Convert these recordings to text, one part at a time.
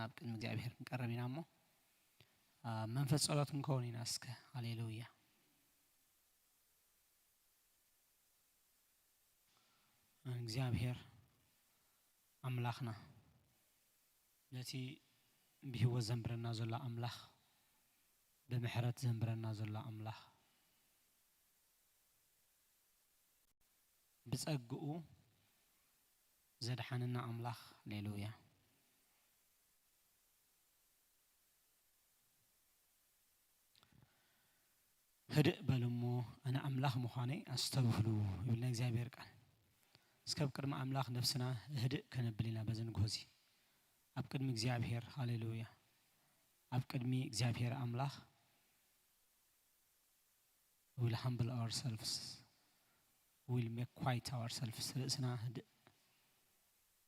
ናብ ቅድሚ እግዚኣብሔር ክንቀርብ ኢና እሞ፣ ኣብ መንፈስ ጸሎት ክንከውን ኢና እስከ። ሃሌሉያ። እግዚኣብሔር ኣምላኽና፣ ነቲ ብህይወት ዘንብረና ዘሎ ኣምላኽ፣ ብምሕረት ዘንብረና ዘሎ ኣምላኽ፣ ብጸግኡ ዘድሓነና ኣምላኽ፣ ሃሌሉያ። ህድእ በሉ እሞ፣ ኣነ ኣምላኽ ምዃነይ ኣስተብህሉ፣ ይብል ናይ እግዚኣብሔር ቃል። እስከ ኣብ ቅድሚ ኣምላኽ ነፍስና ህድእ ከነብል ኢና በዚ ንግሆ እዚ። ኣብ ቅድሚ እግዚኣብሔር፣ ሃሌሉያ። ኣብ ቅድሚ እግዚኣብሔር ኣምላኽ፣ we'll humble ourselves, we'll make quiet ourselves. ርእስና ህድእ፣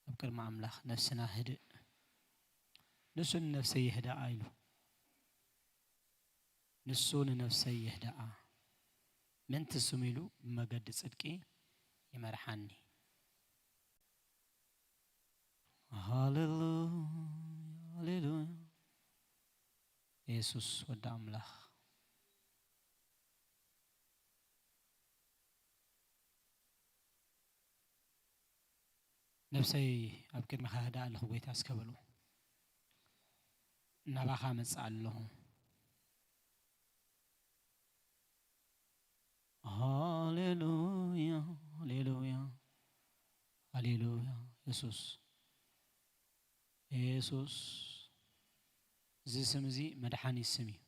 ኣብ ቅድሚ ኣምላኽ ነፍስና ህድእ። ንሱ ንነፍሰይ የህድኣ ኢሉ። ንሱ ንነፍሰይ የህድኣ፣ ምእንቲ ስሙ ኢሉ ብመገዲ ጽድቂ ይመርሓኒ። ሃሌሉያ፣ ሃሌሉያ። የሱስ ወዲ ኣምላኽ። ነብሰይ ኣብ ቅድሚኻ ህድኣ ኣለኹ ጎይታ እስከ በሉ። ናባኻ መጽእ ኣለኹ። ሃሌሉያ፣ ሃሌሉያ፣ ሃሌሉያ። የሱስ፣ የሱስ፣ እዚ ስም እዚ መድሓኒ ስም እዩ።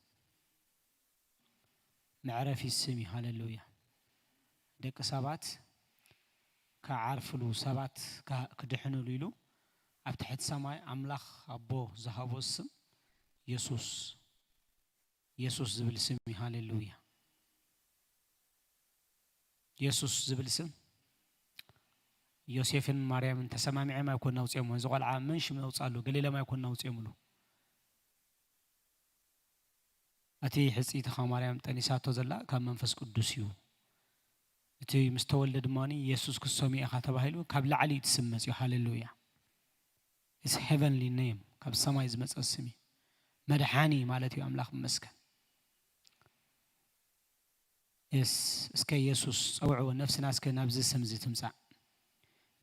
መዕረፊ ስም እዩ። ሃሌሉያ። ደቂ ሰባት ክዓርፍሉ፣ ሰባት ክድሕንሉ ኢሉ ኣብ ትሕቲ ሰማይ ኣምላኽ ኣቦ ዝሃቦ ስም የሱስ፣ የሱስ ዝብል ስም እዩ። ሃሌሉያ። የሱስ ዝብል ስም ዮሴፍን ማርያምን ተሰማሚዖም ኣይኮን ኣውፅኦምዎ። እዚ ቆልዓ መን ሽም ነውፅኣሉ? ገሊሎም ኣይኮን ኣውፅኦምሉ። እቲ ሕፅይትኻ ማርያም ጠኒሳቶ ዘላ ካብ መንፈስ ቅዱስ እዩ። እቲ ምስ ተወልደ ድማ የሱስ ክሰምዮ ኢኻ ተባሂሉ ካብ ላዕሊ እዩ እቲ ስም መፅኡ። ሃሌሉያ። It's heavenly name፣ ካብ ሰማይ ዝመፀ ስም እዩ። መድሓኒ ማለት እዩ። ኣምላኽ ይመስገን። የስ፣ እስከ የሱስ ጸውዕዎ፣ ነፍስና እስከ ናብዚ ስም እዚ ትምጻእ።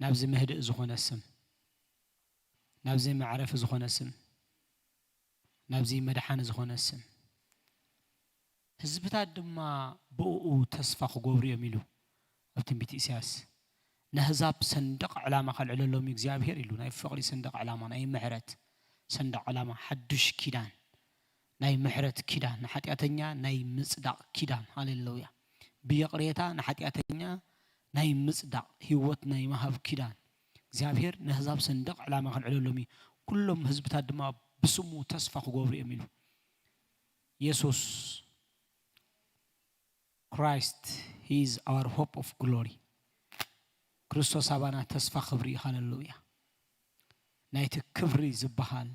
ናብዚ መህድእ ዝኾነ ስም፣ ናብዚ መዕረፊ ዝኾነ ስም፣ ናብዚ መድሓኒ ዝኾነ ስም። ህዝብታት ድማ ብእኡ ተስፋ ክገብሩ እዮም ኢሉ ኣብ ትንቢት ኢሳያስ። ነህዛብ ሰንደቕ ዕላማ ከልዕለሎም እዩ እግዚኣብሄር ኢሉ። ናይ ፍቕሪ ሰንደቕ ዕላማ፣ ናይ ምሕረት ሰንደቕ ዕላማ፣ ሓዱሽ ኪዳን፣ ናይ ምሕረት ኪዳን፣ ንሓጢኣተኛ ናይ ምጽዳቕ ኪዳን። ሃሌሉያ። ብይቕሬታ ንሓጢኣተኛ ናይ ምጽዳቕ፣ ህይወት ናይ ምሃብ ኪዳን። እግዚኣብሄር ነህዛብ ሰንደቕ ዕላማ ከልዕለሎም እዩ። ኩሎም ህዝብታት ድማ ብስሙ ተስፋ ክገብሩ እዮም ኢሉ። የሱስ Christ, he is our hope of glory። ክርስቶስ ኣባና ተስፋ ክብሪ እዩ። ሃሌሉያ። ናይቲ ክብሪ ዝበሃል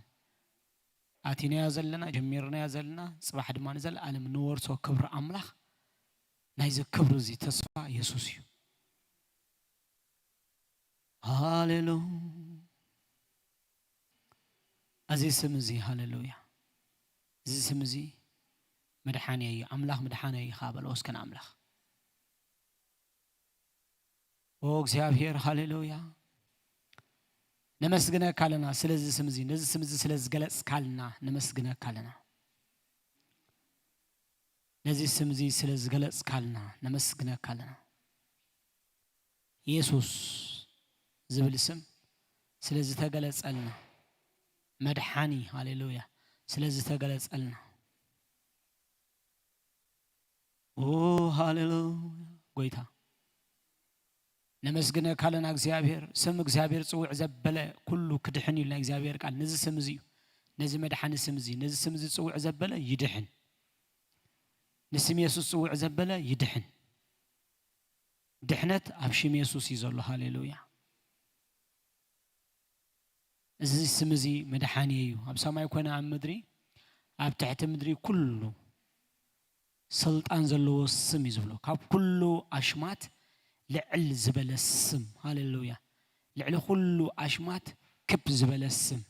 ኣቲናዮ ዘለና፣ ጀሚርናዮ ዘለና፣ ጽባሕ ድማ ንዘለኣለም ንወርሶ ክብሪ ኣምላኽ። ናይዚ ክብሪ እዚ ተስፋ የሱስ እዩ። ሃሌሉ-፣ እዚ ስም እዚ፣ ሃሌሉያ፣ እዚ ስም እዚ መድሓኒ እዩ፣ ኣምላኽ መድሓኒ እዩ ኸዓ በሎ እስከ ንኣምላኽ። ኦ እግዚኣብሔር፣ ሃሌሉያ፣ ነመስግነካ ኣለና ስለዚ ስም እዚ፣ ነዚ ስም እዚ ስለ ዝገለጽካልና ነመስግነካ ኣለና። ነዚ ስም እዚ ስለ ዝገለጽካልና ነመስግነካ ኣለና። የሱስ ዝብል ስም ስለ ዝተገለጸልና፣ መድሓኒ፣ ሃሌሉያ፣ ስለ ዝተገለጸልና፣ ኦ፣ ሃሌሉያ፣ ጎይታ፣ ነመስግነካ ኣለና እግዚኣብሔር። ስም እግዚኣብሔር ጽውዕ ዘበለ ኩሉ ክድሕን እዩ ኢሉ ናይ እግዚኣብሔር ቃል። ነዚ ስም እዚ እዩ፣ ነዚ መድሓኒ ስም እዚ፣ ነዚ ስም እዚ ጽውዕ ዘበለ ይድሕን። ንስም የሱስ ጽውዕ ዘበለ ይድሕን። ድሕነት ኣብ ሽም የሱስ እዩ ዘሎ። ሃሌሉያ። እዚ ስም እዚ መድሓኒ እዩ። ኣብ ሰማይ ኮነ ኣብ ምድሪ፣ ኣብ ትሕቲ ምድሪ ኩሉ ስልጣን ዘለዎ ስም እዩ ዝብሎ። ካብ ኩሉ ኣሽማት ልዕል ዝበለ ስም። ሃሌሉያ። ልዕሊ ኩሉ ኣሽማት ክብ ዝበለ ስም።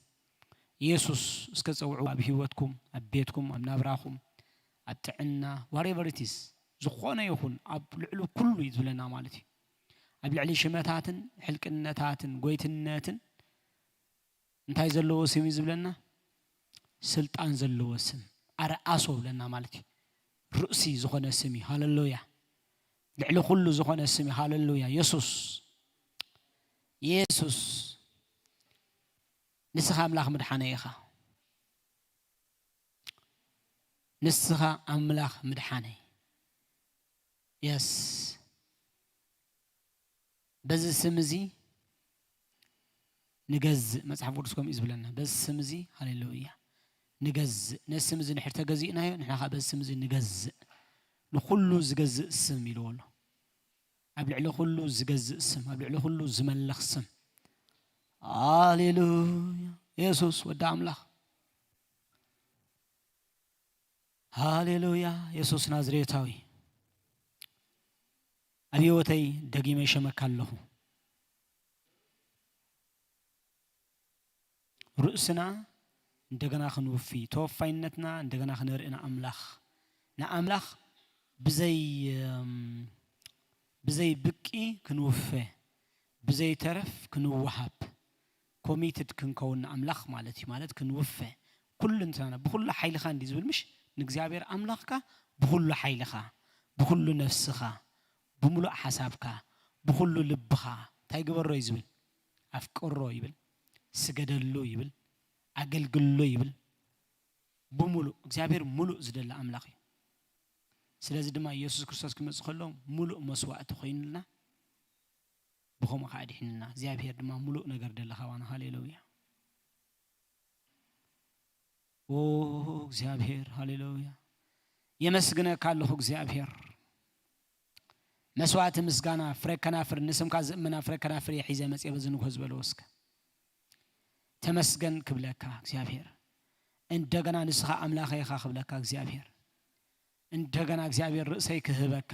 የሱስ እስከ ጸውዑ ኣብ ህይወትኩም፣ ኣብ ቤትኩም፣ ኣብ ናብራኹም፣ ኣብ ጥዕና፣ whatever it is፣ ዝኾነ ይኹን ኣብ ልዕሊ ኩሉ እዩ ዝብለና ማለት እዩ። ኣብ ልዕሊ ሽመታትን ሕልቅነታትን ጎይትነትን እንታይ ዘለዎ ስም እዩ ዝብለና? ስልጣን ዘለዎ ስም፣ ኣርኣሶ ብለና ማለት እዩ። ርእሲ ዝኾነ ስም እዩ። ሃለሉያ! ልዕሊ ኩሉ ዝኾነ ስም እዩ። ሃለሉያ! የሱስ፣ የሱስ፣ ንስኻ ኣምላኽ ምድሓነይ ኢኻ። ንስኻ ኣምላኽ ምድሓነይ። የስ። በዚ ስም እዚ ንገዝእ፣ መጽሓፍ ቅዱስ ከምኡ እዩ ዝብለና። በዚ ስም እዚ፣ ሃሌሉያ፣ ንገዝእ። ነዚ ስም እዚ እንድሕር ተገዚእናዮ፣ ንሕና ኸኣ በዚ ስም እዚ ንገዝእ። ንኹሉ ዝገዝእ ስም ኢልዎ ኣሎ። ኣብ ልዕሊ ኩሉ ዝገዝእ ስም፣ ኣብ ልዕሊ ኩሉ ዝመልኽ ስም። ሃሌሉያ። የሱስ ወዲ ኣምላኽ። ሃሌሉያ። የሱስ ናዝሬታዊ። ኣብ ህይወተይ ደጊመ ይሸመካ ኣለኹ። ርእስና እንደገና ክንውፊ፣ ተወፋይነትና እንደገና ክነርኢ ንኣምላኽ፣ ንኣምላኽ ብዘይ፣ እም፣ ብዘይ ብቂ ክንውፈ፣ ብዘይ ተረፍ ክንወሃብ፣ ኮሚትድ ክንከውን ንኣምላኽ ማለት እዩ። ማለት ክንውፈ፣ ኩሉ እንትናና፣ ብኹሉ ሓይልኻ እንዲ ዝብል ምሽ? ንእግዚኣብሔር ኣምላኽካ ብኹሉ ሓይልኻ፣ ብኹሉ ነፍስኻ፣ ብምሉእ ሓሳብካ፣ ብኹሉ ልብኻ እንታይ ግበሮ እዩ ዝብል? ኣፍቅሮ ይብል፣ ስገደሉ ይብል፣ ኣገልግሎ ይብል። ብምሉእ፣ እግዚኣብሔር ምሉእ ዝደሊ ኣምላኽ እዩ። ስለዚ ድማ ኢየሱስ ክርስቶስ ክመጽእ ከሎ ምሉእ መስዋእቲ ኮይኑልና፣ ብኸምኡ ከኣ ኣድሒኑና። እግዚኣብሔር ድማ ምሉእ ነገር ደሊ ካባና። ሃሌሉያ። ኦ እግዚኣብሔር፣ ሃሌሉያ። የመስግነካ ኣለኹ እግዚኣብሔር። መስዋእቲ ምስጋና፣ ፍረ ከናፍር፣ ንስምካ ዝእምና ፍረ ከናፍር እየ ሒዘ መጽየ በዚ ንግሆ ዝበልዎ እስከ። ተመስገን ክብለካ እግዚኣብሔር። እንደገና ንስኻ ኣምላኸይ ኢኻ ክብለካ እግዚኣብሔር። እንደገና እግዚኣብሔር ርእሰይ ክህበካ።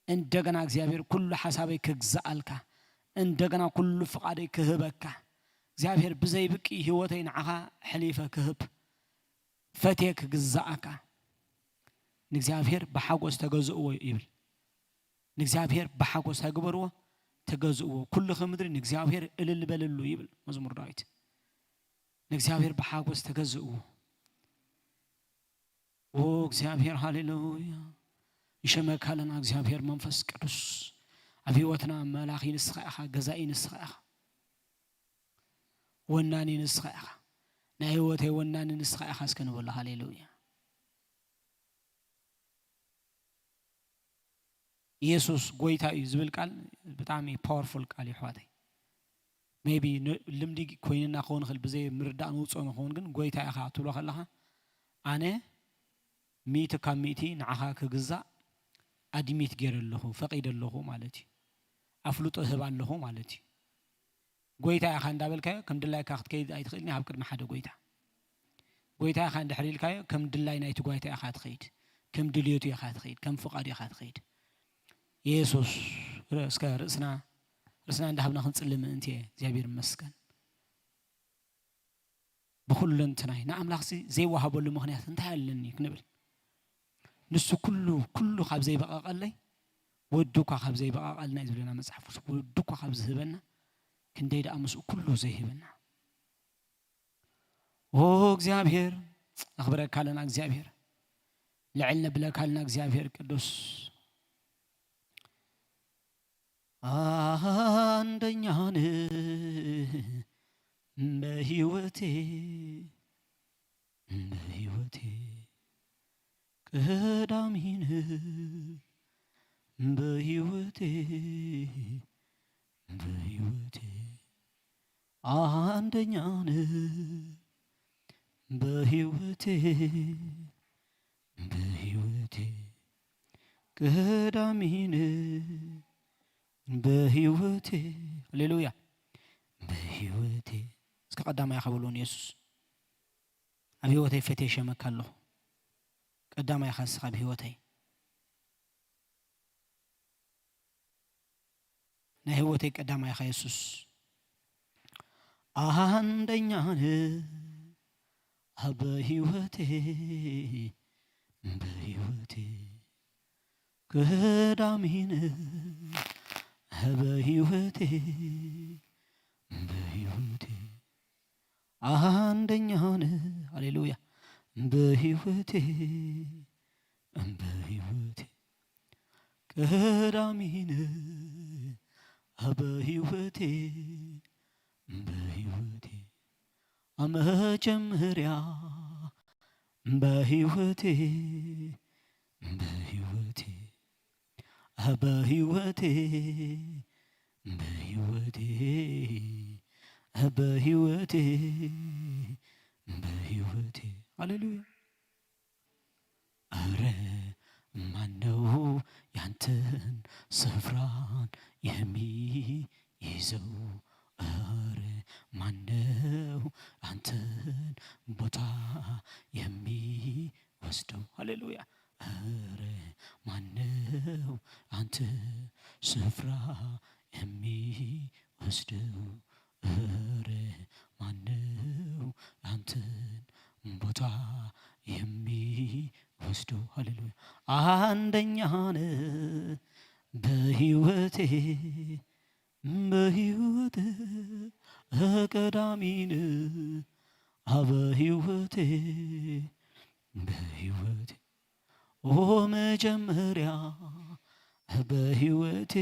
እንደገና እግዚኣብሔር ኩሉ ሓሳበይ ክግዝኣልካ። እንደገና ኩሉ ፍቓደይ ክህበካ። እግዚኣብሔር ብዘይ ብቂ ህይወተይ ንዓኻ ሕሊፈ ክህብ። ፈትየ ክግዝኣካ። ንእግዚኣብሔር ብሓጎስ ተገዝእዎ ይብል። ንእግዚኣብሔር ብሓጎስ እንታይ ግበርዎ? ተገዝእዎ። ኩልኺ ምድሪ ንእግዚኣብሔር እልል በልሉ ይብል መዝሙር ዳዊት። ንእግዚኣብሔር ብሓጎስ ተገዝእዎ። ኦ እግዚኣብሔር፣ ሃሌሉያ። ይሸመካ ኣለና እግዚኣብሔር መንፈስ ቅዱስ። ኣብ ህይወትና መላኺ ንስኻ ኢኻ፣ ገዛኢ ንስኻ ኢኻ። ወናኒ ንስኻ ኢኻ። ናይ ህይወተይ ወናኒ ንስኻ ኢኻ እስከ ንበሎ። ሃሌሉያ። ኢየሱስ ጎይታ እዩ ዝብል ቃል ብጣዕሚ ፓወርፉል ቃል እዩ ኣሕዋተይ። ሜይቢ ን-፣ ልምዲ ኮይንና ክኸውን ይኽእል፣ ብዘይ ምርዳእ ንውፅኦ ንኸውን፣ ግን ጎይታ ኢኻ ትብሎ ከለኻ ኣነ ሚእቲ ካብ ሚእቲ ንዓኻ ክግዛእ ኣድሚት ገይረ ኣለኹ፣ ፈቒደ ኣለኹ ማለት እዩ። ኣፍልጦ እህብ ኣለኹ ማለት እዩ። ጎይታ ኢኻ እንዳበልካዮ ከም ድላይካ ክትከይድ ኣይትኽእልን ኢኻ ኣብ ቅድሚ ሓደ ጎይታ። ጎይታ ኢኻ እንድሕር ኢልካዮ ከም ድላይ ናይቲ ጓይታ ኢኻ ትኸይድ፣ ከም ድልየቱ ኢኻ ትኸይድ፣ ከም ፍቓዱ ኢኻ ትኸይድ። የሱስ ር-፣ እስከ ርእስና፣ ርእስና እንዳሃብና ክንጽሊ ምእንቲ እየ። እግዚኣብሔር ይመስገን። ብኹለንትናይ ንኣምላኽሲ ዘይወሃበሉ ምኽንያት እንታይ ኣለኒ ክንብል፣ ንሱ ኩሉ፣ ኩሉ ካብ ዘይበቐቐለይ ወዱ እኳ ካብ ዘይበቐቐልና እዩ ዝብለና መጽሓፍ ቅዱስ። ወዱ እኳ ካብ ዝህበና ክንደይ ደኣ ምስኡ ኩሉ ዘይህበና። ኦ እግዚኣብሔር፣ ነኽብረካ ኣለና እግዚኣብሔር፣ ልዕል ነብለካ ኣለና እግዚኣብሔር ቅዱስ። አንደኛ ነህ በህይወቴ፣ በህይወቴ ቀዳሚ ነህ በህይወቴ፣ በህይወቴ አንደኛ ነህ በህይወቴ፣ በህይወቴ ቀዳሚ ነህ በህይወቴ። ሃሌሉያ። በህይወቴ እስከ ቀዳማይ ኢኻ በልዎ ንየሱስ። ኣብ ህይወተይ ፈትየ ሸመካ ኣለኹ። ቀዳማይ ኢኻ እስኻ ኣብ ህይወተይ። ናይ ህይወተይ ቀዳማይ ኢኻ የሱስ። ኣንደኛ ነህ በህይወቴ በህይወቴ ቀዳሚነ በህይወቴ በህይወቴ አንደኛነ። ሃሌሉያ። በህይወቴ በህይወቴ ቀዳሚነ በህይወቴ በህይወቴ መጀመሪያ በህይወቴ በህይወቴ በህይወቴ በህይወቴ በህይወቴ በህይወቴ። ሃሌሉያ። እረ ማነው ያንተን ስፍራን የሚይዘው? እረ ማነው ያንተን ቦታ የሚወስደው? ሃሌሉያ። እረ ማነው አንተ ስፍራ የሚወስደው? እረ ማነው አንተን ቦታ የሚወስደው? ሃሌሉያ። አንደኛነ በህይወቴ በህይወቴ ቀዳሚነ በህይወቴ በህይወቴ ኦ መጀመሪያ በህይወቴ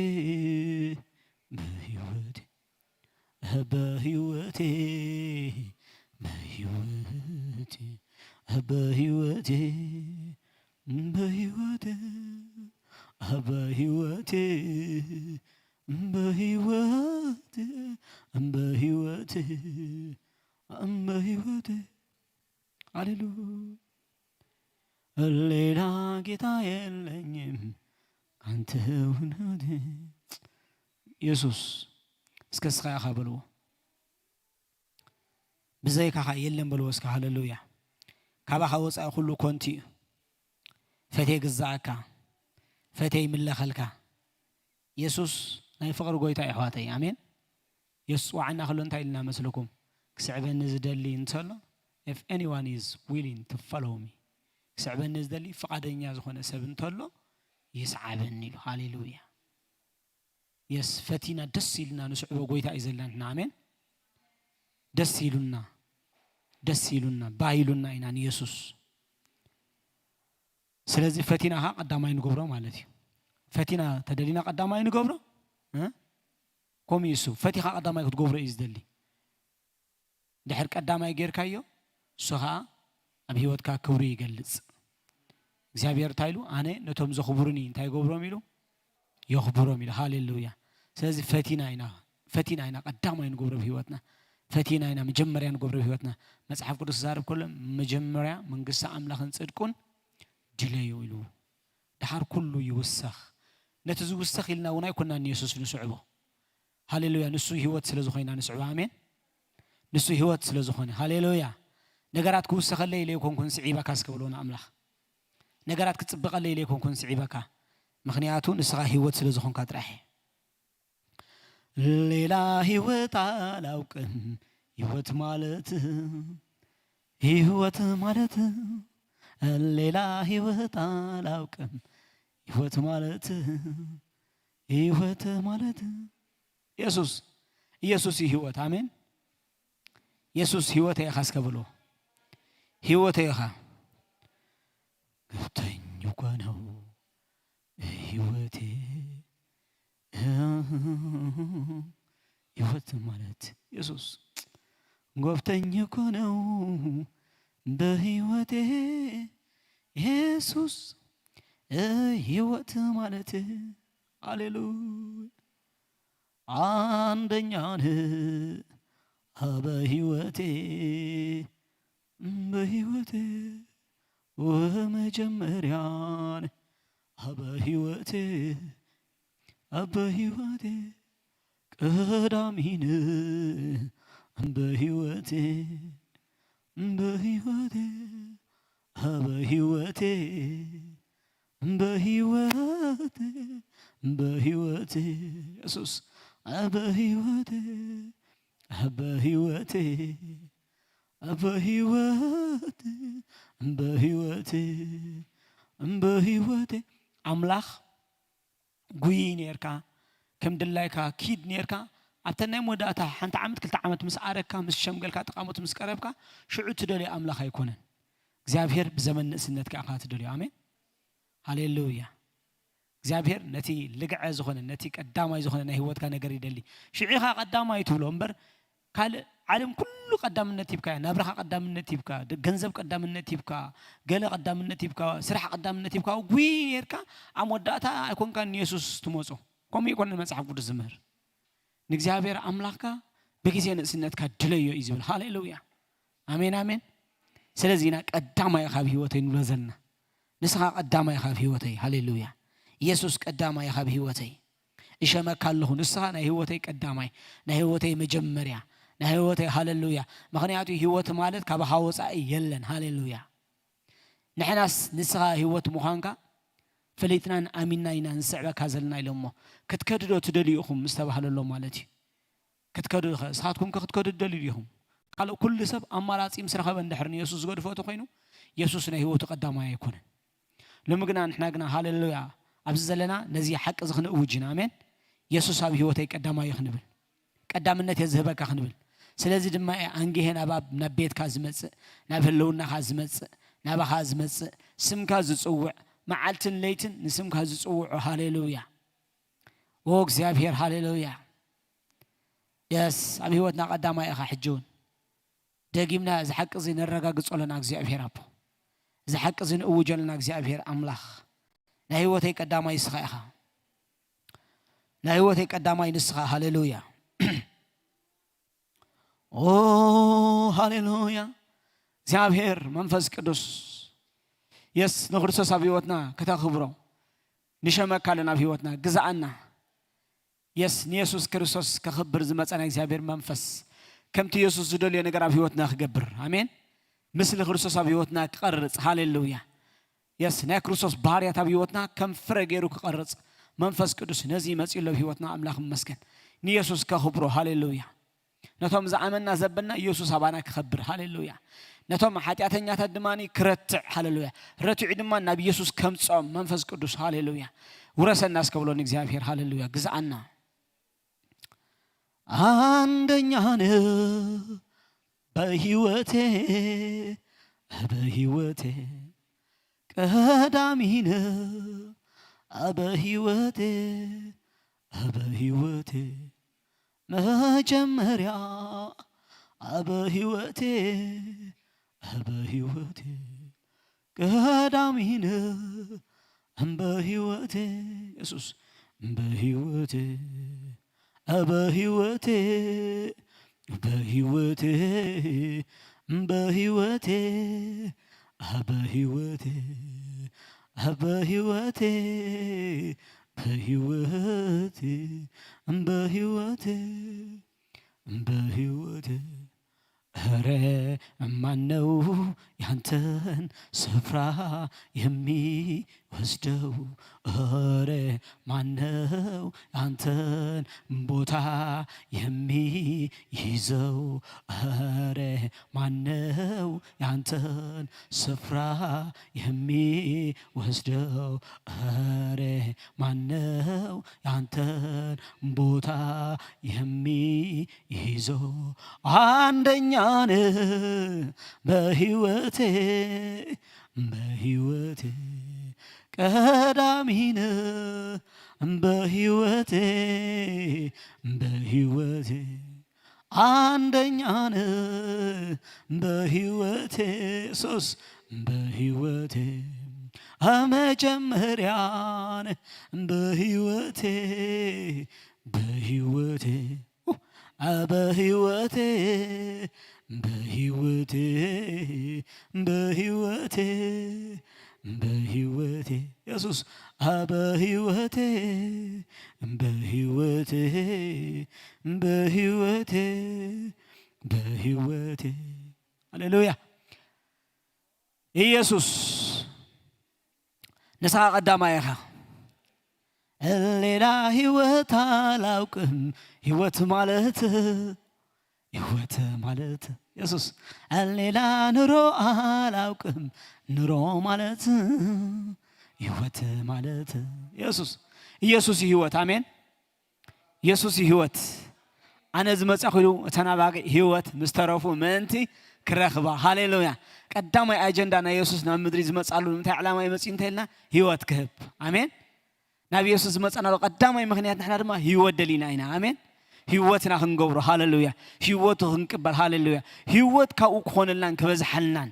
በህይወቴ በህይወቴ በህይወቴ በህይወቴ በህይወቴ በህይወቴ በህይወቴ በህይወቴ ሃሌሉያ። ሌላ ጌታ የለኝም ካንተ ውነቴ ኢየሱስ። እስከ እስኻ ኢኻ በልዎ። ብዘይካኻ የለን በልዎ እስከ። ሃሌሉያ። ካባኻ ወፃኢ ኩሉ ኮንቲ እዩ። ፈቴ ግዛኣካ፣ ፈቴ ይምለኸልካ። ኢየሱስ ናይ ፍቕሪ ጎይታ እዩ ኣሕዋተይ። ኣሜን። የስዋዕና ከሎ እንታይ ኢልና መስለኩም? ክስዕበኒ ዝደሊ እንተሎ፣ if anyone is willing to follow me፣ ክስዕበኒ ዝደሊ ፍቓደኛ ዝኾነ ሰብ እንተሎ ይስዓበኒ ኢሉ። ሃሌሉያ። የስ፣ ፈቲና ደስ ኢሉና ንስዕቦ ጎይታ እዩ ዘለና። ኣሜን። ደስ ኢሉና፣ ደስ ኢሉና ባይሉና ኢና ንየሱስ። ስለዚ ፈቲና ኸዓ ቀዳማይ ንገብሮ ማለት እዩ። ፈቲና ተደሊና ቀዳማይ ንገብሮ እ? ከምኡ እዩ እሱ። ፈቲኻ ቀዳማይ ክትገብሮ እዩ ዝደሊ። ድሕር ቀዳማይ ጌርካዮ፣ እሱ ኸዓ ኣብ ህይወትካ ክብሩ ይገልጽ። እግዚኣብሔር እንታይ ኢሉ? ኣነ ነቶም ዘኽብሩኒ እንታይ ይገብሮም ኢሉ? የኽብሮም ኢሉ። ሃሌሉያ። ስለዚ ፈቲና ኢና፣ ፈቲና ኢና ቀዳማይ ንገብሮ ኣብ ህይወትና። ፈቲና ኢና መጀመርያ ንገብሮ ኣብ ህይወትና። መጽሓፍ ቅዱስ ክዛረብ ከሎ መጀመርያ መንግስቲ ኣምላኽን ጽድቁን ድለዩ ኢሉ። ደሓር ኩሉ ይውሰኽ። ነቲ ዝውሰኽ ኢልና እውን ኣይኮናን ንየሱስ ንስዕቦ። ሃሌሉያ። ንሱ ህይወት ስለ ዝኾነ ኢና ንስዕቦ። ኣሜን። ንሱ ህይወት ስለ ዝኾነ። ሃሌሉያ። ነገራት ክውሰኸለይ ኢለ ኣይኮንኩን ስዒበካ እስከ በልዎ ንኣምላኽ። ነገራት ክጽብቐለይ ኢለ ኣይኮንኩን ስዒበካ። ምኽንያቱ ንስኻ ህይወት ስለ ዝኾንካ ጥራሕ። ሌላ ህይወት ኣላውቅም፣ ህይወት ማለት፣ ህይወት ማለት፣ ሌላ ህይወት ኣላውቅም፣ ህይወት ማለት፣ ህይወት ማለት። ኢየሱስ፣ ኢየሱስ እዩ ህይወት። ኣሜን። ኢየሱስ ህይወተይ ኢኻ እስከ በሎ። ህይወተይ ኢኻ። ገብተኝ እኮ ነው ህይወቴ። ህይወት ማለት ኢየሱስ ገብተኝ እኮ ነው በህይወቴ። ኢየሱስ ህይወት ማለት። ሃሌሉያ። አንደኛ ነህ በህይወቴ፣ በህይወቴ ወመጀመሪያ ነህ በህይወቴ፣ በህይወቴ ቀዳሚ ነህ በህይወቴ፣ በህይወቴ በህይወቴ በህይወቴ በህይወቴ ኢየሱስ በህይወቴ በህይወቴ በህይወት በህይወት በህይወት ኣምላኽ ጉይ ኔርካ፣ ከም ድላይካ ኪድ ኔርካ፣ ኣብተን ናይ መወዳእታ ሓንቲ ዓመት ክልተ ዓመት ምስ ኣረግካ፣ ምስ ሸምገልካ፣ ጠቓሞት ምስ ቀረብካ፣ ሽዑ ትደልዮ ኣምላኽ ኣይኮነን። እግዚኣብሔር ብዘመን ንእስነትካ ኢኻ ትደልዮ። ኣሜን ሃሌሉያ። እግዚኣብሔር ነቲ ልግዐ ዝኾነ፣ ነቲ ቀዳማይ ዝኾነ ናይ ህይወትካ ነገር ይደሊ። ሽዑ ኢኻ ቀዳማይ ትብሎ እምበር፣ ካልእ ዓለም ኩሉ ቀዳምነት ሂብካ፣ ናብራኻ ቀዳምነት ሂብካ፣ ደ- ገንዘብ ቀዳምነት ሂብካ፣ ገለ ቀዳምነት ሂብካ፣ ስራሕ ቀዳምነት ሂብካ፣ ጉይ ጌርካ ኣብ መወዳእታ ኣይኮንካን ንየሱስ ትመጾ። ከምኡ ይኮነ መጽሓፍ ቅዱስ ዝምህር። ንእግዚኣብሔር ኣምላኽካ ብግዜ ንእስነትካ ድለዮ እዩ ዝብል። ሃሌሉያ። ኣሜን ኣሜን። ስለዚ ኢና ቀዳማይ ኢኻ ኣብ ህይወተይ ንብሎ ዘለና። ንስኻ ቀዳማይ ኢኻ ኣብ ህይወተይ። ሃሌሉያ። ኢየሱስ ቀዳማይ ኢኻ ኣብ ህይወተይ። እሸመካ ኣለኹ። ንስኻ ናይ ህይወተይ ቀዳማይ፣ ናይ ህይወተይ መጀመርያ፣ ናይ ህይወተይ ሃሌሉያ። ምኽንያቱ ህይወት ማለት ካባኻ ወጻኢ የለን። ሃሌሉያ። ንሕናስ ንስኻ ህይወት ምዃንካ ፈሊጥናን ኣሚንና ኢና ንስዕበካ ዘለና ኢሎሞ። ክትከዱ ዶ ትደልዩ ኢኹም ምስ ተባህለሎ ማለት እዩ። ክትከዱ ኸ ንስኻትኩም ከ ክትከዱ ትደልዩ ዲኹም? ካልእ ኩሉ ሰብ ኣማራጺ ምስ ረኸበ እንድሕር ንየሱስ ዝገድፎ ተኾይኑ የሱስ ናይ ህይወቱ ቀዳማይ ኣይኮነን። ሎሚ ግና ንሕና ግና ሃሌሉያ ኣብዚ ዘለና ነዚ ሓቂ እዚ ክንእውጅ ኢና። ኣሜን። የሱስ ኣብ ህይወተይ ቀዳማይ እዩ ክንብል፣ ቀዳምነት እየ ዝህበካ ክንብል። ስለዚ ድማ እየ ኣንጊሄ ናብ ኣብ ናብ ቤትካ ዝመጽእ፣ ናብ ህልውናኻ ዝመጽእ፣ ናባኻ ዝመጽእ፣ ስምካ ዝጽውዕ፣ መዓልትን ለይትን ንስምካ ዝጽውዑ። ሃሌሉያ። ኦ እግዚኣብሔር ሃሌሉያ። የስ ኣብ ህይወትና ቀዳማይ ኢኻ። ሕጂ እውን ደጊምና እዚ ሓቂ እዚ ነረጋግጾ ኣለና እግዚኣብሔር ኣቦ። እዚ ሓቂ እዚ ንእውጆ ኣለና እግዚኣብሔር ኣምላኽ። ናይ ህይወተይ ቀዳማይ ንስኻ ኢኻ። ናይ ህይወተይ ቀዳማይ ንስኻ። ሃሌሉያ። ኦ ሃሌሉያ። እግዚኣብሔር መንፈስ ቅዱስ የስ ንክርስቶስ ኣብ ህይወትና ክተኽብሮ ንሸመካ ኣለና። ኣብ ህይወትና ግዛኣና። የስ ንየሱስ ክርስቶስ ከኽብር ዝመጸ ናይ እግዚኣብሔር መንፈስ ከምቲ የሱስ ዝደልዮ ነገር ኣብ ህይወትና ክገብር። ኣሜን። ምስሊ ክርስቶስ ኣብ ህይወትና ክቐርጽ። ሃሌሉያ። የስ ናይ ክርስቶስ ባህርያት ኣብ ህይወትና ከም ፍረ ገይሩ ክቐርጽ መንፈስ ቅዱስ ነዚ ይመጽእ ኣሎ ኣብ ህይወትና። ኣምላኽ ይመስገን። ንየሱስ ከኽብሮ። ሃሌሉያ። ነቶም ዝኣመንና ዘበልና ኢየሱስ ኣባና ክኸብር። ሃሌሉያ። ነቶም ሓጢኣተኛታት ድማ ክረትዕ። ሃሌሉያ። ረቲዑ ድማ ናብ ኢየሱስ ከምጽኦም መንፈስ ቅዱስ። ሃሌሉያ። ውረሰና እስከ ብሎ ንእግዚኣብሔር። ሃሌሉያ። ግዝኣና። አንደኛ ነህ በህይወቴ፣ በህይወቴ ቀዳሚ ነህ በህይወቴ፣ በህይወቴ መጀመሪያ በህይወቴ፣ በህይወቴ ቀዳሚ ነህ በህይወቴ። ኢየሱስ በህይወቴ፣ በህይወቴ፣ በህይወቴ፣ በህይወቴ፣ በህይወቴ፣ በህይወቴ፣ በህይወቴ፣ በህይወቴ፣ በህይወቴ። ኧረ ማነው ያንተን ስፍራ የሚወስደው? ኧረ ማነው ያንተን ቦታ የሚይዘው? ኧረ ማነው ያንተን ስፍራ የሚወስደው? ኧረ ማነው ያንተን ቦታ የሚይዘው? አንደኛ ነህ በህይወቴ፣ በህይወቴ ቀዳሚ ነህ በህይወቴ፣ በህይወቴ አንደኛ ነህ በህይወቴ። ሶስ በህይወቴ መጀመሪያ ነህ በህይወቴ፣ በህይወቴ በህይወቴ፣ በህይወቴ፣ በህይወቴ፣ በህይወቴ ኢየሱስ በህይወቴ፣ በህይወቴ፣ በህይወቴ፣ በህይወቴ። ሃሌሉያ። ኢየሱስ ንስኻ ቀዳማይ ኢኻ። ሌላ ህይወት ኣላውቅም። ህይወት ማለት፣ ህይወት ማለት ኢየሱስ። ሌላ ኑሮ አላውቅም፣ ኑሮ ማለት ህይወት ማለት ኢየሱስ። ኢየሱስ ህይወት፣ አሜን። ኢየሱስ ህይወት። ኣነ ዝመጻኹ ኢሉ እተን ኣባጊዕ ህይወት ምስ ተረፉ ምእንቲ ክረኽባ። ሃሌሉያ። ቀዳማይ ኣጀንዳ ናይ ኢየሱስ ናብ ምድሪ ዝመጻሉ ንምንታይ ዕላማ እዩ መጺኡ እንተኢልና፣ ህይወት ክህብ። ኣሜን። ናብ ኢየሱስ ዝመጻናሉ ቀዳማይ ምኽንያት ንሕና ድማ ህይወት ደሊና ኢና። ኣሜን። ህይወትና ክንገብሮ፣ ሃሌሉያ። ህይወቱ ክንቅበል፣ ሃሌሉያ። ህይወት ካብኡ ክኾነልናን ክበዝሓልናን።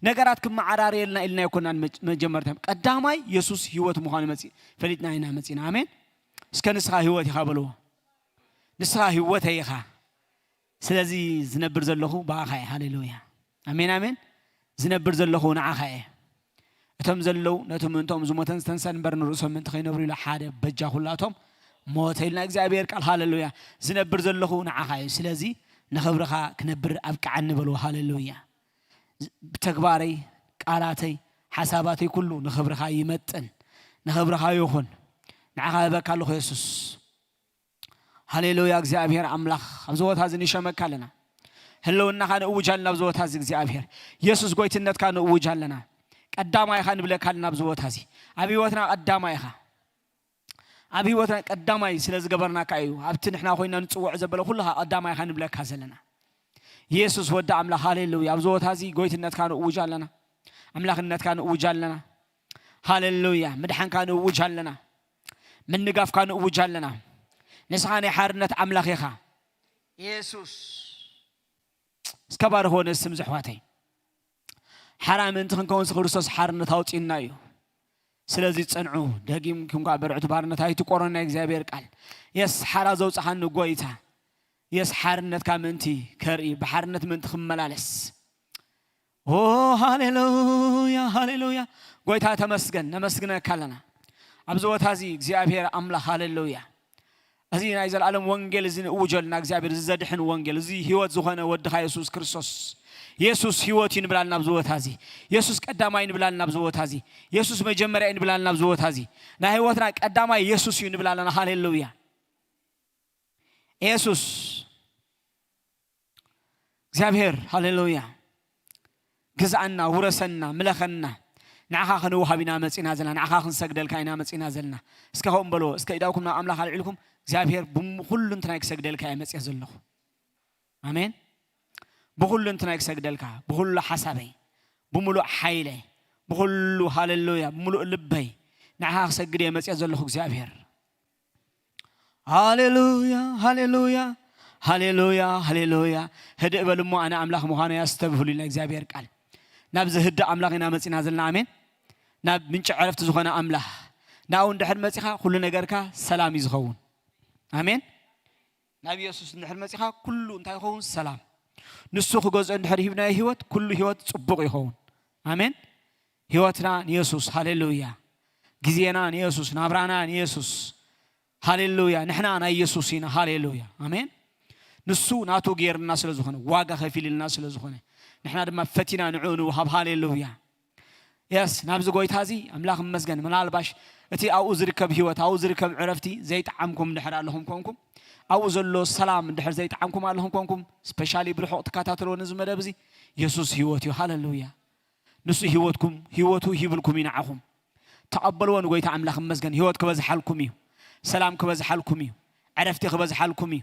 ነገራት ክመዓራረየልና ኢልና ኣይኮናን መጀመርታ። ቀዳማይ የሱስ ህይወት ምዃኑ መጺ-፣ ፈሊጥና ኢና መጺና። ኣሜን። እስከ ንስኻ ህይወት ኢኻ በልዎ። ንስኻ ህይወተይ ኢኻ። ስለዚ ዝነብር ዘለኹ ብኣኻ እየ። ሃሌሉያ። ኣሜን፣ ኣሜን። ዝነብር ዘለኹ ንዓኻ እየ። እቶም ዘለዉ ነቲ ምእንቶም ዝሞተን ዝተንሳን እምበር ንርእሶም ምእንቲ ከይነብሩ ኢሉ ሓደ በጃ ኩላቶም ሞተ ኢልና እግዚኣብሔር ቃል። ሃሌሉያ። ዝነብር ዘለኹ ንዓኻ እዩ። ስለዚ ንኽብርኻ ክነብር ኣብቅዓኒ በልዎ። ሃሌሉያ። ብተግባረይ፣ ቃላተይ፣ ሓሳባተይ ኩሉ ንኽብርኻ ይመጥን። ንኽብርኻ ይኹን። ንዓኻ እህበካ ኣለኹ የሱስ። ሃሌሉያ። እግዚኣብሔር ኣምላኽ ኣብዚ ቦታ እዚ ንሸመካ ኣለና። ህልውናኻ ንእውጅ ኣለና ኣብዚ ቦታ እዚ እግዚኣብሔር። የሱስ ጎይትነትካ ንእውጅ ኣለና። ቀዳማይ ኢኻ ንብለካ ኣለና ኣብዚ ቦታ እዚ። ኣብ ህይወትና ቀዳማይ ኢኻ። ኣብ ህይወትና ቀዳማይ ስለ ዝገበርናካ እዩ ኣብቲ ንሕና ኮይና ንጽውዖ ዘበለ ኩሉ ኸኣ ቀዳማይ ኢኻ ንብለካ ዘለና። የሱስ ወዲ ኣምላኽ፣ ሃሌሉያ። ኣብዚ ቦታ እዚ ጎይትነትካ ንእውጅ ኣለና። ኣምላኽነትካ ንእውጅ ኣለና። ሃሌሉያ። ምድሓንካ ንእውጅ ኣለና። ምንጋፍካ ንእውጅ ኣለና። ንስኻ ናይ ሓርነት ኣምላኽ ኢኻ። የሱስ። እስከ ባርኽዎ ነዚ ስም ዘሕዋተይ። ሓራ ምእንቲ ክንከውንስ ክርስቶስ ሓርነት ኣውጺኡና እዩ። ስለዚ ጽንዑ፣ ደጊምኩም ከኣ በርዕቱ፣ ባርነት ኣይትቆረኑ፣ ናይ እግዚኣብሔር ቃል። የስ ሓራ ዘውጽኣኒ ጎይታ። የስ ሓርነትካ ምእንቲ ከርኢ፣ ብሓርነት ምእንቲ ክመላለስ። ኦ ሃሌሉያ፣ ሃሌሉያ። ጎይታ ተመስገን፣ ነመስግነካ ኣለና። ኣብዚ ቦታ እዚ እግዚኣብሔር ኣምላኽ ሃሌሉያ። እዚ ናይ ዘለኣለም ወንጌል እዚ ንእውጀልና እግዚኣብሔር፣ እዚ ዘድሕን ወንጌል፣ እዚ ህይወት ዝኾነ ወድኻ የሱስ ክርስቶስ። የሱስ ህይወት እዩ ንብላልና ኣብዚ ቦታ እዚ። የሱስ ቀዳማይ ንብላልና ኣብዚ ቦታ እዚ። የሱስ መጀመርያ እዩ ንብላልና ኣብዚ ቦታ እዚ። ናይ ህይወትና ቀዳማይ የሱስ እዩ ንብላልና። ሃሌሉያ። የሱስ እግዚኣብሔር፣ ሃሌሉያ። ግዝኣና፣ ውረሰና፣ ምለኸና። ንዓኻ ክንውሃብ ኢና መጺና ዘለና፣ ንዓኻ ክንሰግደልካ ኢና መጺና ዘለና። እስከ ከምኡ በልዎ፣ እስከ ኢዳውኩም ናብ ኣምላኽ ኣልዒልኩም፣ እግዚኣብሔር፣ ብም-፣ ኩሉ እንትናይ ክሰግደልካ እየ መጺአ ዘለኹ። ኣሜን። ብኹሉ እንትናይ ክሰግደልካ፣ ብኹሉ ሓሳበይ፣ ብምሉእ ሓይለይ፣ ብኹሉ፣ ሃሌሉያ፣ ብምሉእ ልበይ፣ ንዓኻ ክሰግድ እየ መጺአ ዘለኹ እግዚኣብሔር። ሃሌሉያ፣ ሃሌሉያ፣ ሃሌሉያ፣ ሃሌሉያ። ህድእ በል እሞ ኣነ ኣምላኽ ምዃነይ ኣስተብህሉ ኢልና እግዚኣብሔር ቃል። ናብ ዝህድእ ኣምላኽ ኢና መጺና ዘለና። ኣሜን። ናብ ምንጪ ዕረፍቲ ዝኾነ ኣምላኽ። ናብኡ እንድሕር መጺኻ ኩሉ ነገርካ ሰላም እዩ ዝኸውን። ኣሜን። ናብ ኢየሱስ እንድሕር መጺኻ ኩሉ እንታይ ይኸውን? ሰላም። ንሱ ክገዝኦ እንድሕር ሂብናዮ ህይወት፣ ኩሉ ህይወት ጽቡቕ ይኸውን። ኣሜን። ህይወትና ንየሱስ፣ ሃሌሉያ። ግዜና ንየሱስ፣ ናብራና ንየሱስ፣ ሃሌሉያ። ንሕና ናይ የሱስ ኢና፣ ሃሌሉያ። ኣሜን። ንሱ ናቱ ገይርና ስለ ዝኾነ፣ ዋጋ ከፊልልና ስለ ዝኾነ፣ ንሕና ድማ ፈቲና ንዕኡ ንውሃብ፣ ሃሌሉያ። የስ፣ ናብዚ ጎይታ እዚ ኣምላኽ ይመስገን። ምናልባሽ እቲ ኣብኡ ዝርከብ ህይወት፣ ኣብኡ ዝርከብ ዕረፍቲ ዘይጠዓምኩም እንድሕር ኣለኹም ኮንኩም፣ ኣብኡ ዘሎ ሰላም እንድሕር ዘይጠዓምኩም ኣለኹም ኮንኩም፣ ስፔሻሊ ብርሑቕ ትከታተልዎ ነዚ መደብ እዚ፣ የሱስ ህይወት እዩ። ሃሌሉያ። ንሱ ህይወትኩም፣ ህይወቱ ሂብልኩም እዩ ንዓኹም። ተቐበልዎ ንጎይታ ኣምላኽ ይመስገን። ህይወት ክበዝሓልኩም እዩ። ሰላም ክበዝሓልኩም እዩ። ዕረፍቲ ክበዝሓልኩም እዩ።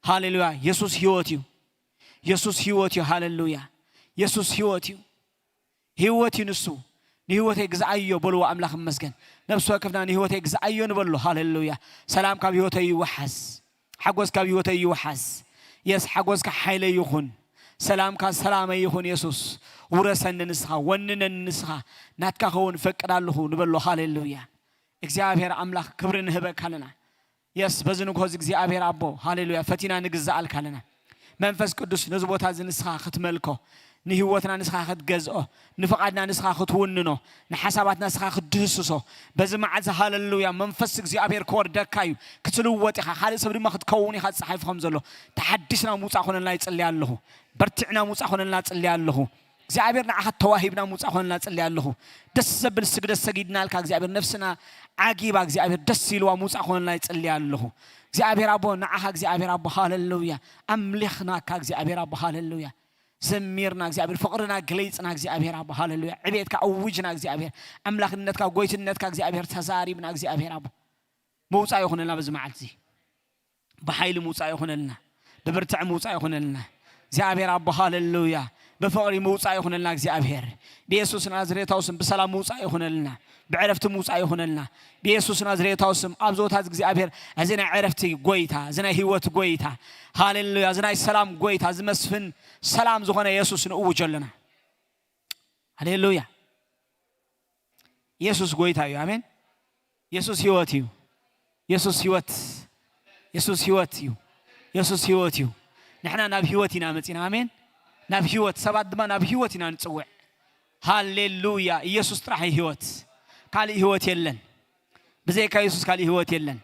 ሃሌሉያ። የሱስ ህይወት እዩ። የሱስ ህይወት እዩ። ሃሌሉያ። የሱስ ህይወት እዩ። ህይወት እዩ ንሱ። ንህይወተይ ግዝኣዮ በልዎ፣ ኣምላኽ ይመስገን። ነፍሲ ወከፍና ንህይወተይ ግዝኣዮ ንበሎ። ሃሌሉያ። ሰላም ካብ ህይወተይ ይውሓዝ። ሓጎስ ካብ ህይወተይ ይውሓዝ። የስ፣ ሓጎስካ ሓይለይ ይኹን። ሰላምካ ሰላመይ ይኹን የሱስ። ውረሰኒ ንስኻ፣ ወንነኒ ንስኻ። ናትካ ክኸውን እፈቅድ ኣለኹ ንበሎ። ሃሌሉያ። እግዚኣብሔር ኣምላኽ ክብሪ ንህበካ ኣለና። የስ፣ በዚ ንግሆ እዚ እግዚኣብሔር ኣቦ፣ ሃሌሉያ፣ ፈቲና ንግዛኣልካ ኣለና። መንፈስ ቅዱስ ነዚ ቦታ እዚ ንስኻ ክትመልኮ፣ ንህይወትና ንስኻ ክትገዝኦ፣ ንፍቓድና ንስኻ ክትውንኖ፣ ንሓሳባትና ንስኻ ክትድህስሶ፣ በዚ መዓልቲ ሃሌሉያ መንፈስ እግዚኣብሔር ክወርደካ እዩ። ክትልወጥ ኢኻ፣ ካልእ ሰብ ድማ ክትከውን ኢኻ። ዝጸሓፉ ከም ዘሎ ተሓዲስና ምውጻእ ኮነልና ይጽልያ ኣለኹ። በርቲዕና ምውጻእ ኮነልና ጽልያ ኣለኹ። እግዚኣብሔር ንዓኻ ተዋሂብና ምውጻእ ኮነልና ጽልያ ኣለኹ። ደስ ዘብል ስግደት ሰጊድናልካ እግዚኣብሔር፣ ነፍስና ዓጊባ እግዚኣብሔር ደስ ኢልዋ ምውጻእ ኮነልና ይጽልያ ኣለኹ። እግዚኣብሔር ኣቦ ንዓኻ እግዚኣብሔር ኣቦ ሃሌሉያ ኣምሊኽናካ እግዚኣብሔር ኣቦ ሃሌሉያ። ዘሚርና እግዚኣብሔር፣ ፍቕርና ገሊጽና እግዚኣብሔር ኣቦ፣ ሃሌሉያ። ዕቤትካ ኣውጅና እግዚኣብሔር፣ ኣምላኽነትካ፣ ጎይትነትካ እግዚኣብሔር ተዛሪብና እግዚኣብሔር ኣቦ። ምውጻእ ይኹነልና በዚ መዓልቲ እዚ። ብሓይሊ ምውጻእ ይኹነልና። ብብርትዕ ምውጻእ ይኹነልና። እግዚኣብሔር ኣቦ፣ ሃሌሉያ። ብፍቕሪ ምውጻእ ይኹነልና እግዚኣብሔር። ብየሱስ ናዝሬታዊ ስም ብሰላም ምውጻእ ይኹነልና። ብዕረፍቲ ምውጻእ ይኹነልና። ብየሱስ ናዝሬታዊ ስም ኣብዚ ቦታ እዚ እግዚኣብሔር፣ እዚ ናይ ዕረፍቲ ጎይታ፣ እዚ ናይ ህይወት ጎይታ፣ ሃሌሉያ፣ እዚ ናይ ሰላም ጎይታ፣ እዚ መስፍን ሰላም ዝኾነ የሱስ ንእውጀ ኣለና። ሃሌሉያ። የሱስ ጎይታ እዩ። ኣሜን። የሱስ ህይወት እዩ። የሱስ ህይወት፣ የሱስ ህይወት እዩ። የሱስ ህይወት እዩ። ንሕና ናብ ህይወት ኢና መጺና። ኣሜን። ናብ ህይወት፣ ሰባት ድማ ናብ ህይወት ኢና ንጽውዕ። ሃሌሉያ። ኢየሱስ ጥራሕ እዩ ህይወት። ካልእ ህይወት የለን። ብዘይካ የሱስ ካልእ ህይወት የለን።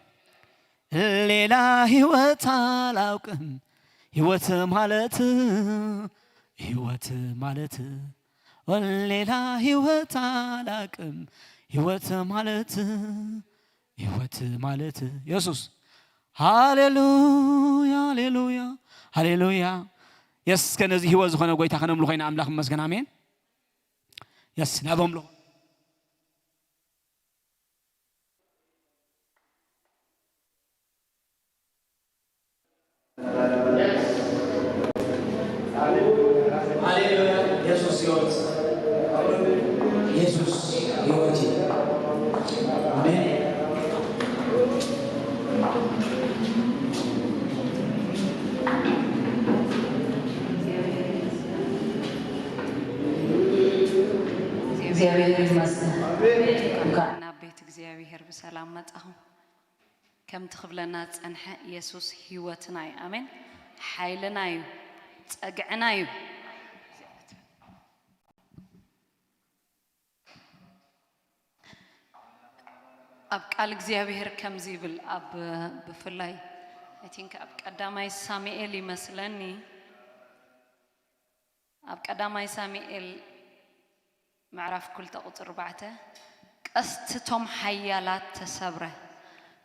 ሌላ ህይወት ኣላውቅም። ህይወት ማለት፣ ህይወት ማለት፣ ሌላ ህይወት ኣላውቅም። ህይወት ማለት፣ ህይወት ማለት የሱስ። ሃሌሉያ፣ ሃሌሉያ፣ ሃሌሉያ። የስ፣ ከነዚ ህይወት ዝኾነ ጎይታ ከነምልኾ ኢና። ኣምላኽ ይመስገን። ኣሜን። የስ፣ ናብ ኣምልኾ። ሃሌሉያ። ኢየሱስ ህይወት፣ ኢየሱስ ህይወት እዩ። ኣሜን። እግዚኣብሔር ይመስገን። እንኳዕ ናብ ቤት እግዚኣብሔር ብሰላም መጻኹም። ከምቲ ክብለና ዝጸንሐ፣ የሱስ ህይወትና እዩ። ኣሜን። ሓይልና እዩ። ጸግዕና እዩ። ኣብ ቃል እግዚኣብሔር ከምዚ ይብል፣ ኣብ ብፍላይ፣ I think፣ ኣብ ቀዳማይ ሳሙኤል ይመስለኒ፣ ኣብ ቀዳማይ ሳሙኤል ምዕራፍ ክልተ ቁጽሪ ኣርባዕተ፣ ቀስቲ እቶም ሓያላት ተሰብረ፣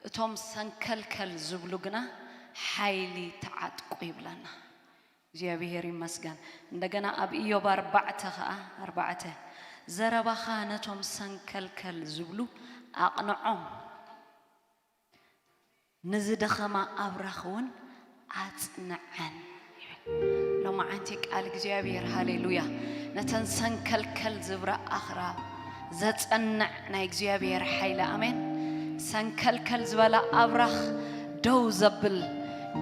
እቶም ሰንከልከል ዝብሉ ግና ሓይሊ ተዓጥቁ ይብለና። እግዚኣብሔር ይመስገን። እንደገና ኣብ ኢዮብ ኣርባዕተ ኸኣ፣ ኣርባዕተ፣ ዘረባኻ ነቶም ሰንከልከል ዝብሉ ኣቕንዖም፣ ንዝደኸማ ኣብራኽ እውን ኣጽንዐን ይብል። ሎማዓንቲ ቃል እግዚኣብሔር፣ ሃሌሉያ፣ ነተን ሰንከልከል ዝብራ ኣኽራብ ዘጸንዕ ናይ እግዚኣብሔር ሓይሊ፣ ኣሜን። ሰንከልከል ዝበላ ኣብራኽ ደው ዘብል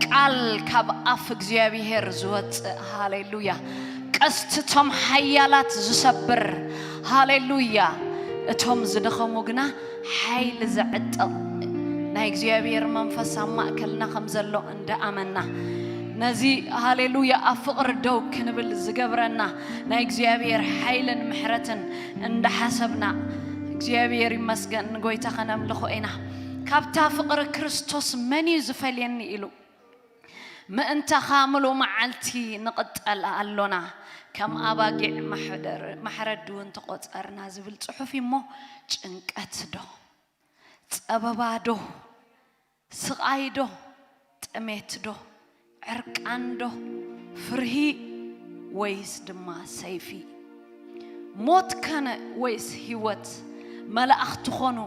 ቃል ካብ ኣፍ እግዚኣብሔር ዝወጽእ፣ ሃሌሉያ፣ ቀስቲ እቶም ሓያላት ዝሰብር፣ ሃሌሉያ፣ እቶም ዝደኸሙ ግና ሓይሊ ዘዕጥቕ ናይ እግዚኣብሔር መንፈስ ኣብ ማእከልና ከም ዘሎ እንዳኣመና፣ ነዚ፣ ሃሌሉያ፣ ኣብ ፍቕሪ ደው ክንብል ዝገብረና ናይ እግዚኣብሔር ሓይልን ምሕረትን እንዳሓሰብና፣ እግዚኣብሔር ይመስገን፣ ንጎይታ ከነምልኾ ኢና። ካብታ ፍቕሪ ክርስቶስ መን እዩ ዝፈልየኒ ኢሉ፣ ምእንታኻ ምሉእ መዓልቲ ንቕጠል ኣሎና፣ ከም ኣባጊዕ ማሕደር-፣ ማሕረዲ እውን ተቖጸርና ዝብል ጽሑፍ እዩ እሞ፣ ጭንቀት ዶ? ጸበባ ዶ? ስቓይ ዶ? ጥሜት ዶ? ዕርቃን ዶ? ፍርሂ ወይስ ድማ ሰይፊ? ሞት ከነ ወይስ ህይወት? መላእኽቲ ኾኑ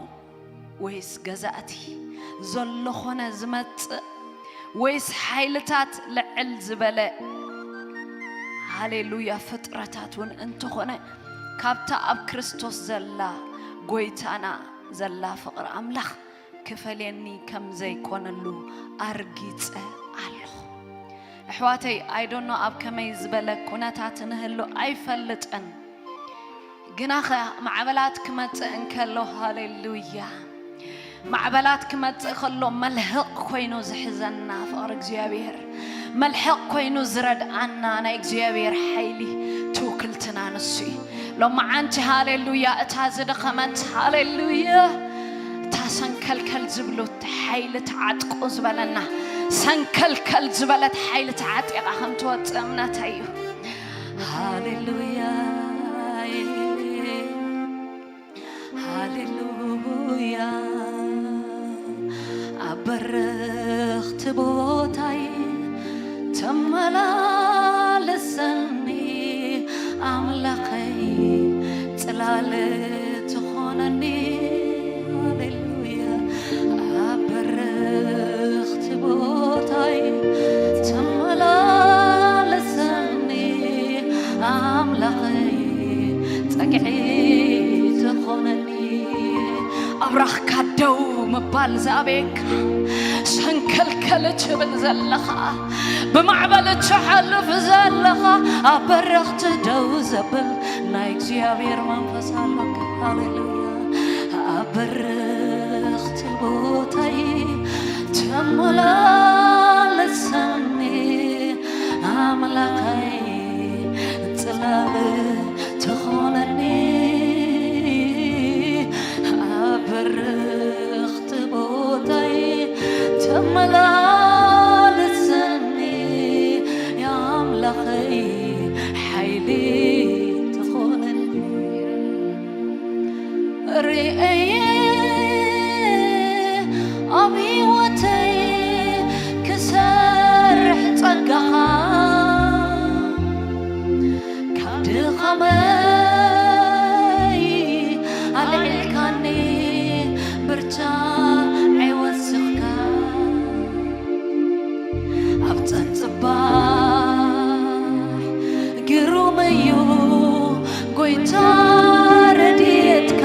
ወይስ ገዛእቲ? ዘሎ ኾነ ዝመጽእ ወይስ ሓይልታት ልዕል ዝበለ? ሃሌሉያ! ፍጥረታት እውን እንተኾነ ካብታ ኣብ ክርስቶስ ዘላ ጎይታና ዘላ ፍቕሪ ኣምላኽ ክፈልየኒ ከም ዘይኮነሉ ኣርጊጸ ኣለኹ። ኣሕዋተይ፣ I don't know ኣብ ከመይ ዝበለ ኩነታት ንህሉ ኣይፈልጥን። ግናኸ ማዕበላት ክመጽእ እንከሎ፣ ሃሌሉያ፣ ማዕበላት ክመጽእ ከሎ መልህቕ ኮይኑ ዝሕዘና ፍቕሪ እግዚኣብሔር፣ መልሕቕ ኮይኑ ዝረድኣና ናይ እግዚኣብሔር ሓይሊ ትውክልትና ንሱ እዩ። ሎማዓንቲ ሃሌሉያ፣ እታ ዝደኸመት ሃሌሉያ፣ እታ ሰንከልከል ዝብሉት ሓይሊ ተዓጥቁ ዝበለና፣ ሰንከልከል ዝበለት ሓይሊ ተዓጢቓ ከም ትወጽእ እምነተይ እዩ። ሃሌሉያ፣ ሃሌሉያ፣ ኣብ በረኽቲ ቦታይ ተመላለሰኒ። ጸግዒ ትኾነኒ። ኣብራኽካ ደው ምባል ዝኣበየካ፣ ሰንከልከል ትብል ዘለኻ፣ ብማዕበል ትሓልፍ ዘለኻ፣ ኣብ በረኽቲ ደው ዘብል ናይ እግዚኣብሔር መንፈስ ኣሎካ። ሃሌሉያ። ኣብ በረኽቲ ቦታይ ተመላለሰኒ ኣምላኸይ፣ ጽላል ትኾነኒ። ኣብ በረኽቲ ቦታይ ተመላለሰኒ ኣምላኸይ፣ ሓይሊ ትኾነኒ። ርእየ ኣብ ህይወተይ ክሰርሕ ጸጋኻ፣ ካብ ድኻመይ ኣልዒልካኒ፣ ብርታዐይ ወሲኽካ። ኣብ ጸጽባሕ ግሩም እዩ ጎይታ ረድኤትካ፣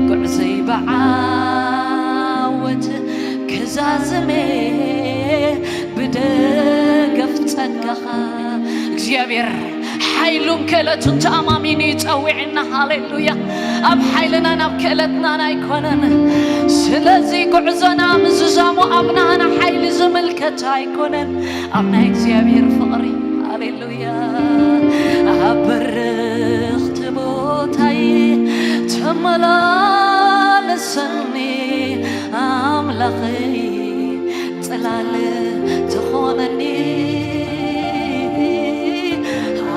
ጉዕዘይ ብዓወት ክዛዝሜ ብደገፍ ጸጋኻ። እግዚኣብሔር ሓይሉን ክእለቱን ተኣማሚኑ ይጸውዕና። ሃሌሉያ። ኣብ ሓይልናን ኣብ ክእለትናን ኣይኮነን። ስለዚ ጉዕዞና ምዝዛሙ ኣብ ናህና ሓይሊ ዝምልከት ኣይኮነን፣ ኣብ ናይ እግዚኣብሔር ፍቕሪ። ሃሌሉያ። ኣብ በረኽቲ ቦታይ ተመላለሰኒ ኣምላኸይ፣ ጽላል ትኾነኒ።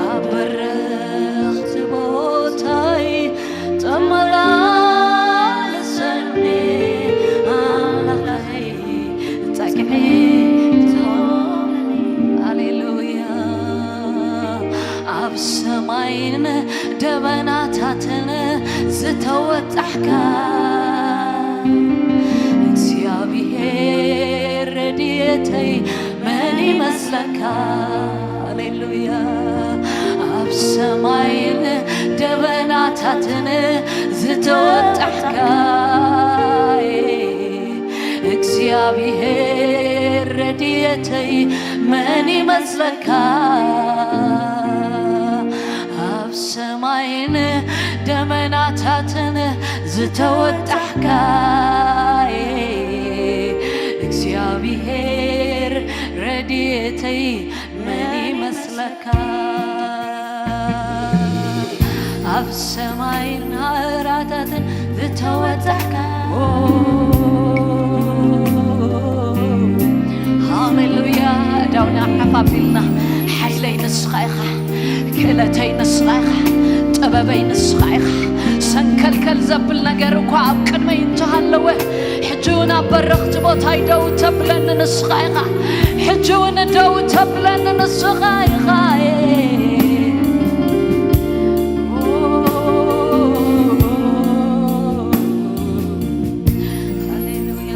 ኣብ በረኽቲ ቦታይ ተመላለሰኒ ኣምላኸይ፣ ጸግዒ ትኾነኒ። ሃሌሉያ። ኣብ ሰማይን ደበናታትን ዝተወጣሕካ እግዚኣብሔር ረድኤተይ መን ይመስለካ? ሃሌሉያ። ኣብ ሰማይን ደበናታትን ዝተወጣሕካ እግዚኣብሔር ረድኤተይ መን ይመስለካ? ኣብ ሰማይን ደመናታትን ዝተወጣሕካ እግዚኣብሔር ረድኤተይ መን ይመስለካ? ኣብ ሰማይን ሃገራታትን ዝተወጣሕካ። ሃሌሉያ። እዳውና ሓፍ ኣቢልና፣ ሓይለይ ንስኻ ኢኻ፣ ክእለተይ ንስኻ ኢኻ፣ ጥበበይ ንስኻ ኢኻ። ሰንከልከል ዘብል ነገር እኳ ኣብ ቅድመይ እንተሃለወ፣ ሕጂ እውን ኣብ በረኽቲ ቦታይ ደው ተብለኒ ንስኻ ኢኻ። ሕጂ እውን ደው ተብለኒ ንስኻ ኢኻ። ሃሌሉያ።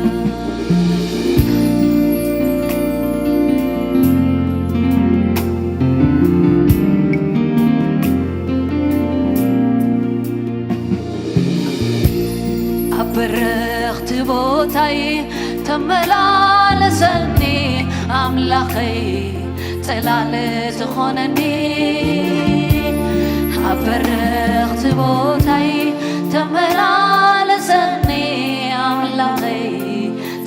ኣብ በረኽቲ ቦታይ ተመላለሰኒ ኣምላኸይ፣ ጽላል ትኾነኒ። ኣብ በረኽቲ ቦታይ ተመላለሰኒ ኣምላኸይ፣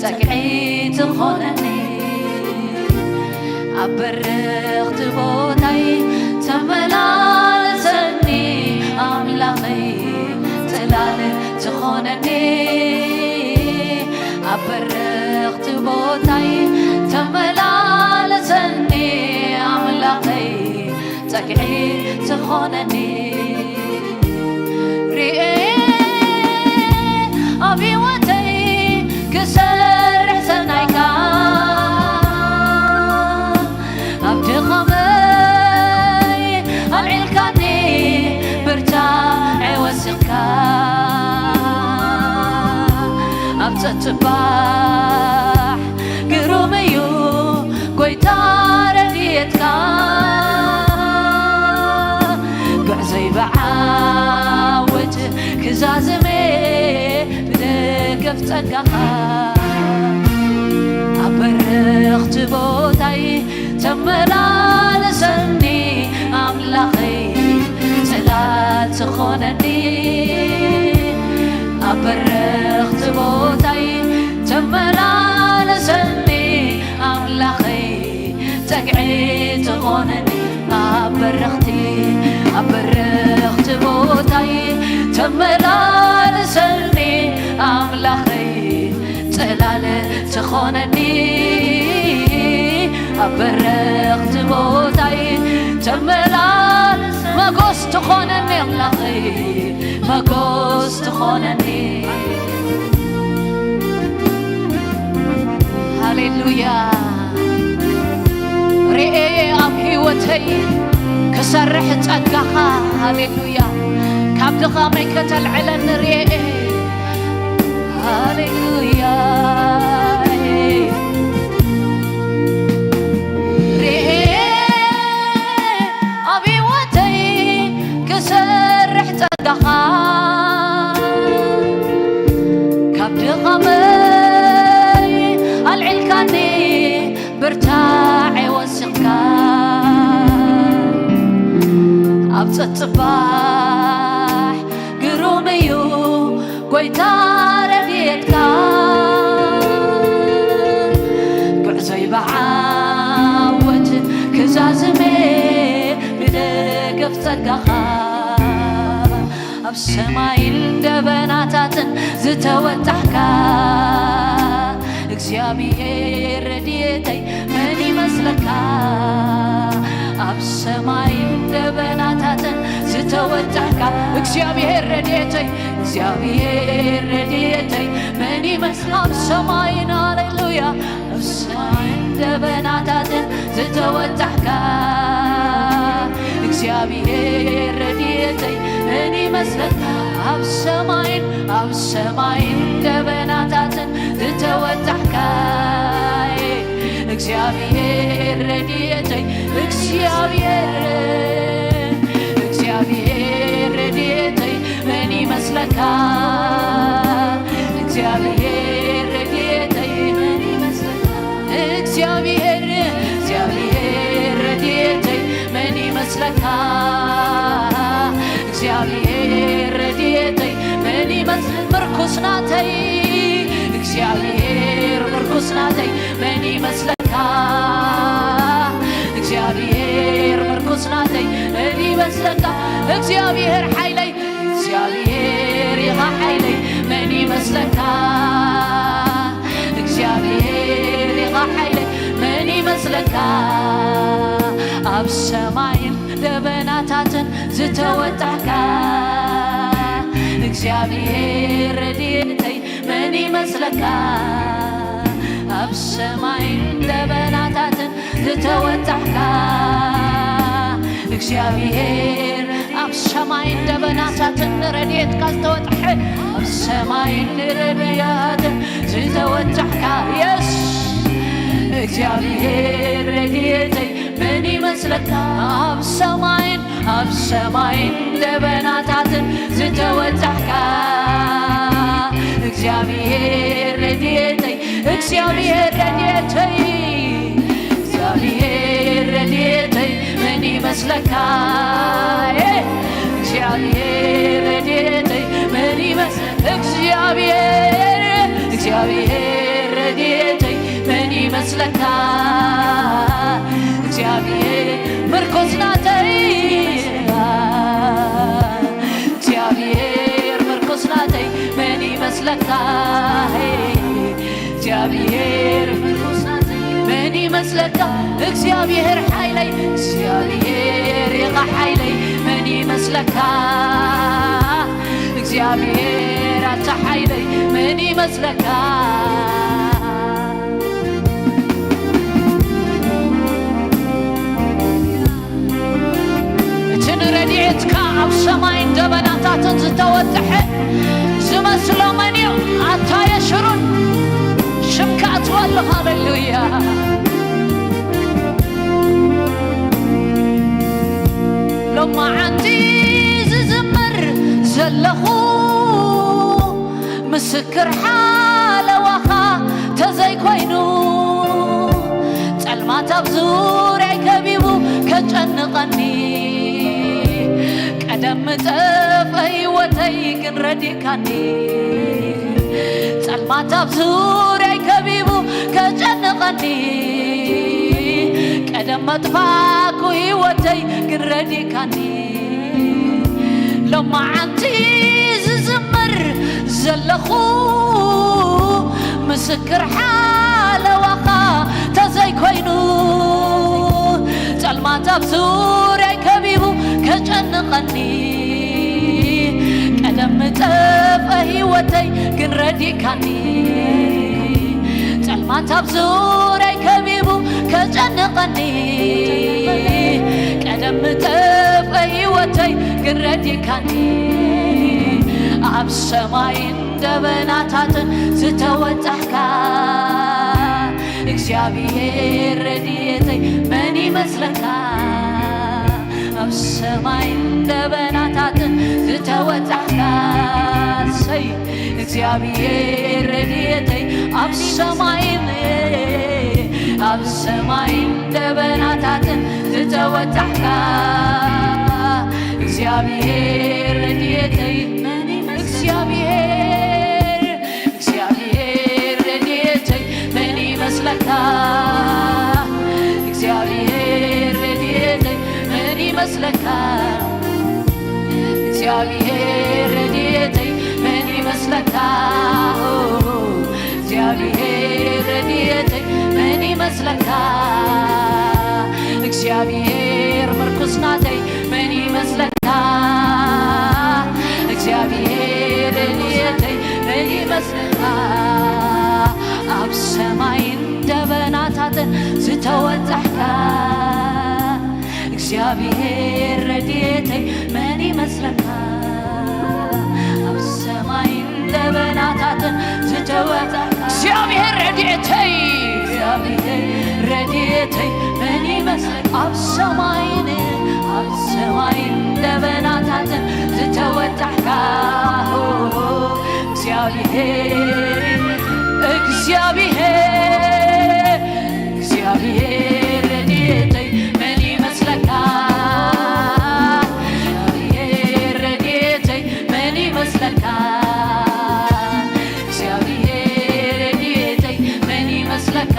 ጸግዒ ትኾነኒ። ኣብ በረኽቲ ቦታይ ተመላለሰኒ ኣምላኸይ፣ ጽላል ትኾነኒ። ኣብ በረኽቲ ቦታይ ተመላለሰኒ ኣምላኸይ፣ ጸግዒ ትኾነኒ። ርኤ ኣብ ህይወተይ ክሰርሕ ሰናይካ፣ ኣብ ድኻመይ ኣልዒልካኒ፣ ብርታዐይ ወሲኽካ። ኣብ ጸጽባሕ ግሩም እዩ ጎይታ ረድኤትካ፣ ዛዝሜ ብደገፍ ጸጋኻ ኣብ በረኽቲ ቦታይ ተመላለሰኒ ኣምላኸይ ጽላል ዝኾነኒ ኣብ በረኽቲ ቦታይ ተመላለሰኒ ኣምላኸይ ጸግዒ ዝኾነኒ ኣብ በረኽቲ ኣብ በረኽቲ ቦታይ ተመላለሰኒ ኣምላኸይ ጽላል ዝኾነኒ ኣብ በረኽቲ ቦታይ ተመላለስ መጎስ ትኾነኒ ኣምላኸይ መጎስ ትኾነኒ ሃሌሉያ ርኤየ ኣብ ህይወተይ ክሰርሕ ጸጋኻ ሃሌሉያ ካብ ድኻመይ ከተልዕለኒ ርኤየ ሃሌሉያ ርኤየ ኣብ ህይወተይ ክሰርሕ ጸጋኻ ካብ ድኻመይ ኣልዒልካኒ ብርታዐ ወሲኽካ ኣብ ጸጽባሕ ግሩም እዩ ጎይታ ረድኤትካ ጉዕዞይ ብዓወት ክዛዝሜ ብደገፍ ጸጋኻ ኣብ ሰማይን ደበናታትን ዝተወጣሕካ እግዚኣብሔር ረድኤተይ መን ይመስለካ ኣብ ሰማይን ደበናታትን ዝተወጣሕካ እግዚኣብሔር ረድኤተይ እግዚኣብሔር ረድኤተይ መን ይመስል ኣብ ሰማይን ሃሌሉያ ኣብ ሰማይን ደበናታትን ዝተወጣሕካ እግዚኣብሔር ረድኤተይ መን ይመስለካ ኣብ ሰማይን ኣብ ሰማይን ደበናታትን ዝተወጣሕካ እግዚኣብሔር ረድኤተይ እግዚኣብሔር እግዚኣብሔር ረድኤተይ መን ይመስለካ እግዚኣብሔር ረድኤተይ መን ይመስለካ እግዚኣብሔር እግዚኣብሔር ረድኤተይ መን ይመስለካ እግዚኣብሔር ረድኤተይ መን ይመስል ምርኩስ ናተይ እግዚኣብሔር ምርኩስ ናተይ መን ይመስለካ እግዚኣብሔር ምርኩስ ናተይ መን ይመስለካ እግዚኣብሔር ሓይለይ እግዚኣብሔር ኢኻ ሓይለይ መን ይመስለካ እግዚኣብሔር ኢኻ ሓይለይ መን ይመስለካ ኣብ ሰማይን ደበናታትን ዝተወጣሕካ እግዚኣብሔር ረድኤተይ መን ይመስለካ ኣብ ሰማይን ደበናታትን ዝተወጣሕካ እግዚኣብሔር ኣብ ሰማይን ደበናታትን ንረድኤትካ ዝተወጣሐ ኣብ ሰማይን ንረድኤትን ዝተወጣሕካ የስ እግዚኣብሔር ረድኤተይ መን ይመስለካ ኣብ ሰማይን ኣብ ሰማይን ደበናታትን ዝተወጣሕካ እግዚኣብሔር ረድኤተይ እግዚኣብሔር ረድኤተይ እግዚኣብሔር ረድኤተይ መን ይመስለካ እግዚኣብሔር ረድኤተይ መን ይመስል እግዚኣብሔር እግዚኣብሔር ረድኤተይ መን ይመስለካ እግዚኣብሔር ምርኮስ ናተይ እግዚኣብሔር ምርኮስ ናተይ መን ይመስለካ እግዚኣብሔር ምርኮስ ናተይ መን ይመስለካ እግዚኣብሔር ሓይለይ እግዚኣብሔር ኢኻ ሓይለይ መን ይመስለካ እግዚኣብሔር ኣታ ሓይለይ መን ይመስለካ እቲ ንረድኤትካ ኣብ ሰማይን ደበናታትን ዝተወጥሐ ዝመስሎ መን እዩ ኣታ የሽሩን ሽምካ ኣትወሉ ሃሌሉያ ሎማዓንቲ ዝዝምር ዘለኹ ምስክር ሓለዋኻ ተዘይኮይኑ፣ ጸልማት ኣብ ዙርያይ ከቢቡ ከጨንቐኒ፣ ቀደም ምጠፍአ ህይወተይ ግን ረዲእካኒ። ጸልማት ኣብ ዙርያይ ከቢቡ ከጨንቐኒ፣ ቀደም መጥፋእኩ ህይወተይ ግን ረዲእካኒ። ሎማዓንቲ ዝዝምር ዘለኹ፣ ምስክር ሓለዋኻ ተዘይኮይኑ፣ ጸልማት ኣብ ዙርያይ ከቢቡ ከጨንቐኒ፣ ቀደም ምጠፍአ ህይወተይ ግን ረዲእካኒ። ጸልማት ኣብ ዙርያይ ከቢቡ ከጨንቐኒ፣ ቀደም ምጠፍአ ህይወተይ ግን ረዲእካኒ። ኣብ ሰማይን ደበናታትን ዝተወጣሕካ እግዚኣብሔር ረድኤተይ መን ይመስለካ? ኣብ ሰማይን ደበናታትን ዝተወጣሕካ፣ ሰይ እግዚኣብሔር ረድኤተይ ኣብ ሰማይን ኣብ ሰማይን ደበናታትን ዝተወጣሕካ እግዚኣብሔር ረድኤተይ መን ይመስለካ? እግዚኣብሔር፣ እግዚኣብሔር ረድኤተይ መን ይመስለካ? እግዚኣብሔር ረድኤተይ መን ይመስለካ? እግዚኣብሔር ረድኤተይ መን ይመስለካ? ኦ፣ እግዚኣብሔር ረድኤተይ መን ይመስለካ? እግዚኣብሔር ምርኩስ ናተይ መን ይመስለካ? እግዚኣብሔር ረድኤተይ መን ይመስለካ? ኣብ ሰማይን ደበናታትን ዝተወጣሕካ እግዚኣብሔር ረድኤተይ መን ይመስለካ? ኣብ ሰማይን ደበናታትን ዝተወጣሕካ እግዚኣብሔር ረድኤተይ፣ እግዚኣብሔር ረድኤተይ መን ይመስለካ? ኣብ ሰማይን ኣብ ሰማይን ደበናታትን ዝተወጣሕካ እግዚኣብሔር፣ እግዚኣብሔር፣ እግዚኣብሔር ረድኤተይ መን ይመስለካ? እግዚኣብሔር ረድኤተይ መን ይመስለካ? እግዚኣብሔር ረድኤተይ መን ይመስለካ?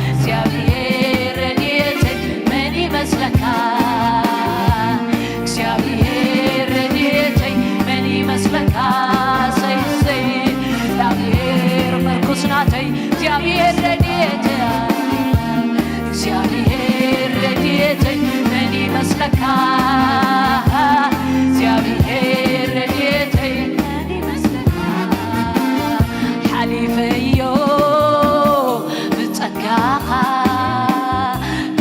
እግዚኣብሔር ረድኤተይ መን ይመስለካ? እግዚኣብሔር ረድኤተይ መን ይመስለካ? ሰይ፣ ሰይ፣ እግዚኣብሔር ምርኩስ ናተይ፣ እግዚኣብሔር ረድኤተይ፣ እግዚኣብሔር ረድኤተይ መን ይመስለካ? እግዚኣብሔር ረድኤተይ መን ይመስለካ? ሓሊፈዮ ብጸጋኻ፣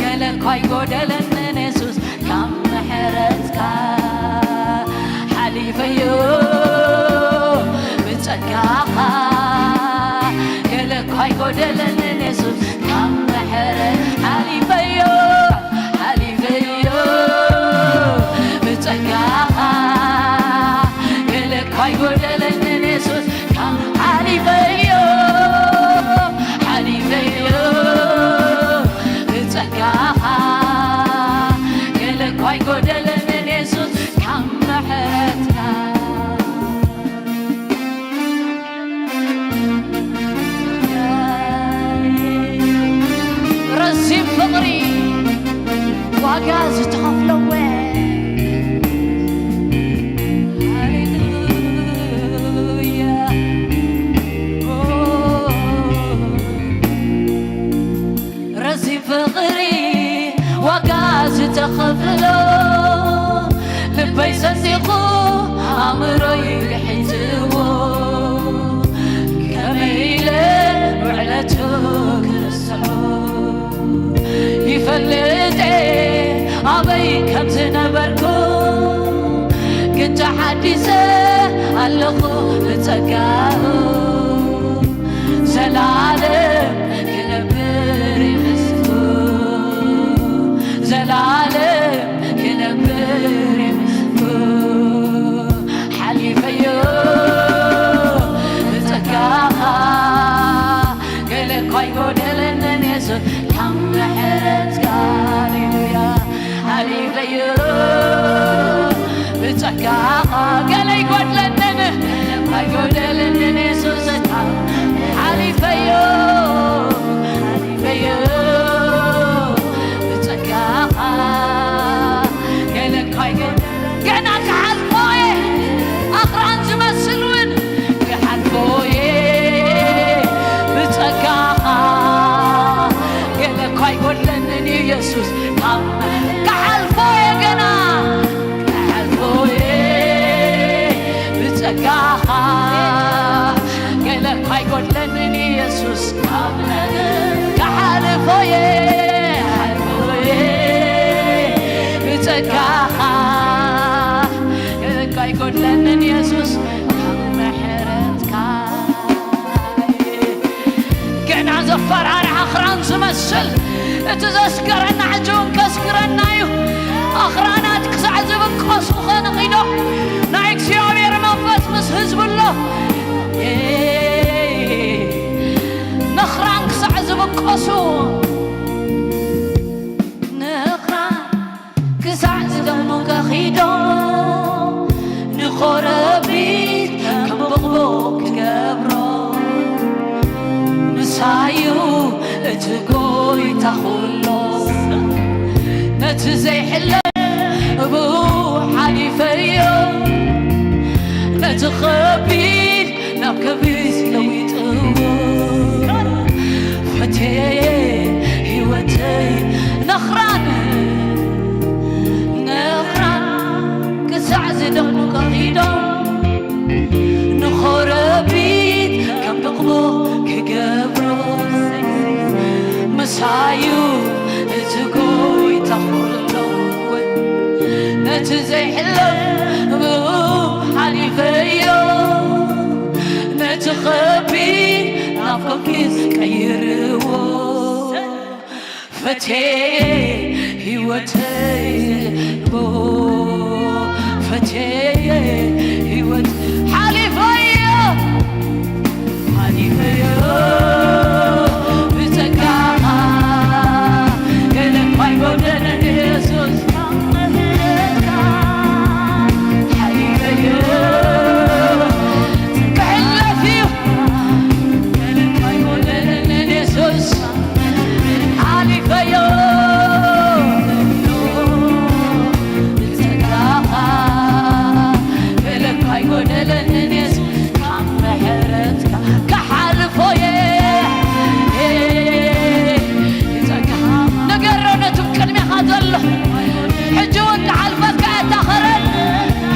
ገለ እኳ ኣይጎደለንን የሱስ ካብ ምሕረትካ። ሓሊፈዮ ብጸጋኻ፣ ገለ እኳ ኣይጎደለንን የሱስ ካብ ምሕረት። ሓሊፈዮ፣ ሓሊፈዮ ብጸጋኻ፣ ገለ እኳ ኣይጎደለንን የሱስ ካብ ሓሊፈዮ፣ ሓሊፈዮ ብጸጋኻ፣ ገለ እኳ ኣይጎደለንን የሱስ ካብ ምሕረትካ። ረዚን ፍቕሪ ዋጋ ዝተኸፍለወ። ሃሌሉያ። ረዚን ፍቕሪ ዋጋ ዝተኸፍሎ፣ ልበይ ሰንዲቑ ኣእምሮይ ግሒጥዎ፣ ከመይ ኢለ ውዕለቱ ክርስዖ? ይፈልጥ ኣበይ ከም ዝነበርኩ፣ ግን ተሓዲሰ ኣለኹ ብጸጋኡ። ዘላለም ክነብር ይመስኩ፣ ዘላለም ክነብር ይመስኩ። ሓሊፈዮ ብጸጋኻ ገለ ይጎድለንን ኣይጎደለንን የሱስ ሓሊፈዮ ሓሊፈዮ ብጸጋኻ ገለ እኳ ኣይጎደለን ገና ክሓልፎ እየ ኣኽራን ዝመስል እውን ክሓልፎ እየ ብጸጋኻ ገለ እኳ ኣይጎድለንን እዩ የሱስ ካብ ክሓልፎ እየ ገና ክሓልፎ እየ ብጸጋኻ ገለ እኳ ኣይጎድለንን ኢየሱስ ክሓልፎ እየ ክሓልፎ እየ ብጸጋኻ ገለ እኳ ኣይጎድለንን ኢየሱስ ካብ ምሕረትካ ገና ዘፈራርሕ ኣኽራን ዝመስል እቲ ዘስገረና ሕጂ እውን ከስግረና እዩ ኣኽራናት ክሳዕ ዝብቀሱ ኸነኺዶ ናይ እግዚኣብሔር መንፈስ ምስ ህዝቢ ኣሎ ነኽራን ክሳዕ ዝብቀሱ ንኽራን ክሳዕ ዝደሙ ከኺዶ ንኾረቢት ከም ብቕቡቕ ክገብሮ ምሳዩ እቲ ጎይታ ኩሎ ነቲ ዘይሕለፍ ብኡ ሓሊፈዮ ነቲ ኸቢድ ናብ ከቢድ ለዊጥዎ ፈትየ ህይወተይ ነኽራን ነኽራን ክሳዕ ዝደሙ ከኺዶም ንኾረቢት ከም ብቕቡቕ ክገብሮ ምሳዩ እቲ ጎይታ ኩሎ ነቲ ዘይሕለፍ ብኡ ሓሊፈዮ ነቲ ኸቢድ ናብ ከኪስ ቀይርዎ ፈትየ ህይወተይ ብ ፈትየ ህይወት ሓሊፈዮ ሓሊፈዮ ብጸጋኻ ገለ እኳ ኣይጎደለን ኢየሱስ ካብ ምሕረትካ ሓሊፈዮ ክሕለፍ እዩ ገለ እኳ ኣይጎደለንን ኢየሱስ ሓሊፈዮ ብጸጋኻ ገለ እኳ ኣይጎደለንን የሱስ ካብ ምሕረትካ ክሓልፎ እየ ንገሮ ነቲ ቅድሜኻ ዘሎ ሕጂ እውን ክሓልፈካ እታ ኸረን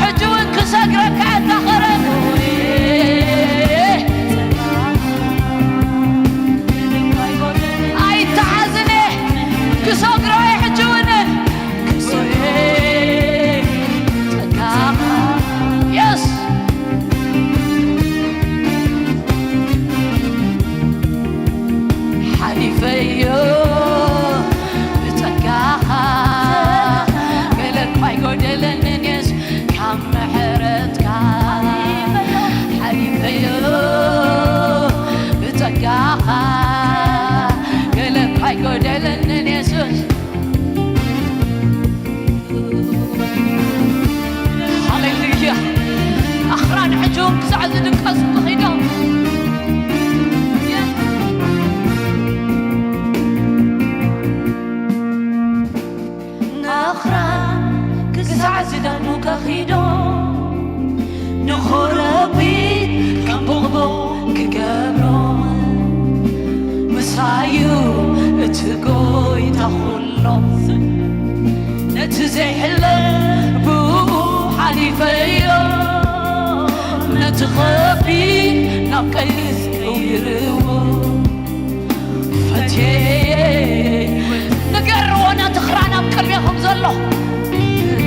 ሕጂ እውን ክሰግረካ እታ ኸረን ኣይተሓዝነ ክሰግሮ እየ ሕጂ እውን ክሰግሮ እየ ጸጋኻ የስ ሓሊፈዮ ብጸጋኻ ገለ እኳ ኣይጎደለንን የሱስ ካብ ምሕረትካ ሓሊፈዮ ብጸጋኻ ገለ እኳ ኣይጎደለንን የሱስ ሃሌሉያ ኣኽራን ሕጂ እውን ክሳዕ ዝድቀሱ ተኺዶም ንኣኽራን ክሳዕ ዝደሙ ከኺዶም ንኾረቢት ከም ብቕቡቕ ክገብሮም ምሳዩ እቲ ጎይታ ኩሎም ነቲ ዘይሕለፍ ብኡ ሓሊፈዮ ነቲ ኸቢድ ናብ ቀሊል ቀይርዎ ፈትየ ንገርዎ ነቲ ኽራን ኣብ ቅድሜኹም ዘሎ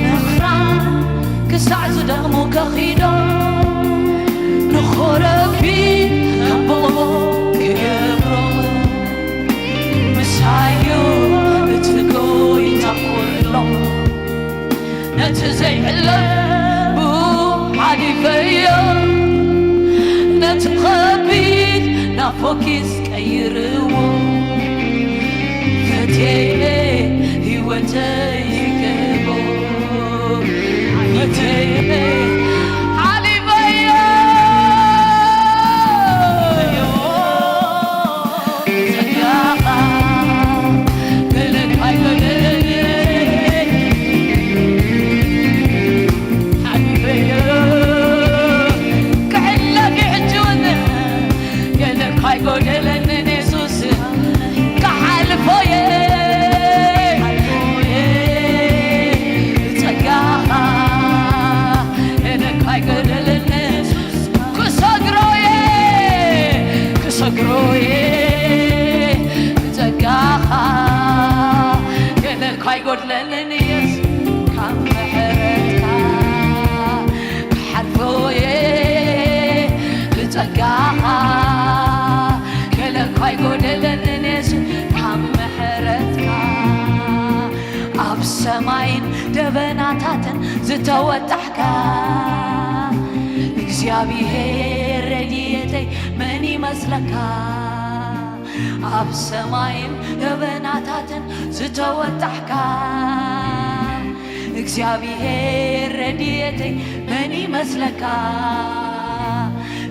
ንኽራን ክሳዕ ዝደኽሙ ከኺዶ ንኾረቢት ከም ብቕቡቕ ክገብሮ ምሳዩ እቲ ጎይታ ኩሎ ነቲ ዘይሕለፍ ብኡ ሓሊፈዮ ነቲ ኸቢድ ናብ ፎኪስ ቀይርዎ ፈትየ ህይወተይ ክህቦ ናታትን ዝተወጣሕካ እግዚኣብሔር ረድኤተይ መን ይመስለካ? ኣብ ሰማይን ደበናታትን ዝተወጣሕካ እግዚኣብሔር ረድኤተይ መን ይመስለካ?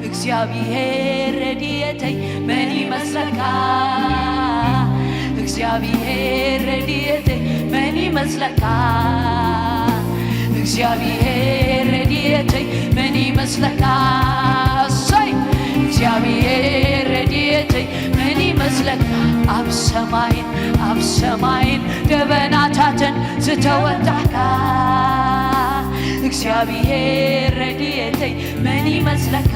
እግዚኣብሔር ረድኤተይ መን ይመስለካ? እግዚኣብሔር ረድኤተይ መን ይመስለካ? እግዚኣብሔር ረድኤተይ መን ይመስለካ? እሰይ! እግዚኣብሔር ረድኤተይ መን ይመስለካ? ኣብ ሰማይን ኣብ ሰማይን ደበናታትን ዝተወጣሕካ እግዚኣብሔር ረድኤተይ መን ይመስለካ?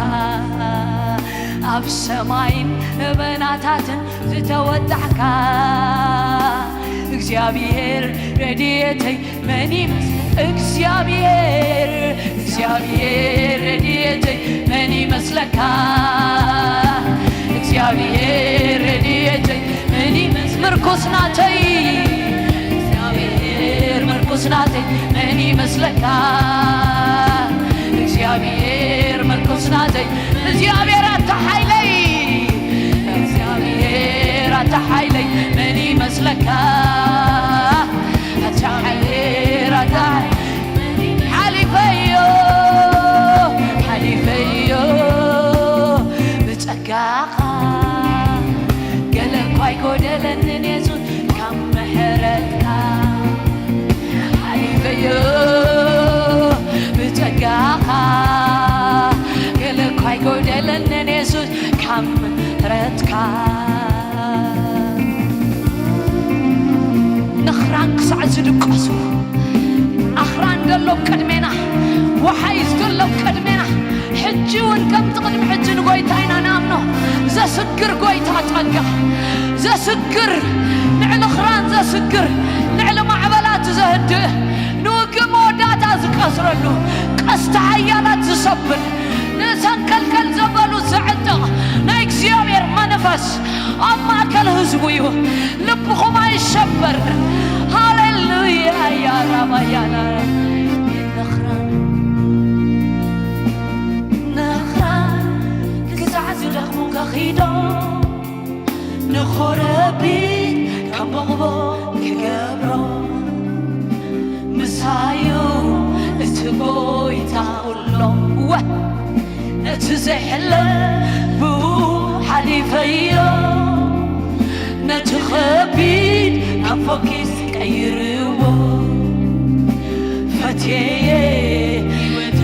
ኣብ ሰማይን ደበናታትን ዝተወጣሕካ እግዚኣብሔር ረድኤተይ መን ይመስ-፣ እግዚኣብሔር፣ እግዚኣብሔር ረድኤተይ መን ይመስለካ? እግዚኣብሔር ረድኤተይ መን ይመስ-፣ ምርኩስ ናተይ፣ እግዚኣብሔር ምርኩስ ናተይ መን ይመስለካ? እግዚኣብሔር ምርኩስ ናተይ፣ እግዚኣብሔር ኣታ ሓይለይ፣ እግዚኣብሔር ኣታ ሓይለይ መን ይመስለካ? ኣታ ሓይለይ፣ ኣታ ሓሊፈዮ፣ ሓሊፈዮ ብጸጋኻ፣ ገለ እኳ ኣይጎደለንን የሱስ ካብ ምሕረትካ። ሓሊፈዮ ብጸጋኻ፣ ገለ እኳ ኣይጎደለንን የሱስ ካብ ምሕረትካ። ነኽራን ክሳዕ ዝድቀሱ፣ ኣኽራን ዘሎ ቅድሜና፣ ወሓይዝ ዘሎ ቅድሜና፣ ሕጂ እውን ከምቲ ቅድሚ ሕጂ ንጎይታ ኢና ንኣምኖ። ዘስግር ጎይታ ጸጋ፣ ዘስግር፣ ንዕሊ ኣኽራን ዘስግር፣ ንዕሊ ማዕበላት ዘህድእ፣ ንውግእ መወዳእታ ዝቀስረሉ፣ ቀስቲ ሓያላት ዝሰብር፣ ንሰንከልከል ዘበሉ ዘዕጥቕ ናይ እግዚኣብሔር መንፈስ ኣብ ማእከል ህዝቡ እዩ። ልብኹም ኣይሸበር። ሃሌሉያ። ያራባያና ነኽራን፣ ነኽራን ክሳዕ ዝደኽሙ ከኺዶ፣ ንኾረቢት ከም ቦቕቦቕ ክገብሮ፣ ምሳዩ እቲ ጎይታ ኩሎም። ወ-፣ ነቲ ዘይሕለፍ ብኡ ሓሊፈዮ፣ ነቲ ኸቢድ ናብ ፎኪስ ቀይርዎ። ፈትየየ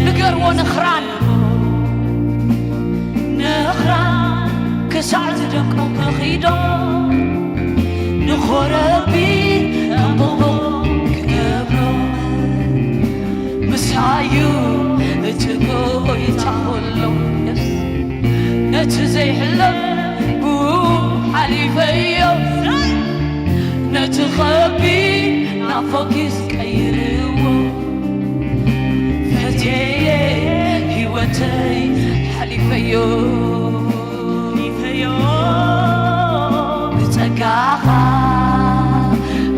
ንገርዎ ንኽራን፣ ንኽራን ክሳዕ ዝደክሞ ከኺዶ፣ ንኾረቢት ኣምቦ ክገብሮ። ምሳዩ እቲ ጎይታ ኩሉ፣ ነቲ ዘይሕለፍ ብኡ ሓሊፈዮ፣ ነቲ ኸቢድ ናብ ፎኪስ ቀይርዎ። ፈትየየ ህይወተይ ሓሊፈዮ፣ ሓሊፈዮ ብጸጋኻ፣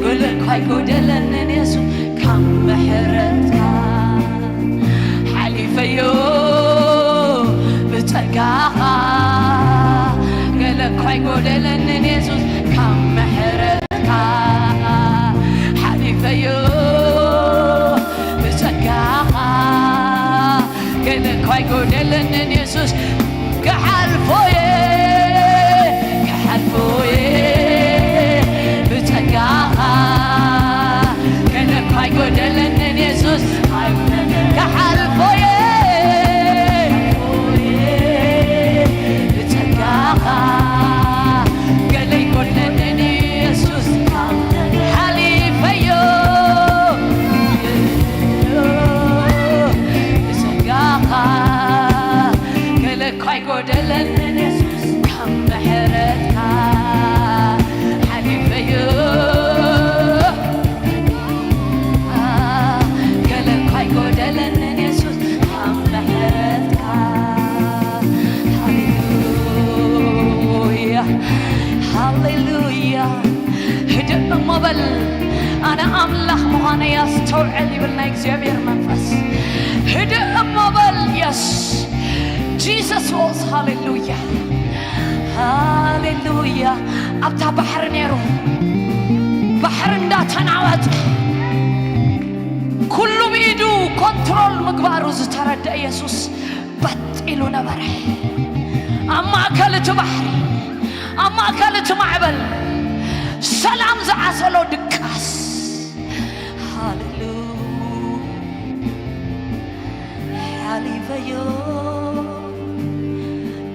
ገለ እኳ ኣይጎደለንን የሱስ ካብ ምሕረትካ። ሓሊፈዮ ብጸጋኻ፣ ገለ እኳ ኣይጎደለንን የሱስ ካብ ምሕረትካ። ሓሊፈዮ ብጸጋኻ፣ ገለ እኳ ኣይጎደለንን የሱስ። ክሓልፎየ፣ ክሓልፎየ ብጸጋኻ፣ ገለ እኳ ኣይጎደለንን የሱስ። ክሓልፎየ ብጸጋኻ፣ ገለ ኣይጎድለንን የሱስ። ሓሊፈዮ ብጸጋኻ፣ ናይ እግዚኣብሔር መንፈስ። ህድእ እሞ በል። የስ፣ ጂሰስ ዎስ። ሃሌሉያ፣ ሃሌሉያ። ኣብታ ባሕሪ ነይሩ፣ ባሕሪ እንዳተናወጠ፣ ኩሉ ብኢዱ ኮንትሮል ምግባሩ ዝተረደ ኢየሱስ በጥ ኢሉ ነበረ። ኣብ ማእከል እቲ ባሕሪ፣ ኣብ ማእከል እቲ ማዕበል ሰላም ዝዓሰሎ ድቃስ። ሃሌሉያ። ሓሊፈዮ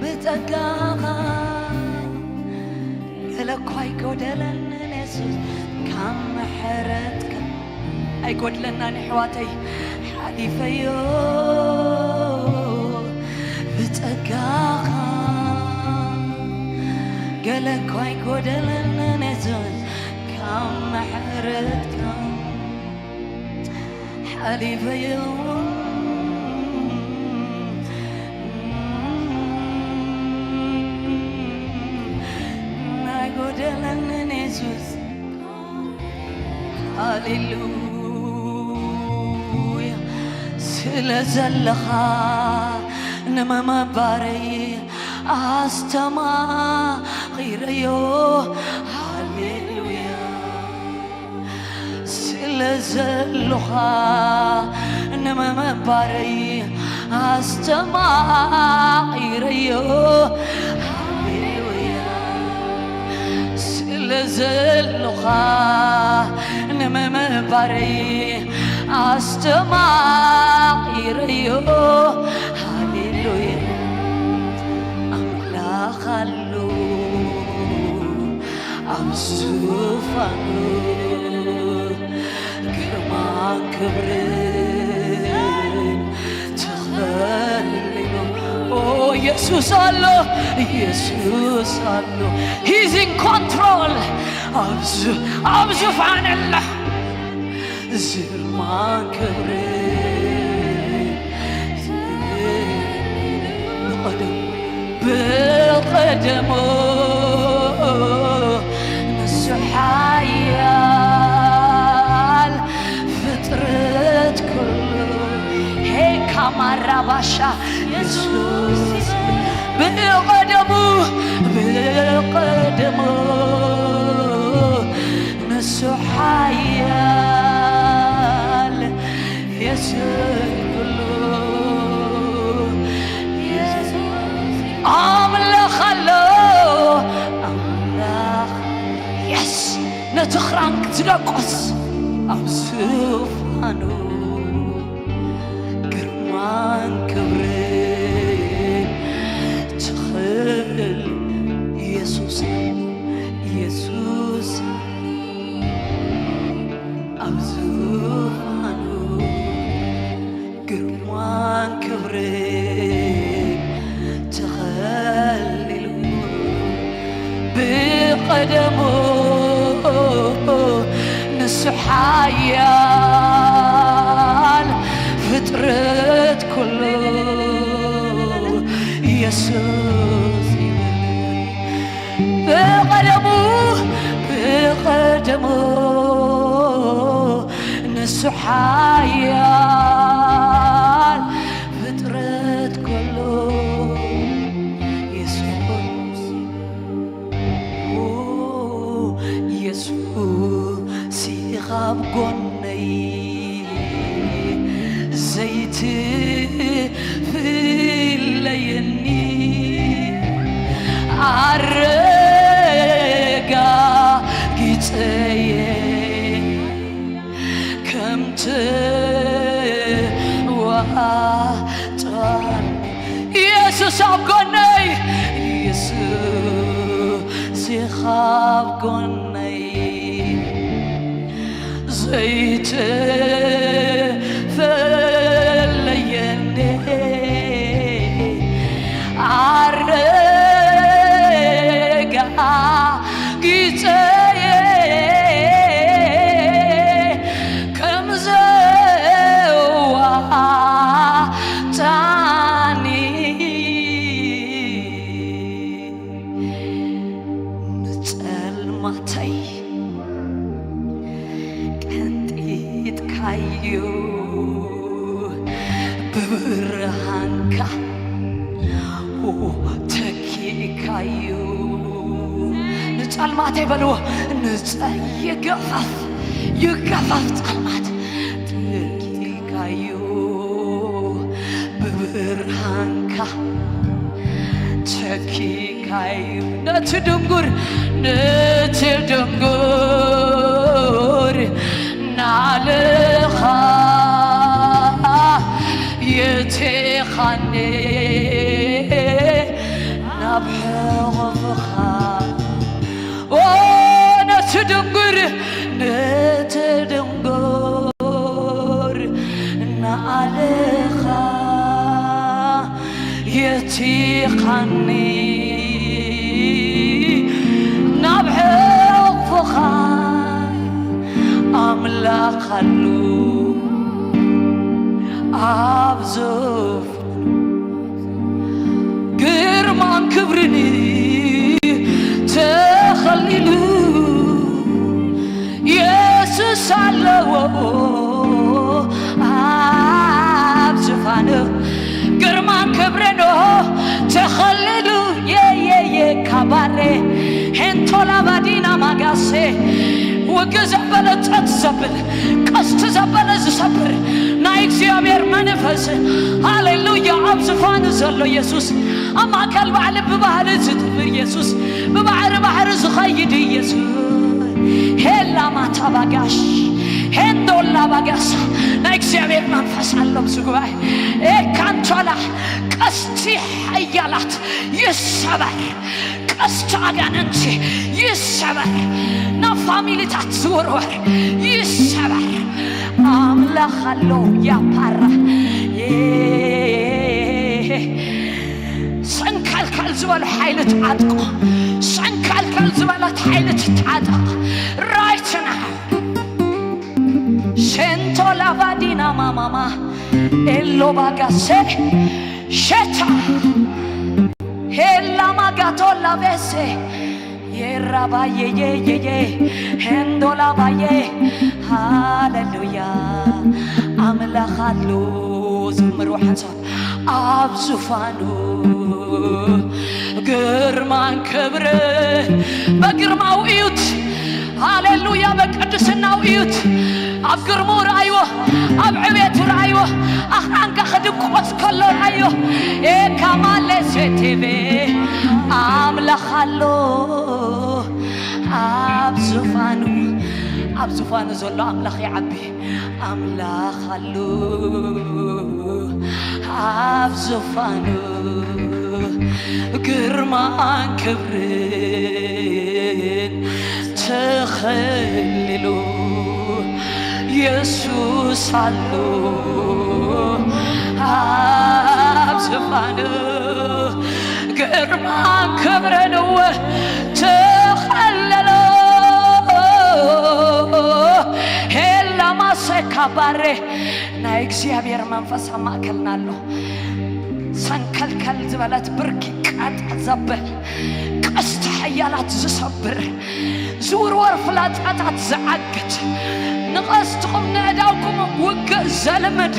ብጸጋኻ፣ ገለ እኳ ኣይጎደለንን የሱስ ካብ ምሕረትካ። ኣይጎድለናን ኣሕዋተይ፣ ሓሊፈዮ ብጸጋኻ። ገለ እኳ ኣይጎደለንን የሱስ ካብ ምሕረትካ። ሓሊፈዮ ኣይጎደለንን የሱስ። ሃሌሉያ። ስለ ዘለኻ ንመመባረይ ኣስተማቒረዮ። ሃሌሉያ። ስለ ዘሎኻ ንመመባረይ ኣስተማቒረዮ። ሃሌሉያ። ስለ ዘሎኻ ንመመባረይ ኣስተማቒረዮ። ሃሌሉያ። ኣምላኽ ኣሎ ኣብ ዙፋኑ፣ ግርማን ክብርን ተኸሊሉ። ኦ፣ ኢየሱስ ኣሎ፣ ኢየሱስ ኣሎ። He's in control። ኣብ ዙ-፣ ኣብ ዙፋን ኣሎ። ዝማን ክብርን ብቐደም፣ ብቐደሙ ንሱ ሓያል ፍጥረት ኩሉ። ሄ ካማራባሻ የሱስ ብቐደሙ፣ ብቐደሙ ንሱ ሓያል የስብ ኩሉ። ኣምላኽ ኣሎ፣ ኣምላኽ። የስ፣ ነቲ ክራን ክትደቁስ ኣብ ዙፋኑ ግርማን ክብርን ትኽእል ኢየሱስ፣ ኢየሱስ ኣብ ዙፋኑ ግርማን ክብርን ተኸሊሉ ብቐደሙ ንሱ ሓያል ፍጥረት ኩሉ ኢየሱስ ይብል። ብቐደሙ፣ ብቐደሙ ንሱ ሓያል ፍጥረት ኩሉ ኢየሱስ፣ ኢየሱስ ኢኻ ኣብ ጎነይ ዘይትፍለየኒ። ኣረጋጊጸየ ከም ትዋጣኒ። ኢየሱስ ኣብ ጎነይ፣ ኢየሱስ ኢኻ ኣብ ጎነይ። ዘይትፈለየኒ ኣረጋጊጸየ ከም ዘዋጣኒ። ንጸልማተይ ቀንጢጥካያ ብብርሃንካ ተኪእካዩ። ንጸልማተይ በልዎ፣ ንጸ-፣ ይገፈፍ፣ ይገፈፍ ጸልማት። ተኪእካዩ ብብርሃንካ ተኪእካዩ። ነቲ ድንጉር፣ ነቲ ድንጉር ናልኻ የቴኻኒ ናብ ሕቑፍኻ። ኦ፣ ነቲ ድንጉር፣ ነቲ ድንጉር ናልኻ የቲኻኒ ናብ ሕቑፍኻ። ኣምላኽ ኣሎ ኣብ ዙፋኑ፣ ግርማን ክብርን ተኸሊሉ። የሱስ ኣለዎ ኣብ ዝፋኑ፣ ግርማን ክብርን ተኸሊሉ። የየየ ካባሬ ሄንቶላ ባዲና ማጋሴ። ውግ ዘበለ ጸጥ ዘብል፣ ቀስት ዘበለ ዝሰብር ናይ እግዚኣብሔር መንፈስ። ሃሌሉያ። ኣብ ዝፋኑ ዘሎ የሱስ፣ ኣብ ማእከል ባሕሪ ብባህሪ ዝጥብር የሱስ፣ ብባሕሪ ባሕሪ ዝኸይድ የሱስ። ሄላ ማታ ባጋሽ፣ ሄንዶላ ባጋሳ። ናይ እግዚኣብሔር መንፈስ ኣሎ ኣብዚ ጉባኤ። ኤካንቶላ፣ ቀስቲ ሓያላት ይሰበር፣ ቀስቲ ኣጋንንቲ ይሰበር፣ ናብ ፋሚሊታት ዝውርወር ይሰበር። ኣምላኽ ኣሎ ያፓራ። ሰንካልካል ዝበሉ ሓይሊ ትዓጥቁ፣ ሰንካልካል ዝበለት ሓይሊ ትታጠቕ። ራይት ናው ሸንቶ ላቫዲና ማማማ ኤሎ ባጋሴ ሸታ ሄላ ማጋቶ ላቬሴ የራባየየየየ ሄንዶላ ባየ። ሃሌሉያ። ኣምላኽ ኣሎ። ዘምሩ ሓንሳብ ኣብ ዙፋኑ ግርማን ክብር በግርማው እዩት። ሃሌሉያ። በቅድስናው እዩት። ኣብ ግርሙ ረኣይዎ፣ ኣብ ዕቤቱ ረኣይዎ። ኣኽራንካ ክድቆስ ከሎ ረኣዮ። ኤካማሌ ሴቴቤ ኣምላኽ ኣሎ ኣብ ዙፋኑ። ኣብ ዙፋኑ ዘሎ ኣምላኽ ይዓቢ። ኣምላኽ ኣሎ ኣብ ዙፋኑ፣ ግርማን ክብርን ተኸሊሉ። የሱስ ኣሎ ኣብ ዙፋኑ፣ ግርማን ክብርን እወ ተኸለሎ። ሄላ ማሰካ ባሬ። ናይ እግዚኣብሔር መንፈስ ኣብ ማእከልና ኣሎ። ሰንከልከል ዝበለት ብርኪ ቀጥ ዘብል፣ ቀስቲ ሓያላት ዝሰብር፣ ዝውርወር ፍላጻታት ዝዓግት፣ ንቐስትኹም ንእዳውኩም ውግእ ዘልምድ፣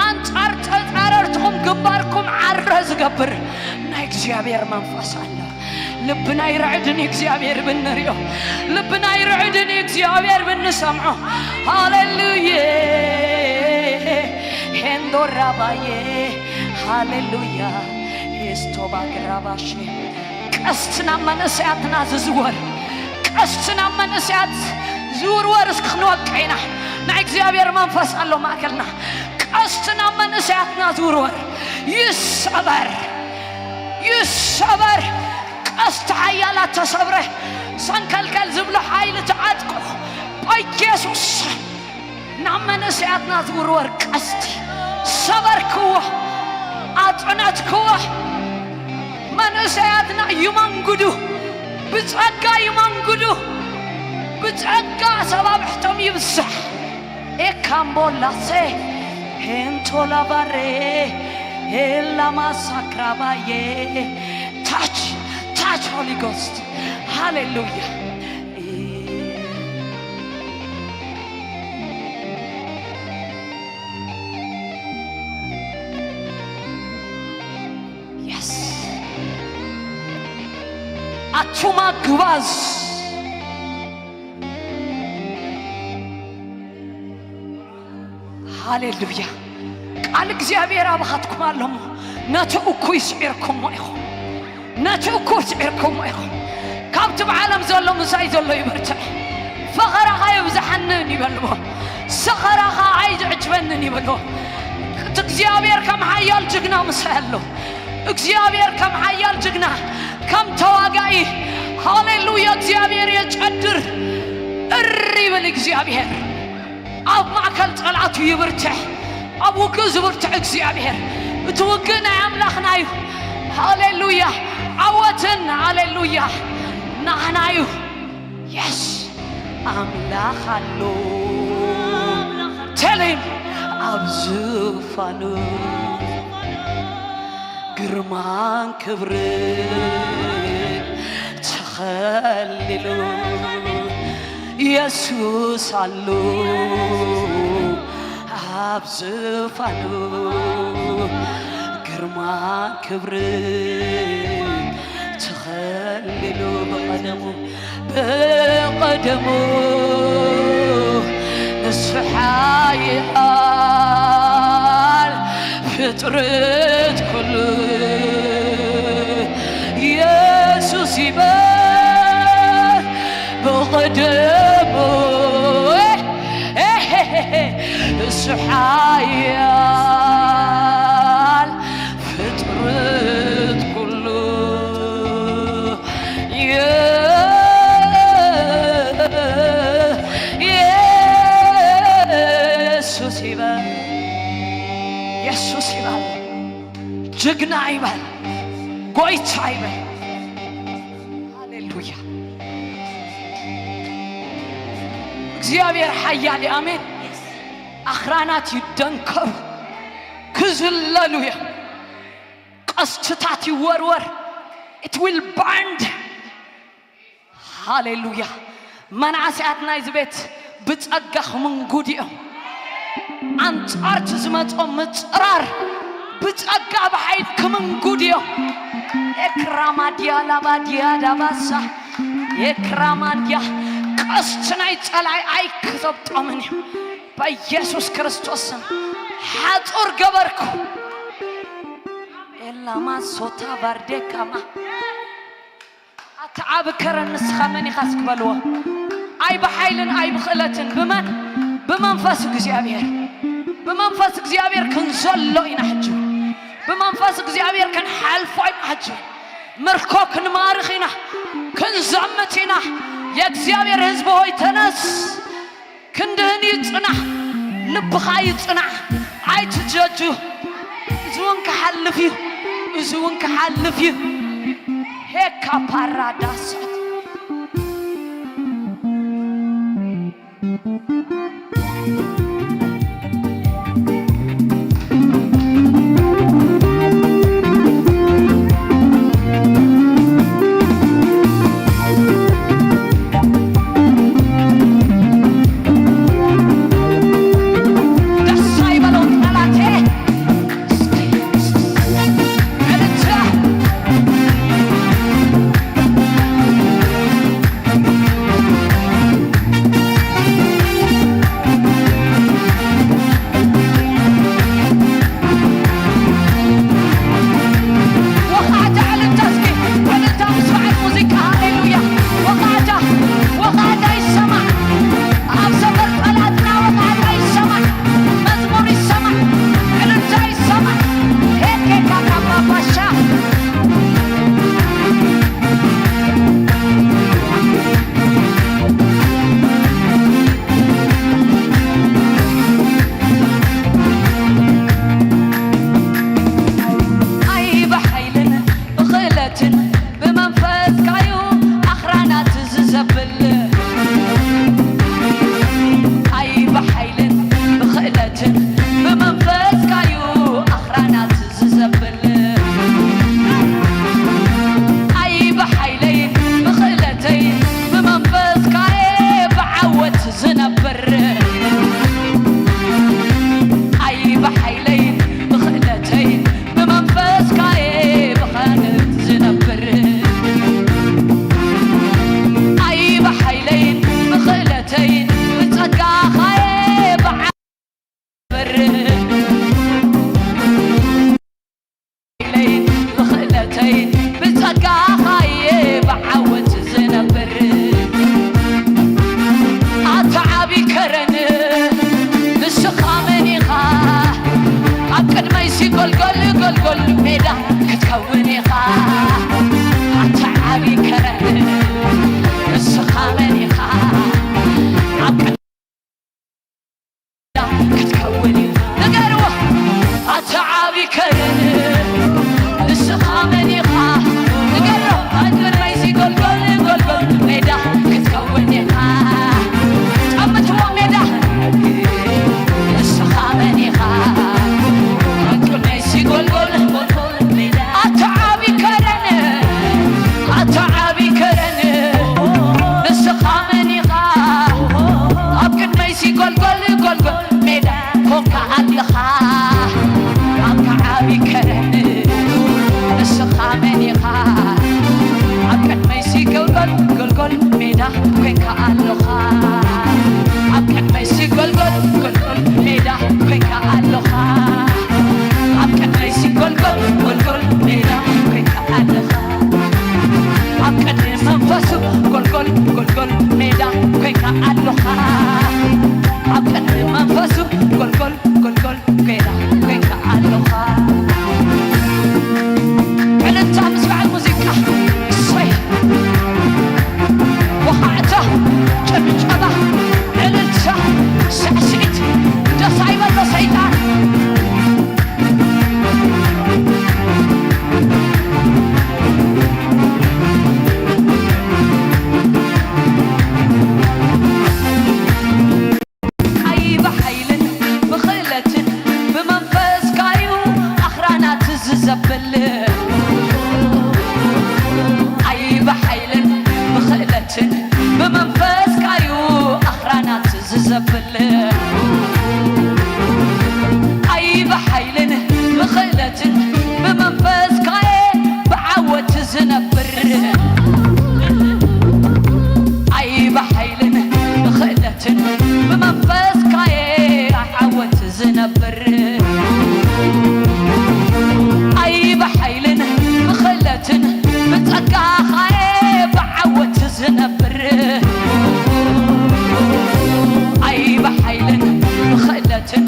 ኣንጻር ተጻረርትኹም ግንባርኩም ዓረ ዝገብር ናይ እግዚኣብሔር መንፈስ ኣሎ። ልብና ይርዕድን እግዚኣብሔር ብንሪኦ፣ ልብና ይርዕድን እግዚኣብሔር ብንሰምዖ። ሃሌሉየ ሄንዶ ራባየ። ሃሌሉያ ሄስቶ ባግራባሼ። ቀስትና መንእሰያትና ዝዝወር፣ ቀስትና መንእሰያት ዝውርወር እስኪ ክንወቅዕ ኢና። ናይ እግዚኣብሔር መንፈስ ኣሎ ማእከልና። ቀስትና መንእሰያትና ዝውርወር ይሰበር፣ ይሰበር። ቀስቲ ሓያላት ተሰብረ። ሰንከልከል ዝብሎ ሓይሊ ተዓጥቁ በኢየሱስ። ናብ መንእሰያትና ዝውርወር ቀስቲ ሰበርክዎ፣ ኣጽነትክዎ። መንእሰያትና ይመንግዱ፣ ብጸጋ ይመንግዱ፣ ብጸጋ ሰባብሕቶም ይብዛሕ። ኤካምቦላሴ ሄንቶላባሬ ሄላማሳክራባዬ። ታች፣ ታች ሆሊ ጎስት። ሃሌሉያ። ኣቱማ ግባዝ። ሃሌሉያ። ቃል እግዚኣብሔር ኣባኻትኩም ኣሎ እሞ፣ ነቲ እኩይ ስዒርኩሞ ኢኹም። ነቲ እኩይ ስዒርኩሞ ኢኹም። ካብቲ ብዓለም ዘሎ ምሳይ ዘሎ ይበርትዕ። ፈኸራኻ የብዝሓንን ይበልዎ። ሰኸራኻ ኣይዝዕጅበንን ይበልዎ። እቲ እግዚኣብሔር ከም ሓያል ጅግና ምሳይ ኣሎ። እግዚኣብሔር ከም ሓያል ጅግና፣ ከም ተዋጋኢ፣ ሃሌሉያ፣ እግዚኣብሔር የጨድር። እሪ ይብል እግዚኣብሔር። ኣብ ማእከል ጸላእቱ ይብርትዕ። ኣብ ውግእ ዝብርትዕ እግዚኣብሔር። እቲ ውግእ ናይ ኣምላኽና እዩ። ሃሌሉያ። ዓወትን፣ ሃሌሉያ፣ ናህና እዩ። የስ፣ ኣምላኽ ኣሎ። Tell him። ኣብ ዙፋኑ ግርማን ክብርን ተኸሊሉ የሱስ ኣሎ ኣብ ዙፋኑ። ግርማን ክብርን ተኸሊሉ ብቐደሙ፣ ብቐደሙ ንሱ ሓያል ፍጥረት ኩሉ የሱስ ይበል ብቐደሙ። ንሱ ሓያል ፍጥረት ኩሉ የ-፣ የሱስ ይበል፣ የሱስ ይበል፣ ጅግና ይበል፣ ጎይታ ይበል። ሃሌሉያ። እግዚኣብሔር ሓያል እዩ። ኣሜን። ኣኽራናት ይደንከሩ፣ ክዝለሉ እዮም። ቀስትታት ይወርወር። It will burn። ሃሌሉያ። መናእሰያት ናይዚ ቤት ብጸጋ ክምንጉድ እዮም። ኣንጻርቲ ዝመጾ ምጽራር ብጸጋ ብሓይል ክምንጉድ እዮም። ኤክራማድያ ላባድያ ዳባሳ ኤክራማድያ ቀስቲ ናይ ጸላኢ ኣይክዘብጦምን እዩ። በኢየሱስ ክርስቶስ ስም ሓጹር ገበርኩ። ኤላማ ሶታ ቫርዴካማ ኣታ ዓቢ ከረን ንስኻ መን ኢኻ እስኪ በልዎ። ኣይ ብሓይልን ኣይ ብኽእለትን ብመን? ብመንፈስ እግዚኣብሔር። ብመንፈስ እግዚኣብሔር ክንዘሎ ኢና ሕጂ። ብመንፈስ እግዚኣብሔር ክንሓልፎ ኢና ሕጂ። ምርኮ ክንማርኽ ኢና። ክንዘምት ኢና። የእግዚኣብሔር ህዝቢ ሆይ ተነስ። ክንድህን ይጽናሕ፣ ልብኻ ይጽናሕ፣ ኣይትጀጁ። እዚ እውን ክሓልፍ እዩ፣ እዚ እውን ክሓልፍ እዩ። ሄካ ፓራዳሳት ደስ ኣይበለው ጠላቴ። እልልታ። ጎልጎል ሜዳ ክትከውን ኢኻ ኣታ ዓቢ ከረን ንስኻ መን ኢኻ ኣብ ክትከውን እዩ። ንገርዎ፣ ኣታ ዓቢ ከረን፣ ንስኻ መን ኢኻ? ንገሮ፣ ኣብ ቅድመይሲ ጎልጎል፣ ጎልጎል ሜዳ ክትከውን ኢኻ። ጠምትዎ ሜዳ፣ ንስኻ መን ኢኻ? ኣብ ቅድመይሲ ጎልጎል፣ ጎልጎል ኣታ ዓቢ ከረን፣ ኣታ ዓቢ ከረን፣ ንስኻ መን ኢኻ? ኣብ ቅድመይሲ ጎልጎል፣ ጎልጎል ሜዳ ኮንካ ኣለኻ። ኣታ ዓቢ ከረን፣ ንስኻ መን ኢኻ? ኣብ ቅድመይሲ ጎልጎል፣ ጎልጎል ሜዳ ኮንካ ኣለኻ። ኣብ ቅድመይሲ ጎልጎል፣ ጎልጎል ሜዳ ኮንካ ኣለኻ። ኣብ ቅድመይሲ ጎልጎል፣ ጎልጎል ሜዳ ኮይንካ ኣለኻ። ኣብ ቅድሚ መንፈሱ ጎልጎል፣ ጎልጎል ሜዳ ኮይንካ ኣለኻ። ኣብ ቅድሚ መንፈሱ ጎልጎል፣ ጎልጎል ሜዳ ኮይንካ ኣለኻ። ዕልልታ ምስ በዓል ሙዚቃ፣ እሰይ! ወኻዕታ፣ ጭብጨባ፣ ዕልልታ፣ ሳዕስዒት፣ ደስ ኣይበሎ ሰይጣን። ኣይ ብሓይልን ብኽእለትን ብመንፈስካዩ ኣኽራናት ዝዘብል። ኣይ ብሓይልን ብኽእለትን ብመንፈስካዩ ኣኽራናት ዝዘብል። ኣይ ብሓይልን ብኽእለትን ብመንፈስካየ ብዓወት ዝነብር። ኣይ ብሓይልን ብኽእለትን ብመንፈስካየ ዓወት ዝነብር። ኣይ ብሓይልን ብኽእለትን ብጸጋኻየ ብዓወት ዝነብር። ኣይ ብሓይልን ብኽእለትን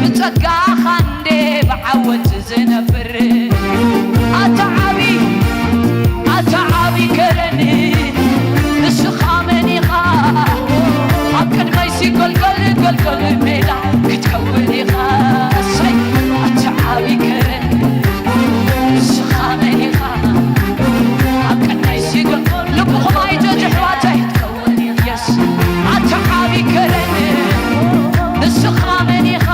ብጸጋኻ እንዴ ብዓወት ዝነብር። ኣታ ዓቢ፣ ኣታ ዓቢ ከረን፣ ንስኻ መን ኢኻ? ኣብ ቅድመይሲ ጎልጎል፣ ጎልጎል ሜዳ ክትከውን ኢኻ። እሰይ፣ ኣታ ዓቢ ከረን፣ ንስኻ መን ኢኻ? ኣብ ቅድመይሲ ጎልጎል፣ ልብኹም ኣይትእቲ ኣሕዋተይ። የስ፣ ኣታ ዓቢ ከረን፣ ንስኻ መን ኢኻ?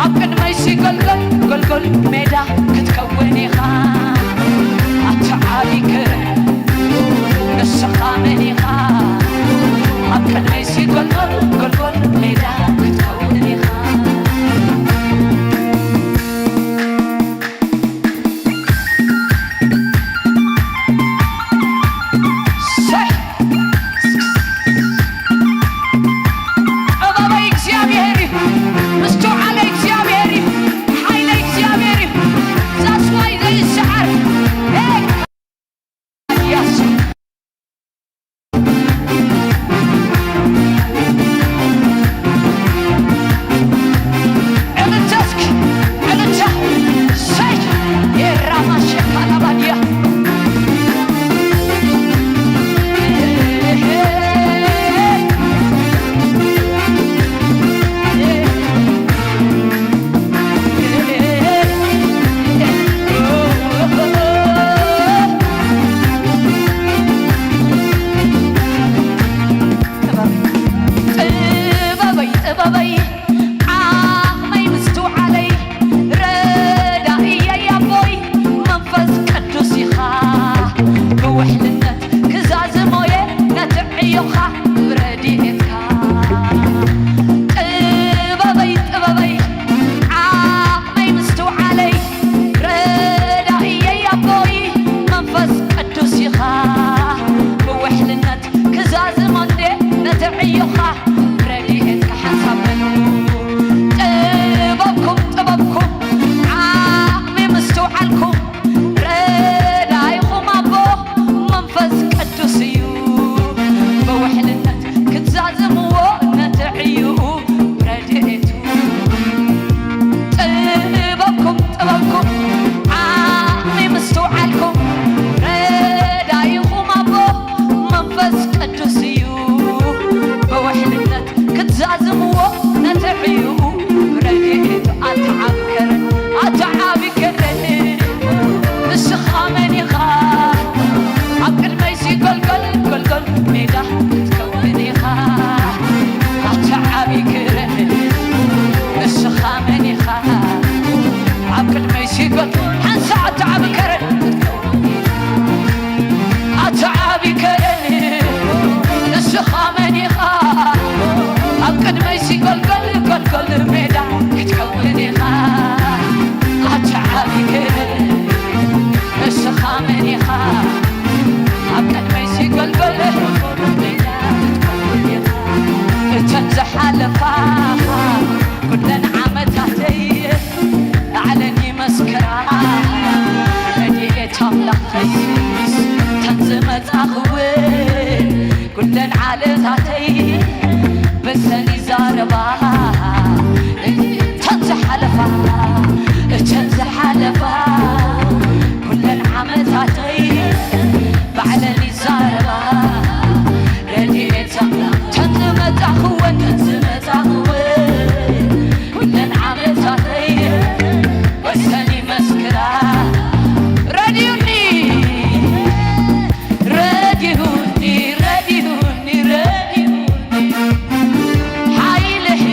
ኣብ ቅድመይሲ ጎልጎል፣ ጎልጎል ሜዳ ክትከውን ኢኻ። ኣታ ዓቢ ከረን፣ ንስኻ መን ኢኻ? ኣብ ቅድመይሲ ጎልጎል፣ ጎልጎል ሜዳ ክትከውን ኢኻ። ሰይ! ጥበበይ እግዚኣብሔር እዩ፣ ምስትውዓለይ እግዚኣብሔር እዩ፣ ሓይለይ እግዚኣብሔር እዩ። እተን ዝሓለፋ፣ እተን ዝሓለፋ ኩለን ዓመታተይ ባዕለን ይዛረባ። ረድኤታ እተን ዝመጻኽወን፣ እተን ዝመጻኽወን ኩለን ዓመታተይ ወሰን ይመስክራ። ረድዩኒ፣ ረድዩኒ፣ ረድዩኒ፣ ረድዩኒ ሓይልኺ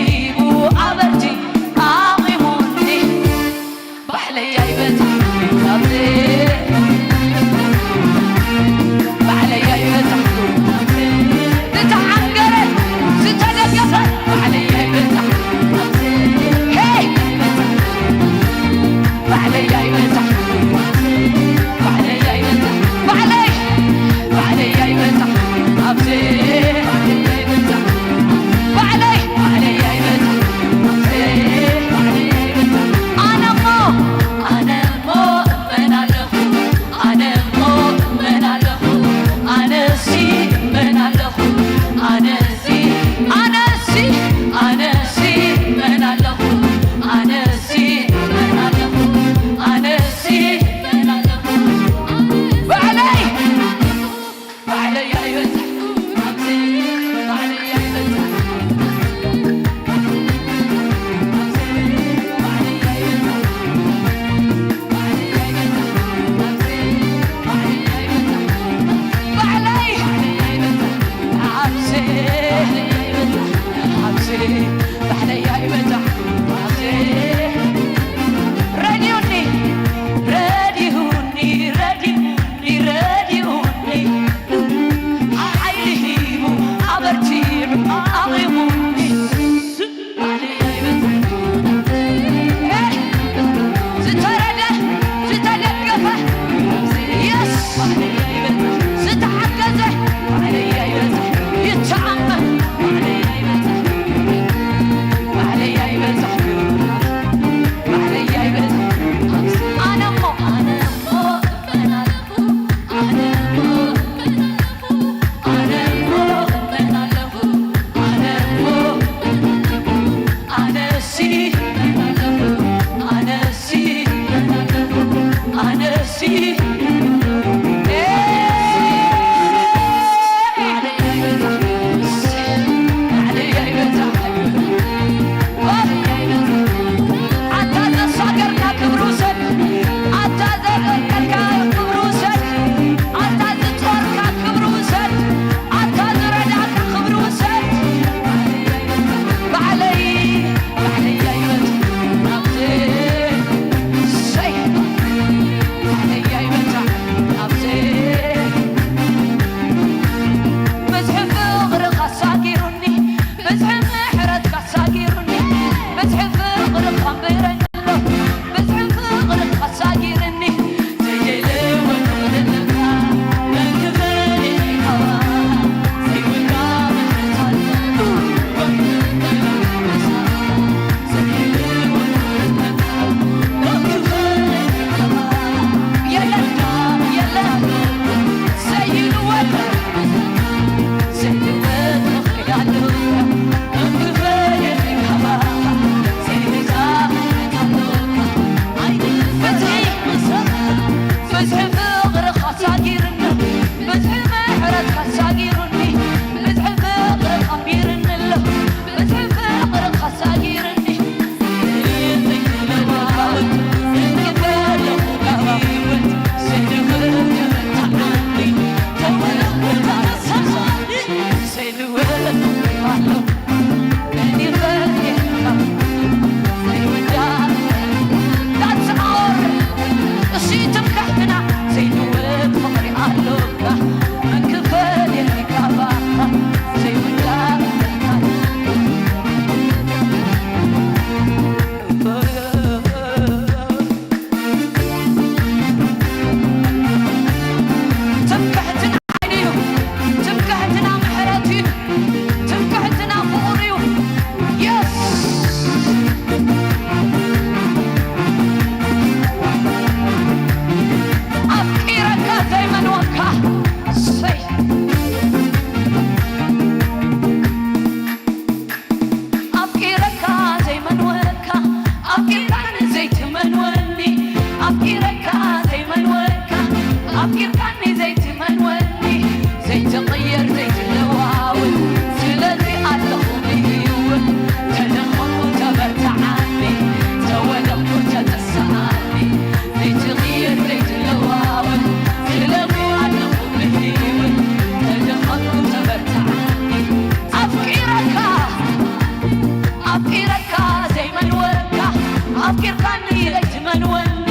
ኣፍቂርካኒ ዘይትመንወኒ፣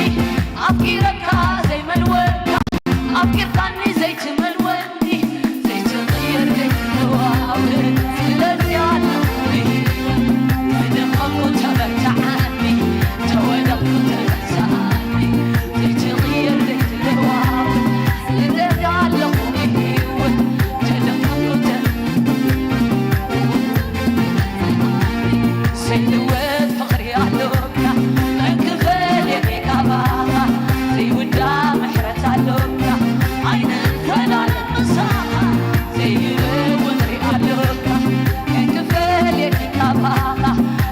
ኣፍቂረካ ዘይመንወካ፣ ኣፍቂርካኒ ዘይትመንወኒ፣ ዘይትቕየር ዘይትለዋወጥ፣ ስለዚ ኣለኹ ብህይወት፣ ተደኸምኩ ተበርትዓኒ፣ ተወደቕኩ ተረሳዓኒ፣ ዘይትቕየር ዘይትለዋወጥ፣ ስለዚ ኣለኹ ብህይወት፣ ተደኸምኩ ተ-፣ ዘይልወጥ ፍቕሪ ኣሎካ፣ መን ክፈልየኒ ካባኻ፣ ዘይውዳእ ምሕረት ኣሎካ፣ ኣይንፈላለን ምሳኻ፣ ዘይልወጥ ፍቕሪ ኣሎካ፣ መን ክፈልየኒ ካባኻ፣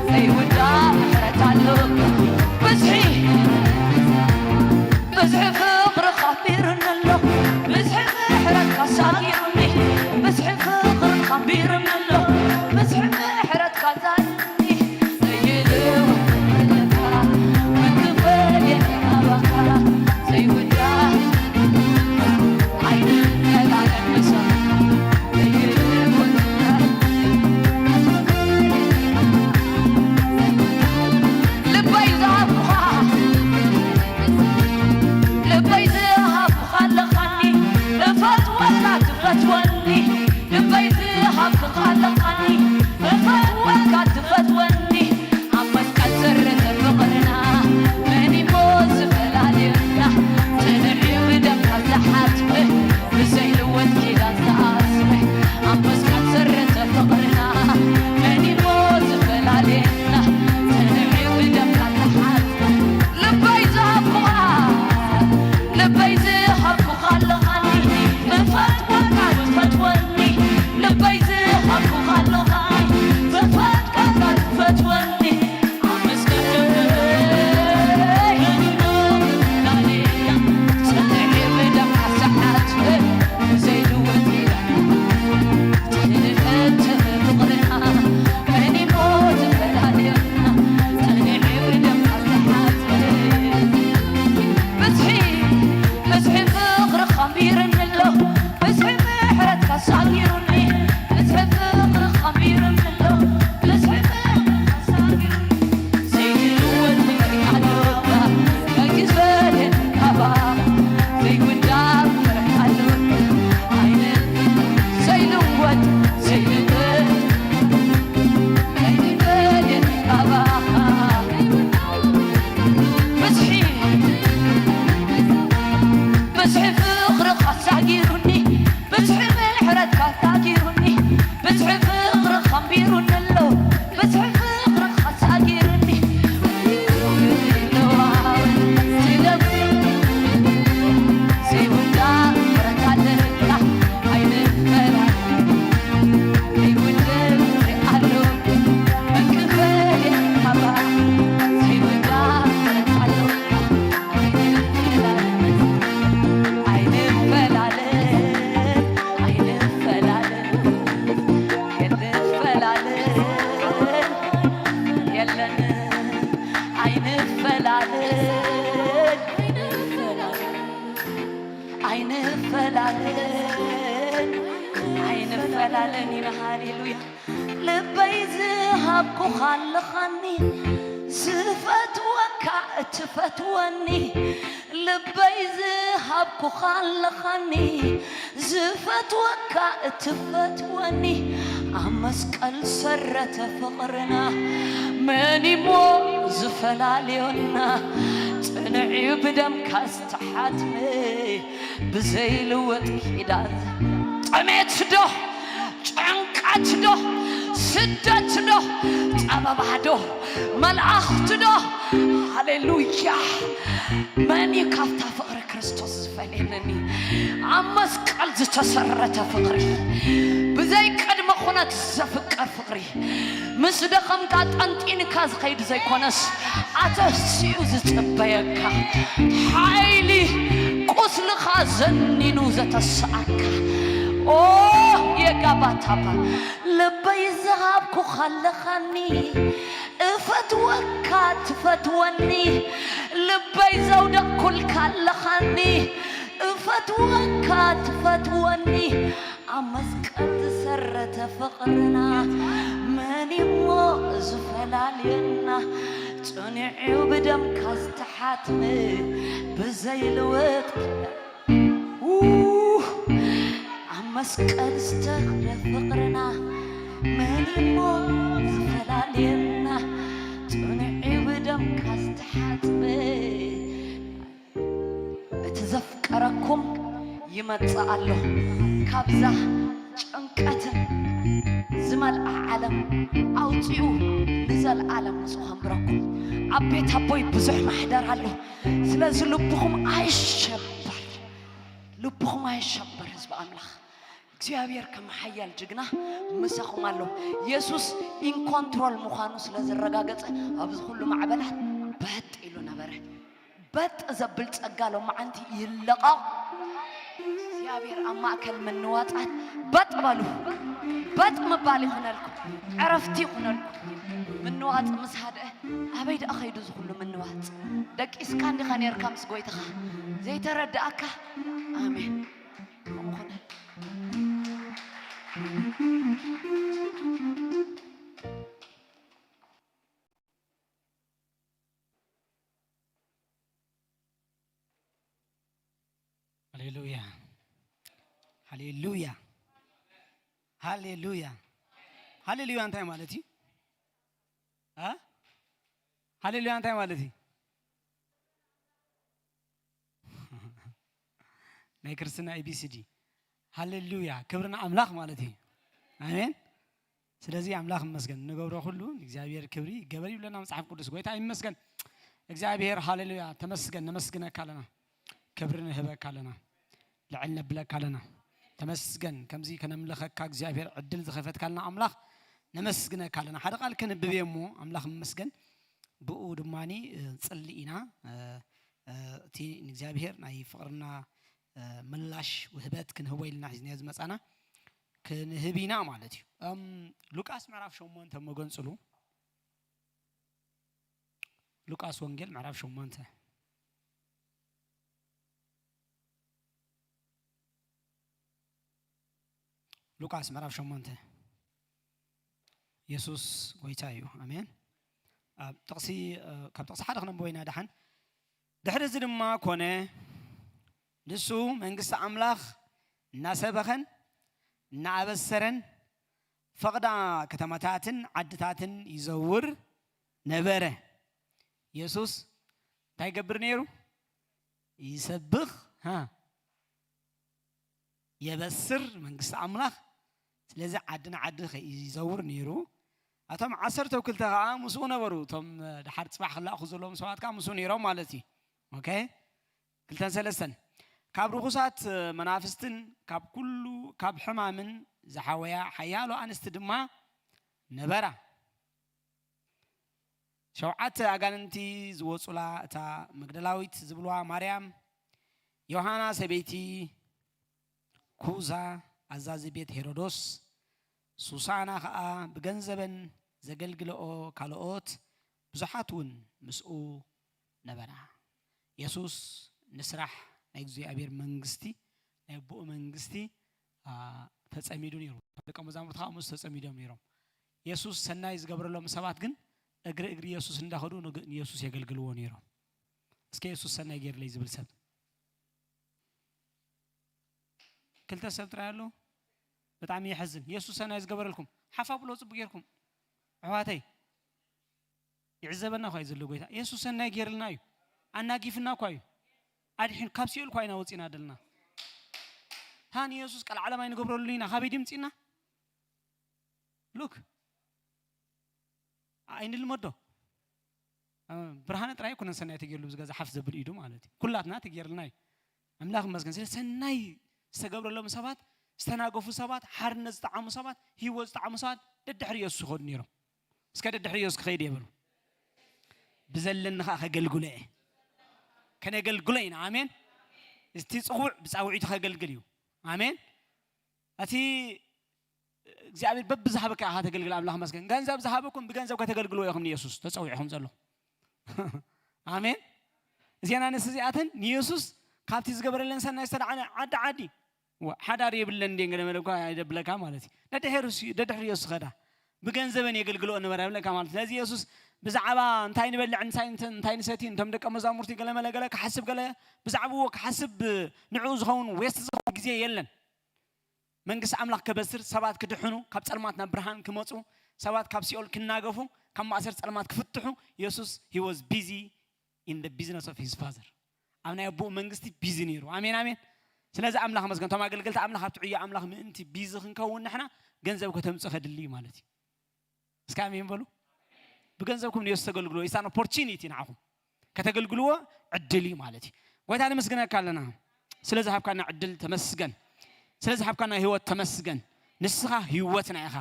ዘይውዳእ ምሕረት ኣሎካ። ብዝሒ፣ ብዝሒ ፍቕርኻ ኣቢሩኒ ኣሎ፣ ብዝሒ ምሕረትካ ሳጊሩኒ፣ ብዝሒ ፍቕርኻ ኣቢሩኒ ኣሎ፣ ብዝሒ ምሕረትካ ዛይዱኒ፣ ዘይልወጥ ውለታ፣ መን ክፈልየኒ ካባኻ፣ ዘይውዳእ ኣይንፈላለን ምሳኻ፣ ዘይልወጥ ልበይ ዝሃብኩኻ፣ ልበይ ዝሃብኩኻ ኣለኻኒ፣ እፈትወካ ትፈትወኒ፣ ልበይ ዝሃብኩኻ ኣለኻኒ፣ እፈትወካ ትፈትወኒ፣ ኣብ መስቀል ሰረተ ፍቕርና፣ መን እሞ ዝፈላልየና፣ ጽንዕ እዩ ብደምካ ዝሓትመ፣ ብዘይልወጥ ኪዳን ዝኣስመ፣ ኣብ መስቀል ሰረተ ፍቕርና፣ መን እሞ ዝፈላልየና፣ ጽንዕ እዩ ብደምካ ዝሓትመ፣ ልበይ ዝሃብኩኻ፣ ልበይ ዝሃብኩኻ ኣለኻኒ፣ እፈትወካ ትፈትወኒ፣ ልበይ ዝሃብኩኻ ኣለኻኒ፣ እፈትወካ ትፈትወኒ፣ ኣመስግነይ፣ ላሌላ፣ ጽንዕ ብደምካ ዝሓትመ፣ ብዘይልወጥ ኪዳን፣ ትንእት ፍቕርና፣ መን እሞ ዝፈላልየና፣ ጽንዕ ብደምካ ዝሓትመ፣ ብዝሒ፣ ብዝሒ ፍቕርኻ ኣንቢሩኒ ኣሎ፣ ብዝሒ ምሕረትካ ሳጊሩኒ፣ ብዝሒ ፍቕርኻ ኣንቢሩኒ ኣሎ፣ ብዝሒ ምሕረትካ ሳጊሩኒ። ዘይትልወጥ ፍቕሪ ኣሎካ፣ መን ክፈልየኒ ካባኻ፣ ዘይውዳእ ፍቕሪ ኣሎካ፣ ኣይነ ዘይልወጥ፣ ዘይልወጥ፣ መን ክፈልየኒ ካባኻ። ብዝሒ፣ ብዝሒ ፍቕርኻ ሳጊሩኒ፣ ብዝሒ ምሕረትካ ሳጊሩኒ፣ ብዝሒ ፍቕርኻ ኣንቢሩኒ ኣሎ፣ ብዝሒ ፍቕርኻ ሳጊሩኒ። ዘይውዳእ ምሕረት ኣለካ፣ ኣይንፈላል፣ ዘይውድል ኣሎ፣ መን ክፈልየኒ ካባኻ፣ ዘይውዳእ ምሕረት ኣለካ። ኣይንፈላለን፣ ኣይንፈላለን፣ ክንፈላለን የለን። ኣይንፈላለን፣ ኣይንፈላለን፣ ኣይንፈላለን ኢና። ሃሌሉያ። ልበይ ዝሃብኩኻ ኣለኻኒ፣ ዝፈትወካ እትፈትወኒ። ልበይ ዝሃብኩኻ ኣለኻኒ፣ ዝፈትወካ እትፈትወኒ። ኣብ መስቀል ሰረተ ፍቕርና፣ መን እሞ ዝፈላልዮና? ጽንዕ እዩ ብደምካ ዝተሓትመ፣ ብዘይልወጥ ኪዳን። ጥሜት ዶ? ጭንቀት ዶ? ስደት ዶ? ጸበባ ዶ? መላእኽቲ ዶ? ሃሌሉያ። መን እዩ ካብታ ፍቕሪ ክርስቶስ ዝፈልየኒ? ኣብ መስቀል ዝተሰረተ ፍቕሪ፣ ብዘይ ቅድመ ኩነት ዘፍቅር ፍቕሪ፣ ምስ ደኸምካ ጠንጢንካ ዝኸይድ ዘይኮነስ፣ ኣተሲኡ ዝጽበየካ፣ ሓይሊ ቁስልኻ ዘኒኑ ዘተስኣካ። ኦ የጋባታባ፣ ልበይ ዝሃብኩኻ ኣለኻኒ፣ እፈትወካ ትፈትወኒ። ልበይ ዘውደቕኩልካ ኣለኻኒ፣ እፈትወካ ትፈትወኒ። ኣብ መስቀል ዝሰረተ ፍቕርና፣ መን እሞ ዝፈላልየና? ጽኑዕ'ዩ ብደምካ ዝተሓትመ ብዘይልወጥ። ው! ኣብ መስቀል ዝተኽለ ፍቕርና፣ መን እሞ ዝፈላልየና? ጽኑዕ'ዩ ብደምካ ዝተሓትመ። እቲ ዘፍቀረኩም ይመጽእ ኣሎ። ካብዛ ጭንቀትን ዝመልኣ ዓለም ኣውጺኡ ንዘለኣለም ምስኡ ከንብረኩም። ኣብ ቤት ኣቦይ ብዙሕ ማሕደር ኣሎ። ስለዚ ልብኹም ኣይሸበር፣ ልብኹም ኣይሸበር ህዝቢ ኣምላኽ። እግዚኣብሔር ከም ሓያል ጅግና ምሳኹም ኣሎ። የሱስ ኢን ኮንትሮል ምዃኑ ስለ ዘረጋገጸ ኣብዚ ኩሉ ማዕበላት በጥ ኢሉ ነበረ። በጥ ዘብል ጸጋ ሎማዓንቲ ይለቐቕ። እግዚኣብሔር ኣብ ማእከል ምንዋጻት በጥ በሉ። በጥ ምባል ይኹነልኩም፣ ዕረፍቲ ይኹነልኩም። ምንዋጽ ምስ ሃድአ ኣበይ ደኣ ኸይዱ እዚ ኩሉ ምንዋጽ? ደቂስካ እንዲኻ ኔርካ ምስ ጎይታኻ ዘይተረድኣካ። ኣሜን። ከምኡ ኹነ። ሃሌሉያ፣ ሃሌሉያ፣ ሃሌሉያ። ሃሌሉያ እንታይ ማለት እዩ? እ? ሃሌሉያ እንታይ ማለት እዩ? ናይ ክርስትና ኤ ቢ ሲ ዲ። ሃሌሉያ፣ ክብሪ ንኣምላኽ ማለት እዩ። ኣሜን። ስለዚ ኣምላኽ ይመስገን፣ ንገብሮ ኩሉ ንእግዚኣብሔር ክብሪ ይገበር ይብለና መጽሓፍ ቅዱስ። ጎይታ ይመስገን። እግዚኣብሔር ሃሌሉያ፣ ተመስገን፣ ነመስግነካ ኣለና፣ ክብሪ ንህበካ ኣለና፣ ልዕል ነብለካ ኣለና። ተመስገን፣ ከምዚ ከነምልኸካ እግዚኣብሔር ዕድል ዝኸፈትካልና ኣምላኽ ነመስግነካ ኣለና። ሓደ ቃል ከንብብ እየ እሞ ኣምላኽ ይመስገን፣ ብኡ ድማ ንጽሊ ኢና። እቲ ንእግዚኣብሔር ናይ ፍቕርና ምላሽ ውህበት ክንህቦ ኢልና ሒዝናዮ ዝመጻና ክንህብ ኢና ማለት እዩ። እም፣ ሉቃስ ምዕራፍ ሸሞንተ መገንጽሉ። ሉቃስ ወንጌል ምዕራፍ ሸሞንተ። ሉቃስ ምዕራፍ ሸሞንተ። የሱስ ጎይታ እዩ። ኣሜን። ኣብ ጥቕሲ፣ እ፣ ካብ ጥቕሲ ሓደ ክነንብቦ ኢና ደሓን። ድሕሪ እዚ ድማ ኮነ፣ ንሱ መንግስቲ ኣምላኽ እናሰበኸን እናኣበሰረን ፈቕዳ ከተማታትን ዓድታትን ይዘውር ነበረ። የሱስ እንታይ ይገብር ነይሩ? ይሰብኽ፣ ሃ፣ የበስር መንግስቲ ኣምላኽ። ስለዚ ዓዲ ንዓዲ ከይዘውር ነይሩ። እቶም ዓሰርተ ክልተ ኸዓ ምስኡ ነበሩ። እቶም ደሓር ጽባሕ ክለኣኹ ዘለዎም ሰባት ከኣ ምስኡ ነይሮም ማለት እዩ። ኦኬ፣ ክልተን ሰለስተን። ካብ ርኹሳት መናፍስትን ካብ ኩሉ ካብ ሕማምን ዝሓወያ ሓያሎ ኣንስቲ ድማ ነበራ። ሸውዓተ ኣጋንንቲ ዝወጹላ እታ መግደላዊት ዝብልዋ ማርያም፣ ዮሃና ሰበይቲ ኩዛ ኣዛዚ ቤት ሄሮዶስ፣ ሱሳና ኸኣ ብገንዘበን ዘገልግልኦ ካልኦት ብዙሓት እውን ምስኡ ነበራ። የሱስ ንስራሕ ናይ እግዚኣብሔር መንግስቲ፣ ናይ ኣቦኡ መንግስቲ፣ ኣ፣ ተጸሚዱ ነይሩ። ደቀ መዛሙርቲ ኸኣ ምስኡ ተጸሚዶም ነይሮም። የሱስ ሰናይ ዝገብረሎም ሰባት ግን እግሪ እግሪ የሱስ እንዳኸዱ ንግ-፣ ንየሱስ የገልግልዎ ነይሮም። እስከ የሱስ ሰናይ ገይርለይ ዝብል ሰብ ክልተ ሰብ ጥራይ ኣሎ። ብጣዕሚ የሐዝን። የሱስ ሰናይ ዝገበረልኩም ሓፍ ኣብሎ ጽቡቅ ጌርኩም። ኣሕዋተይ ይዕዘበና እኳ እዩ ዘሎ ጎይታ። የሱስ ሰናይ ጌርልና እዩ። ኣናጊፍና እኳ እዩ። ኣድሒን ካብ ሲኦል እኳ ኢና ወጺና ደልና። ታን የሱስ ቀልዓለም ኣይንገብረሉ ኢና። ካበይ ድምጺና? ሉክ። ኣይንልመዶ። እ፣ ብርሃነ ጥራይ ኣይኮነን ሰናይ ተጌርሉ ብዝገዛ ሓፍ ዘብል ኢዱ ማለት እዩ። ኩላትና ተጌርልና እዩ። ኣምላኽ ይመስገን። ስለ ሰናይ ዝተገብረሎም ሰባት፣ ዝተናገፉ ሰባት፣ ሓርነት ዝጠዓሙ ሰባት፣ ህይወት ዝጠዓሙ ሰባት ደድሕሪ የሱስ ይኸዱ ነይሮም። እስከ ደድሕሪ የሱስ ክኸይድ እየ በሉ። ብዘለኒ ኸዓ ከገልግሎ እየ። ከነገልግሎ ኢና። ኣሜን። እቲ ጽውዕ ብጻውዒቱ ከገልግል እዩ። ኣሜን። እቲ እግዚኣብሔር በብዝሃበካ ኢኻ ተገልግል። ኣምላኽ መስገን። ገንዘብ ዝሃበኩም ብገንዘብ ከተገልግልዎ ኢኹም ንየሱስ ተጸዊዕኹም ዘለኹም። ኣሜን። እዚአን ኣንስቲ እዚኣተን ንየሱስ ካብቲ ዝገበረለን ሰናይ ዝተለዓለ ዓዲ ዓዲ፣ ዋ፣ ሓዳር የብለን እንዴ ገለ መለ እኳ ኣይደብለካ ማለት እዩ። ደድሕሪ ሱ-፣ ደድሕሪ የሱስ ኸዳ ብገንዘበን የገልግልኦ ነበራ ይብለካ ማለት እዩ። ስለዚ የሱስ ብዛዕባ እንታይ ንበልዕ እንታይ እንታይ ንሰቲ እንቶም ደቀ መዛሙርቲ ገለ መለ ገለ ክሓስብ ገለ ብዛዕባዎ ክሓስብ ንዕኡ ዝኸውን ዌስት ዝኸውን ግዜ የለን። መንግስቲ ኣምላኽ ከበስር፣ ሰባት ክድሕኑ፣ ካብ ጸልማት ናብ ብርሃን ክመጹ፣ ሰባት ካብ ሲኦል ክናገፉ፣ ካብ ማእሰር ጸልማት ክፍትሑ፣ የሱስ he was busy in the business of his father። ኣብ ናይ ኣቦኡ መንግስቲ ቢዚ ነይሩ። ኣሜን ኣሜን። ስለዚ ኣምላኽ መስገን እቶም ኣገልገልቲ ኣምላኽ ኣብቲ ዕዮ ኣምላኽ ምእንቲ ቢዚ ክንከውን ንሕና ገንዘብ ከተምጽእ ከድሊ እዩ ማለት እዩ። እስከ ኣሜን በሉ። ብገንዘብኩም ንየሱስ ተገልግሎ። It's an opportunity ንዓኹም ከተገልግልዎ ዕድል እዩ ማለት እዩ። ጎይታ ነመስግነካ ኣለና ስለ ዝሃብካና ዕድል ተመስገን። ስለ ዝሃብካና ህይወት ተመስገን። ንስኻ ህይወትና ኢኻ።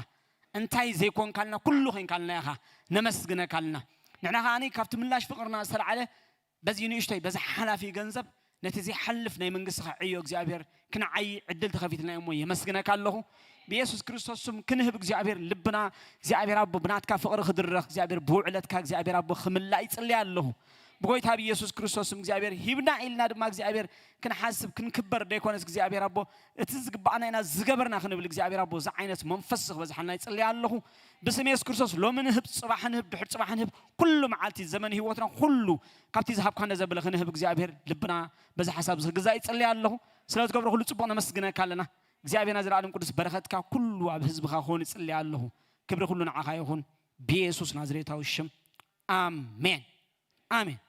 እንታይ ዘይኮንካልና ኩሉ ኮይንካልና ኢኻ። ነመስግነካ ኣለና። ንሕና ከዓኒ ካብቲ ምላሽ ፍቕርና ዝተልዓለ በዚ ንእሽተይ በዚ ሓላፊ ገንዘብ ነቲ ዘይሓልፍ ናይ መንግስትኻ ዕዮ እግዚኣብሔር ክንዓይ ዕድል ተኸፊትልና እሞ የመስግነካ ኣለኹ። ብየሱስ ክርስቶስ ስም ክንህብ እግዚኣብሔር ልብና እግዚኣብሔር ኣቦ ብናትካ ፍቕሪ ክድረኽ እግዚኣብሔር ብውዕለትካ እግዚኣብሔር ኣቦ ክምላእ ይጽልያ ኣለኹ። ብጎይታ ብየሱስ ክርስቶስ ስም እግዚኣብሔር ሂብና ኢልና ድማ እግዚኣብሔር ክንሓስብ ክንክበር ደይኮነስ እግዚኣብሔር ኣቦ እቲ ዝግባኣና ኢና ዝገበርና ክንብል እግዚኣብሔር ኣቦ እዚ ዓይነት መንፈስ ክበዝሓልና ይጽልያ ኣለኹ። ብስም የሱስ ክርስቶስ ሎሚ ንህብ፣ ጽባሕ ንህብ፣ ድሕር ጽባሕ ንህብ፣ ኩሉ መዓልቲ ዘመን ህይወትና ኩሉ ካብቲ ዝሃብካና ዘበለ ክንህብ እግዚኣብሔር ልብና በዚ ሓሳብ እዚ ክግዛእ ይጽልያ ኣለኹ። ስለ ዝገብሮ ኩሉ ጽቡቕ ነመስግነካ ኣለና። እግዚኣብሔርና ዘለኣለም ቅዱስ በረኸትካ ኩሉ ኣብ ህዝብኻ ክኾን ይጽልያ ኣለኹ። ክብሪ ኩሉ ንዓኻ ይኹን ብየሱስ ናዝሬታዊ ሽም ኣሜን ኣሜን።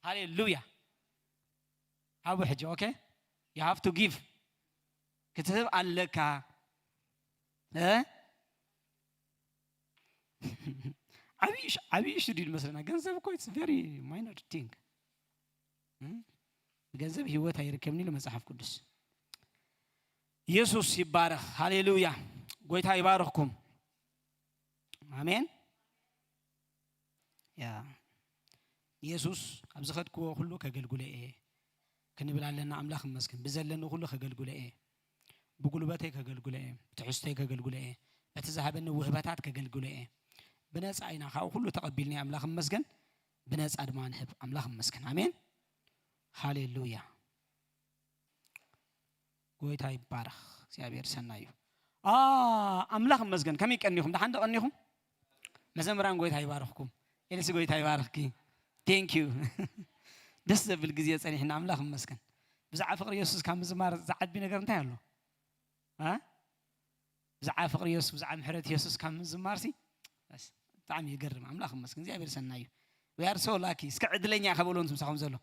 ሃሌሉያ። ሃቡ ሕጂ okay you have to give ክትህብ ኣለካ። እ ዓብይ ሽ- ዓብይ እሹ ድዩ መስለና? ገንዘብ እኮ it's very minor thing። ገንዘብ ህይወት ኣይርከብን ኢሉ መጽሓፍ ቅዱስ። ኢየሱስ ይባረኽ። ሃሌሉያ። ጎይታ ይባርኽኩም። ኣሜን። ያ ኢየሱስ ኣብ ዝኸድክዎ ኩሉ ከገልግሎ እየ ክንብል ኣለና። ኣምላኽ ይመስገን። ብዘለኒ ኩሉ ከገልግሎ እየ። ብጉልበተይ ከገልግሎ እየ። ብትሕዝቶይ ከገልግሎ እየ። በቲ ዝሃበኒ ውህበታት ከገልግሎ እየ። ብነፃ ኢና ካብኡ ኩሉ ተቐቢልና። ኣምላኽ ይመስገን። ብነፃ ድማ ንህብ። ኣምላኽ ይመስገን። ኣሜን። ሃሌሉያ። ጎይታ ይባረኽ። እግዚኣብሔር ሰናይ እዩ። ኣምላኽ ይመስገን። ከመይ ቀኒኹም? ደሓን ዶ ቀኒኹም? መዘምራን ጎይታ ይባርኽኩም። ኤልሲ ጎይታ ይባርኽኪ። Thank you። ደስ ዘብል ግዜ ጸኒሕና። ኣምላኽ ይመስገን። ብዛዕባ ፍቕሪ የሱስ ካብ ምዝማር ዝዓቢ ነገር እንታይ ኣሎ? እ ብዛዕባ ፍቕሪ የሱስ ብዛዕባ ምሕረት የሱስ ካብ ምዝማር ሲ ብጣዕሚ ይገርም። ኣምላኽ ይመስገን። እግዚኣብሔር ሰናይ እዩ። We are so lucky። እስከ ዕድለኛ ኢኻ በልዎ ንስምሳኹም ዘሎ።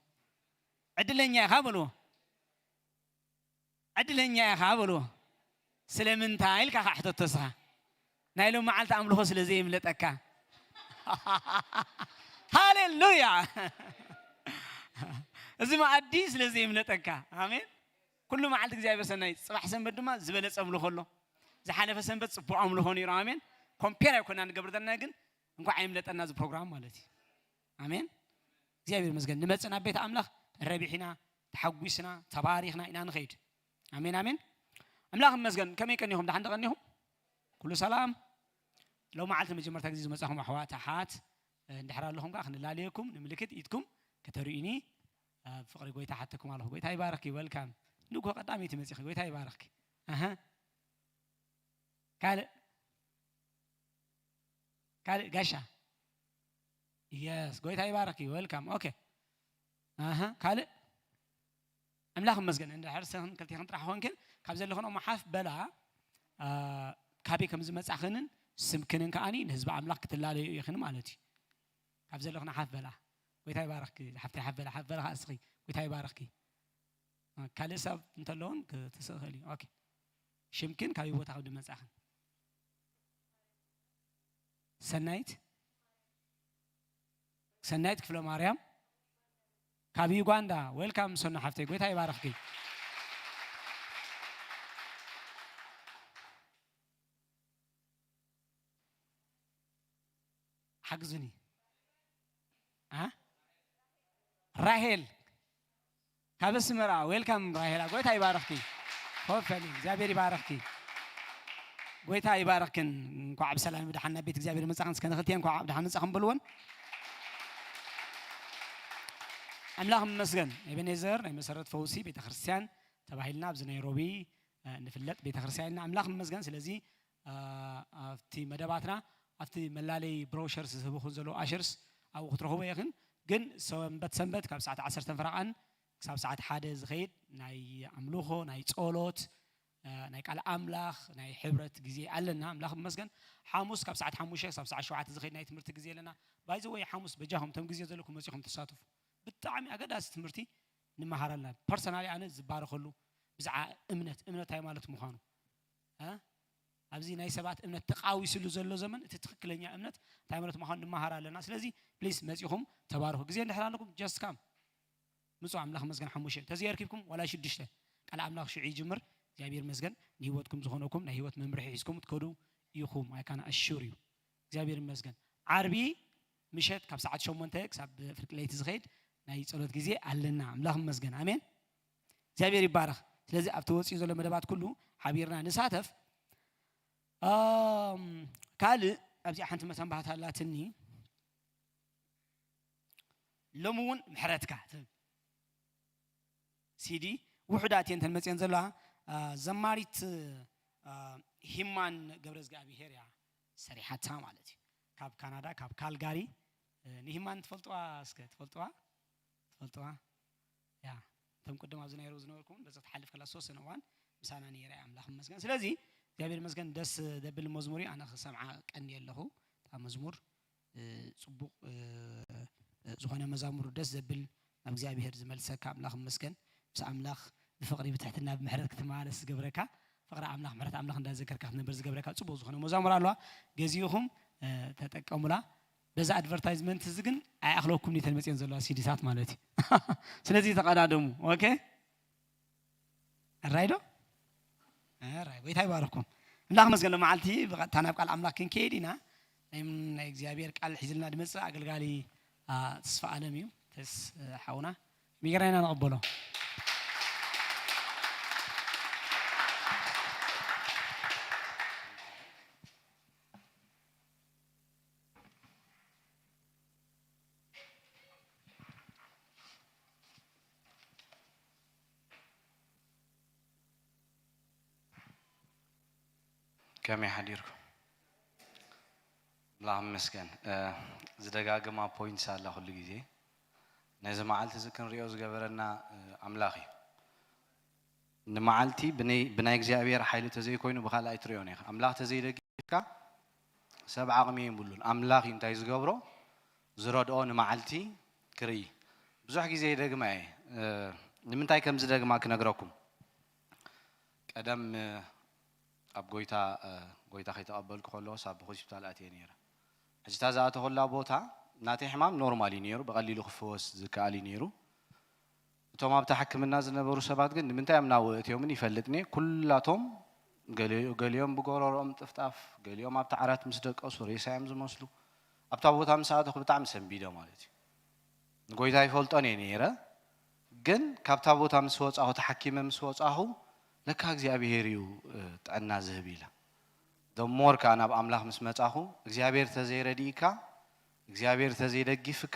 ዕድለኛ ኢኻ በልዎ። ዕድለኛ ኢኻ በልዎ። ስለምንታይ ኢልካ ከዓ ሕተቶ እስኻ። ናይ ሎም መዓልቲ ኣምልኾ ስለ ዘይምለጠካ። ሃሌሉያ። እዚ መኣዲ ስለ ዘይምለጠካ። ኣሜን። ኩሉ መዓልቲ እግዚኣብሔር ሰናይ። ጽባሕ ሰንበት ድማ ዝበለጸ ኣምልኾ ኣሎ። ዝሓለፈ ሰንበት ጽቡቕ ኣምልኾ ነይሩ። ኣሜን። ኮምፔር ኣይኮና ንገብር ዘለና ግን እንኳዕ ኣይምለጠና እዚ ፕሮግራም ማለት እዩ። ኣሜን። እግዚኣብሔር ይመስገን። ንመጽእ ናብ ቤት ኣምላኽ ረቢሕና፣ ተሓጒስና፣ ተባሪኽና ኢና ንኸይድ። ኣሜን ኣሜን። ኣምላኽ ይመስገን። ከመይ ቀኒኹም? ደሓን ዶ ቀኒኹም? ኩሉ ሰላም? ሎም መዓልቲ መጀመርታ ግዜ ዝመጻኹም ኣሕዋት ኣሓት እንድሕር ኣለኹም ከዓ ክንላለየኩም ንምልክት ኢድኩም ከተርእዩኒ ኣብ ፍቕሪ ጎይታ ሓተኩም ኣለኹ። ጎይታ ይባረኽኪ። ወልካም ንግሆ ቀዳመይቲ መጺኺ። ጎይታ ይባረኽኪ። ኣሀ ካልእ ካልእ ጋሻ የስ ጎይታ ይባረኽኪ። ወልካም ኦኬ። ኣሀ ካልእ ኣምላኽ ይመስገን። እንድሕር ሰኽን ክልቴኽን ጥራሕ ኾንክን ካብ ዘለኽን እሞ ሓፍ በላ። አ፣ ካበይ ከም ዝመጻኽንን ስምክንን ከኣኒ ንህዝቢ ኣምላኽ ክትላለዩ ኢኽን ማለት እዩ። ካብ ዘለኽን ሓፍ በላ። ጎይታ ይባረኽኪ ሓፍተይ፣ ሓፍ በላ፣ ሓፍ በላ ከኣ እስኺ። ጎይታ ይባረኽኪ። አ፣ ካልእ ሰብ እንተለውን ክትስእኽእል እዩ። ኦኬ። ሽምክን ካበይ ቦታ ካብ ዝመጻኽን? ሰናይት ሰናይት ክፍለ ማርያም ካብ ዩጋንዳ። ዌልካም ሰኑ ሓፍተይ፣ ጎይታ ይባርኽኪ። ሓግዙኒ። አ? ራሄል ካብ ኣስመራ። ዌልካም ራሄላ፣ ጎይታ ይባርኽኪ። ሆፈኒ እግዚኣብሔር ይባርኽኪ። ጎይታ ይባርኽክን። እንኳዕ ብሰላም ብደሓን ናብ ቤት እግዚኣብሔር መጻኽን። እስከ ንኽልቲኤን እንኳዕ ብደሓን መጻኽን በልወን። ኣምላኽ ይመስገን። ኤቤኔዘር ናይ መሰረት ፈውሲ ቤተክርስትያን ተባሂልና ኣብዚ ናይሮቢ፣ እ፣ ንፍለጥ ቤተክርስትያን ኢና። ኣምላኽ ይመስገን። ስለዚ፣ እ፣ ኣብቲ መደባትና ኣብቲ መላለይ ብሮሸርስ ዝህብኹን ዘለዉ ኣሸርስ ኣብኡ ክትረኽቦ ኢኽን። ግን ሰንበት ሰንበት ካብ ሰዓት ዓሰርተ ፈረቓን ክሳብ ሰዓት ሓደ ዝኸይድ ናይ ኣምልኾ፣ ናይ ጸሎት፣ እ፣ ናይ ቃል ኣምላኽ፣ ናይ ሕብረት ግዜ ኣለና። ኣምላኽ ይመስገን። ሓሙስ ካብ ሰዓት ሓሙሽተ ክሳብ ሰዓት ሸውዓተ ዝኸይድ ናይ ትምህርቲ ግዜ ኣለና። ባይዘወይ ሓሙስ በጃኹም እቶም ግዜ ዘለኩም መጺኹም ትሳተፉ። ብጣዕሚ ኣገዳሲ ትምህርቲ ንመሃር ኣለና። ፐርሰናሊ ኣነ ዝባረኸሉ ብዛዕባ እምነት፣ እምነት እንታይ ማለት ምዃኑ፣ እ? ኣብዚ ናይ ሰባት እምነት ተቃዊስሉ ዘሎ ዘመን እቲ ትክክለኛ እምነት እንታይ ማለት ምዃኑ ንመሃር ኣለና። ስለዚ ፕሊስ መጺኹም ተባረኹ። ግዜ እንድሕር ኣለኩም ጀስት ካም ምጹ። ኣምላኽ መስገን ሓሙሽተ እንተዘየርኪብኩም ዋላ ሽዱሽተ ቃል ኣምላኽ ሽዑ ይጅምር። እግዚኣብሔር መስገን ንህይወትኩም ዝኾነኩም ናይ ህይወት መምርሒ ሒዝኩም ትከዱ ኢኹም። I can assure you። እግዚኣብሔር ይመስገን። ዓርቢ ምሸት ካብ ሰዓት ሸሞንተ ክሳብ ፍርቂ ለይቲ ዝኸይድ ናይ ጸሎት ግዜ ኣለና። ኣምላኽ ይመስገን። ኣሜን። እግዚኣብሔር ይባረኽ። ስለዚ ኣብቲ ወፂኡ ዘሎ መደባት ኩሉ ሓቢርና ንሳተፍ። ኣም፣ ካልእ ኣብዚኣ ሓንቲ መተንባህታ ኣላትኒ። ሎሚ እውን ምሕረትካ ትብል ሲዲ ውሑዳት እየን እንተን መፅየን ዘለዋ። አ፣ ዘማሪት፣ አ፣ ሂማን ገብረ እግዚኣብሄር እያ ሰሪሓታ ማለት እዩ። ካብ ካናዳ፣ ካብ ካልጋሪ። እ፣ ንሂማን ትፈልጥዋ? እስከ ትፈልጥዋ? ትፈልጥዋ? ያ፣ እቶም ቅድም ኣብዚ ናይሮ ዝነበርኩም በዚ ክትሓልፍ ከላ ዝተወሰነ እዋን ምሳና ነይራ እያ። ኣምላኽ ይመስገን። ስለዚ እግዚኣብሔር ይመስገን፣ ደስ ዘብል መዝሙር እዩ። ኣነ ክሰምዓ ቀኒ ኣለኹ። እታ መዝሙር፣ እ፣ ጽቡቕ፣ እ፣ እ፣ ዝኾነ መዛሙር ደስ ዘብል ናብ እግዚኣብሔር ዝመልሰካ ኣምላኽ ይመስገን። ምስ ኣምላኽ ብፍቕሪ ብትሕትና ብምሕረት ክትመላለስ ዝገብረካ፣ ፍቕሪ ኣምላኽ ምሕረት ኣምላኽ እንዳዘከርካ ክትነብር ዝገብረካ ጽቡቕ ዝኾነ መዛሙር ኣለዋ። ገዚእኹም፣ እ፣ ተጠቀሙላ። በዛ ኣድቨርታይዝመንት እዚ ግን ኣይኣኽለኩም እተን መፅየን ዘለዋ ሲዲታት ማለት እዩ። ስለዚ ተቐዳደሙ። ኦኬ፣ ራይ ዶ? ራይ። ጎይታ ይባርኩም። ኣምላኽ መስገን። መዓልቲ ብቐጥታ ናብ ቃል ኣምላኽ ክንከይድ ኢና። ናይ ናይ እግዚኣብሔር ቃል ሒዝልና ድመፅእ ኣገልጋሊ፣ አ፣ ተስፋ ኣለም እዩ። ተስ፣ እ፣ ሓውና ሚገራይና ንቐበሎ። ከመይ ሓዲርኩም? ኣምላኽ ይመስገን። እ፣ ዝደጋግማ ፖይንትስ ኣላ ኩሉ ግዜ። ነዚ መዓልቲ እዚ ክንሪኦ ዝገበረና፣ እ፣ ኣምላኽ እዩ። ንመዓልቲ ብናይ፣ ብናይ እግዚኣብሔር ሓይሊ ተዘይኮይኑ ብኻልእ ኣይትሪኦን ኢኻ። ኣምላኽ ተዘይደጊፍካ ሰብ ዓቕሚ የብሉን። ኣምላኽ እዩ እንታይ ዝገብሮ፣ ዝረድኦ ንመዓልቲ ክርኢ። ብዙሕ ግዜ ይደግማ እየ። እ፣ ንምንታይ ከም ዝደግማ ክነግረኩም። ቀደም፣ እ፣ ኣብ ጎይታ፣ እ፣ ጎይታ ከይተቐበልኩ ከለኹስ ኣብ ሆስፒታል ኣትየ ነይረ። ሕጂ እታ ዝኣተኹላ ቦታ ናተይ ሕማም ኖርማል እዩ ነይሩ፣ ብቐሊሉ ክፍወስ ዝከኣል እዩ ነይሩ። እቶም ኣብታ ሕክምና ዝነበሩ ሰባት ግን ንምንታይ እዮም ናብኡ ኣእትዮምኒ ይፈልጥን እየ። ኩላቶም ገሊ-፣ ገሊኦም ብጎረሮኦም ጥፍጣፍ፣ ገሊኦም ኣብታ ዓራት ምስ ደቀሱ ሬሳ እዮም ዝመስሉ። ኣብታ ቦታ ምስ ኣተኹ ብጣዕሚ ሰንቢደ ማለት እዩ። ንጎይታ ይፈልጦን እየ ነይረ፣ ግን ካብታ ቦታ ምስ ወጻኹ፣ ተሓኪመ ምስ ወጻኹ፣ ለካ እግዚኣብሄር እዩ፣ እ፣ ጥዕና ዝህብ ኢለ። The more ከኣ ናብ ኣምላኽ ምስ መጻኹ፣ እግዚኣብሄር ተዘይረዲእካ፣ እግዚኣብሄር ተዘይደጊፍካ፣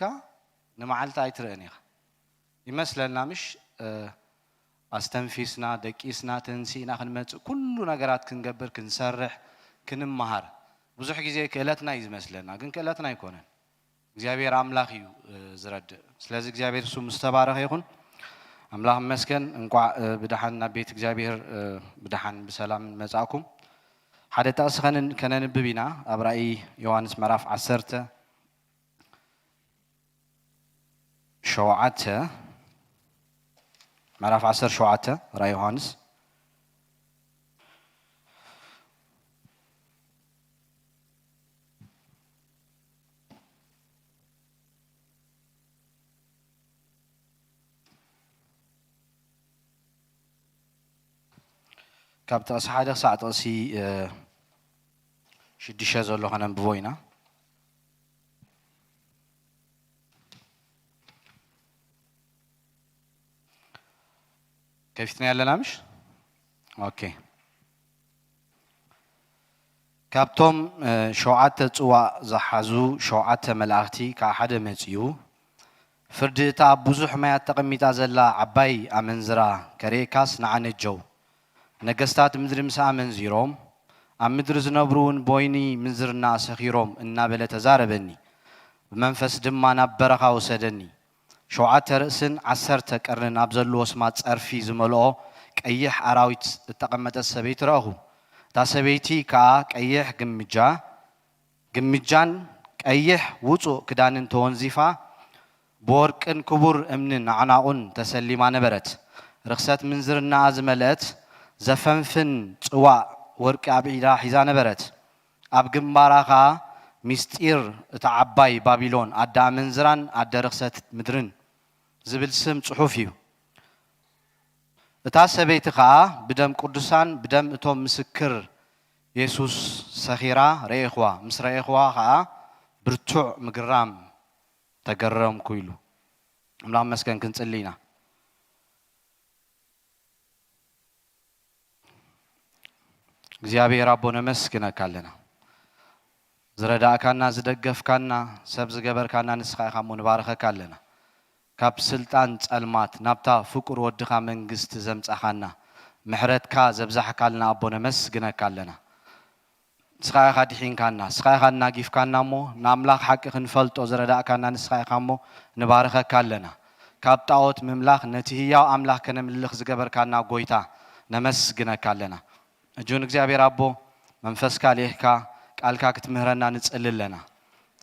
ንመዓልቲ ኣይትርእን ኢኻ። ይመስለና ምሽ፣ እ፣ ኣስተንፊስና፣ ደቂስና፣ ተንሲእና ክንመጽእ፣ ኩሉ ነገራት ክንገብር፣ ክንሰርሕ፣ ክንመሃር፣ ብዙሕ ግዜ ክእለትና እዩ ዝመስለና፣ ግን ክእለትና ኣይኮነን። እግዚኣብሔር ኣምላኽ እዩ፣ እ፣ ዝረድእ። ስለዚ እግዚኣብሔር ስሙ ዝተባረኸ ይኹን። ኣምላኽ ይመስገን። እንቋዕ፣ እ፣ ብደሓን ናብ ቤት እግዚኣብሔር፣ እ፣ ብደሓን ብሰላም መጻእኩም። ሓደ ጥቕሲ ከነን-፣ ከነንብብ ኢና። ኣብ ራእይ ዮሃንስ ምዕራፍ ዓሰርተ ሸውዓተ፣ ምዕራፍ ዓሰርተ ሸውዓተ ራእይ ዮሃንስ። ካብ ጥቕሲ ሓደ ክሳዕ ጥቕሲ፣ እ፣ ሽዱሽተ ዘሎ ከነንብቦ ኢና። ከፊትና ኣለና ምሽ? ኦኬ። ካብቶም፣ እ፣ ሸውዓተ ጽዋእ ዝሓዙ ሸውዓተ መላእኽቲ ከኣ ሓደ መጺኡ፣ ፍርዲ እታ ኣብ ብዙሕ ማያት ተቐሚጣ ዘላ ዓባይ ኣመንዝራ ከርእየካስ ንዓ ነጀው። ነገስታት ምድሪ ምስኣ ኣመንዚሮም፣ ኣብ ምድሪ ዝነብሩ እውን ቦይኒ ምንዝርና ሰኺሮም እናበለ ተዛረበኒ። ብመንፈስ ድማ ናብ በረኻ ወሰደኒ። ሸውዓተ ርእስን ዓሰርተ ቀርንን ኣብ ዘለዎ ስማ ጸርፊ ዝመልኦ ቀይሕ ኣራዊት እተቐመጠት ሰበይቲ ረእኹ። እታ ሰበይቲ ከኣ ቀይሕ ግምጃ፣ ግምጃን ቀይሕ ውጹእ ክዳንን ተወንዚፋ፣ ብወርቅን ክቡር እምንን ኣዕናቑን ተሰሊማ ነበረት። ርኽሰት ምንዝርናኣ ዝመልአት ዘፈንፍን ጽዋእ ወርቂ ኣብ ኢዳ ሒዛ ነበረት። ኣብ ግንባራ ኸኣ ምስጢር እታ ዓባይ ባቢሎን፣ ኣደ ኣመንዝራን ኣደ ርኽሰት ምድርን ዝብል ስም ጽሑፍ እዩ። እታ ሰበይቲ ኸኣ ብደም ቅዱሳን፣ ብደም እቶም ምስክር የሱስ ሰኺራ ረኤኽዋ። ምስ ረኤኽዋ ኸኣ ብርቱዕ ምግራም ተገረምኩ ኢሉ። ኣምላኽ መስገን ክንጽሊ ኢና። እግዚኣብሔር ኣቦ ነመስግነካ ኣለና። ዝረዳእካና፣ ዝደገፍካና፣ ሰብ ዝገበርካና ንስኻ ኢኻ እሞ ንባርኸካ ኣለና። ካብ ስልጣን ጸልማት ናብታ ፍቁር ወድኻ መንግስቲ ዘምጻኻና፣ ምሕረትካ ዘብዛሕካልና ኣቦ ነመስግነካ ኣለና። ንስኻ ኢኻ ድሒንካና፣ ንስኻ ኢኻ እናጊፍካና እሞ ንኣምላኽ ሓቂ ክንፈልጦ ዝረዳእካና ንስኻ ኢኻ እሞ ንባርኸካ ኣለና። ካብ ጣዖት ምምላኽ ነቲ ህያው ኣምላኽ ከነምልኽ ዝገበርካና ጎይታ ነመስግነካ ኣለና። እጁን እግዚኣብሔር ኣቦ መንፈስካ ልኢኽካ ቃልካ ክትምህረና ንጽሊ ኣለና።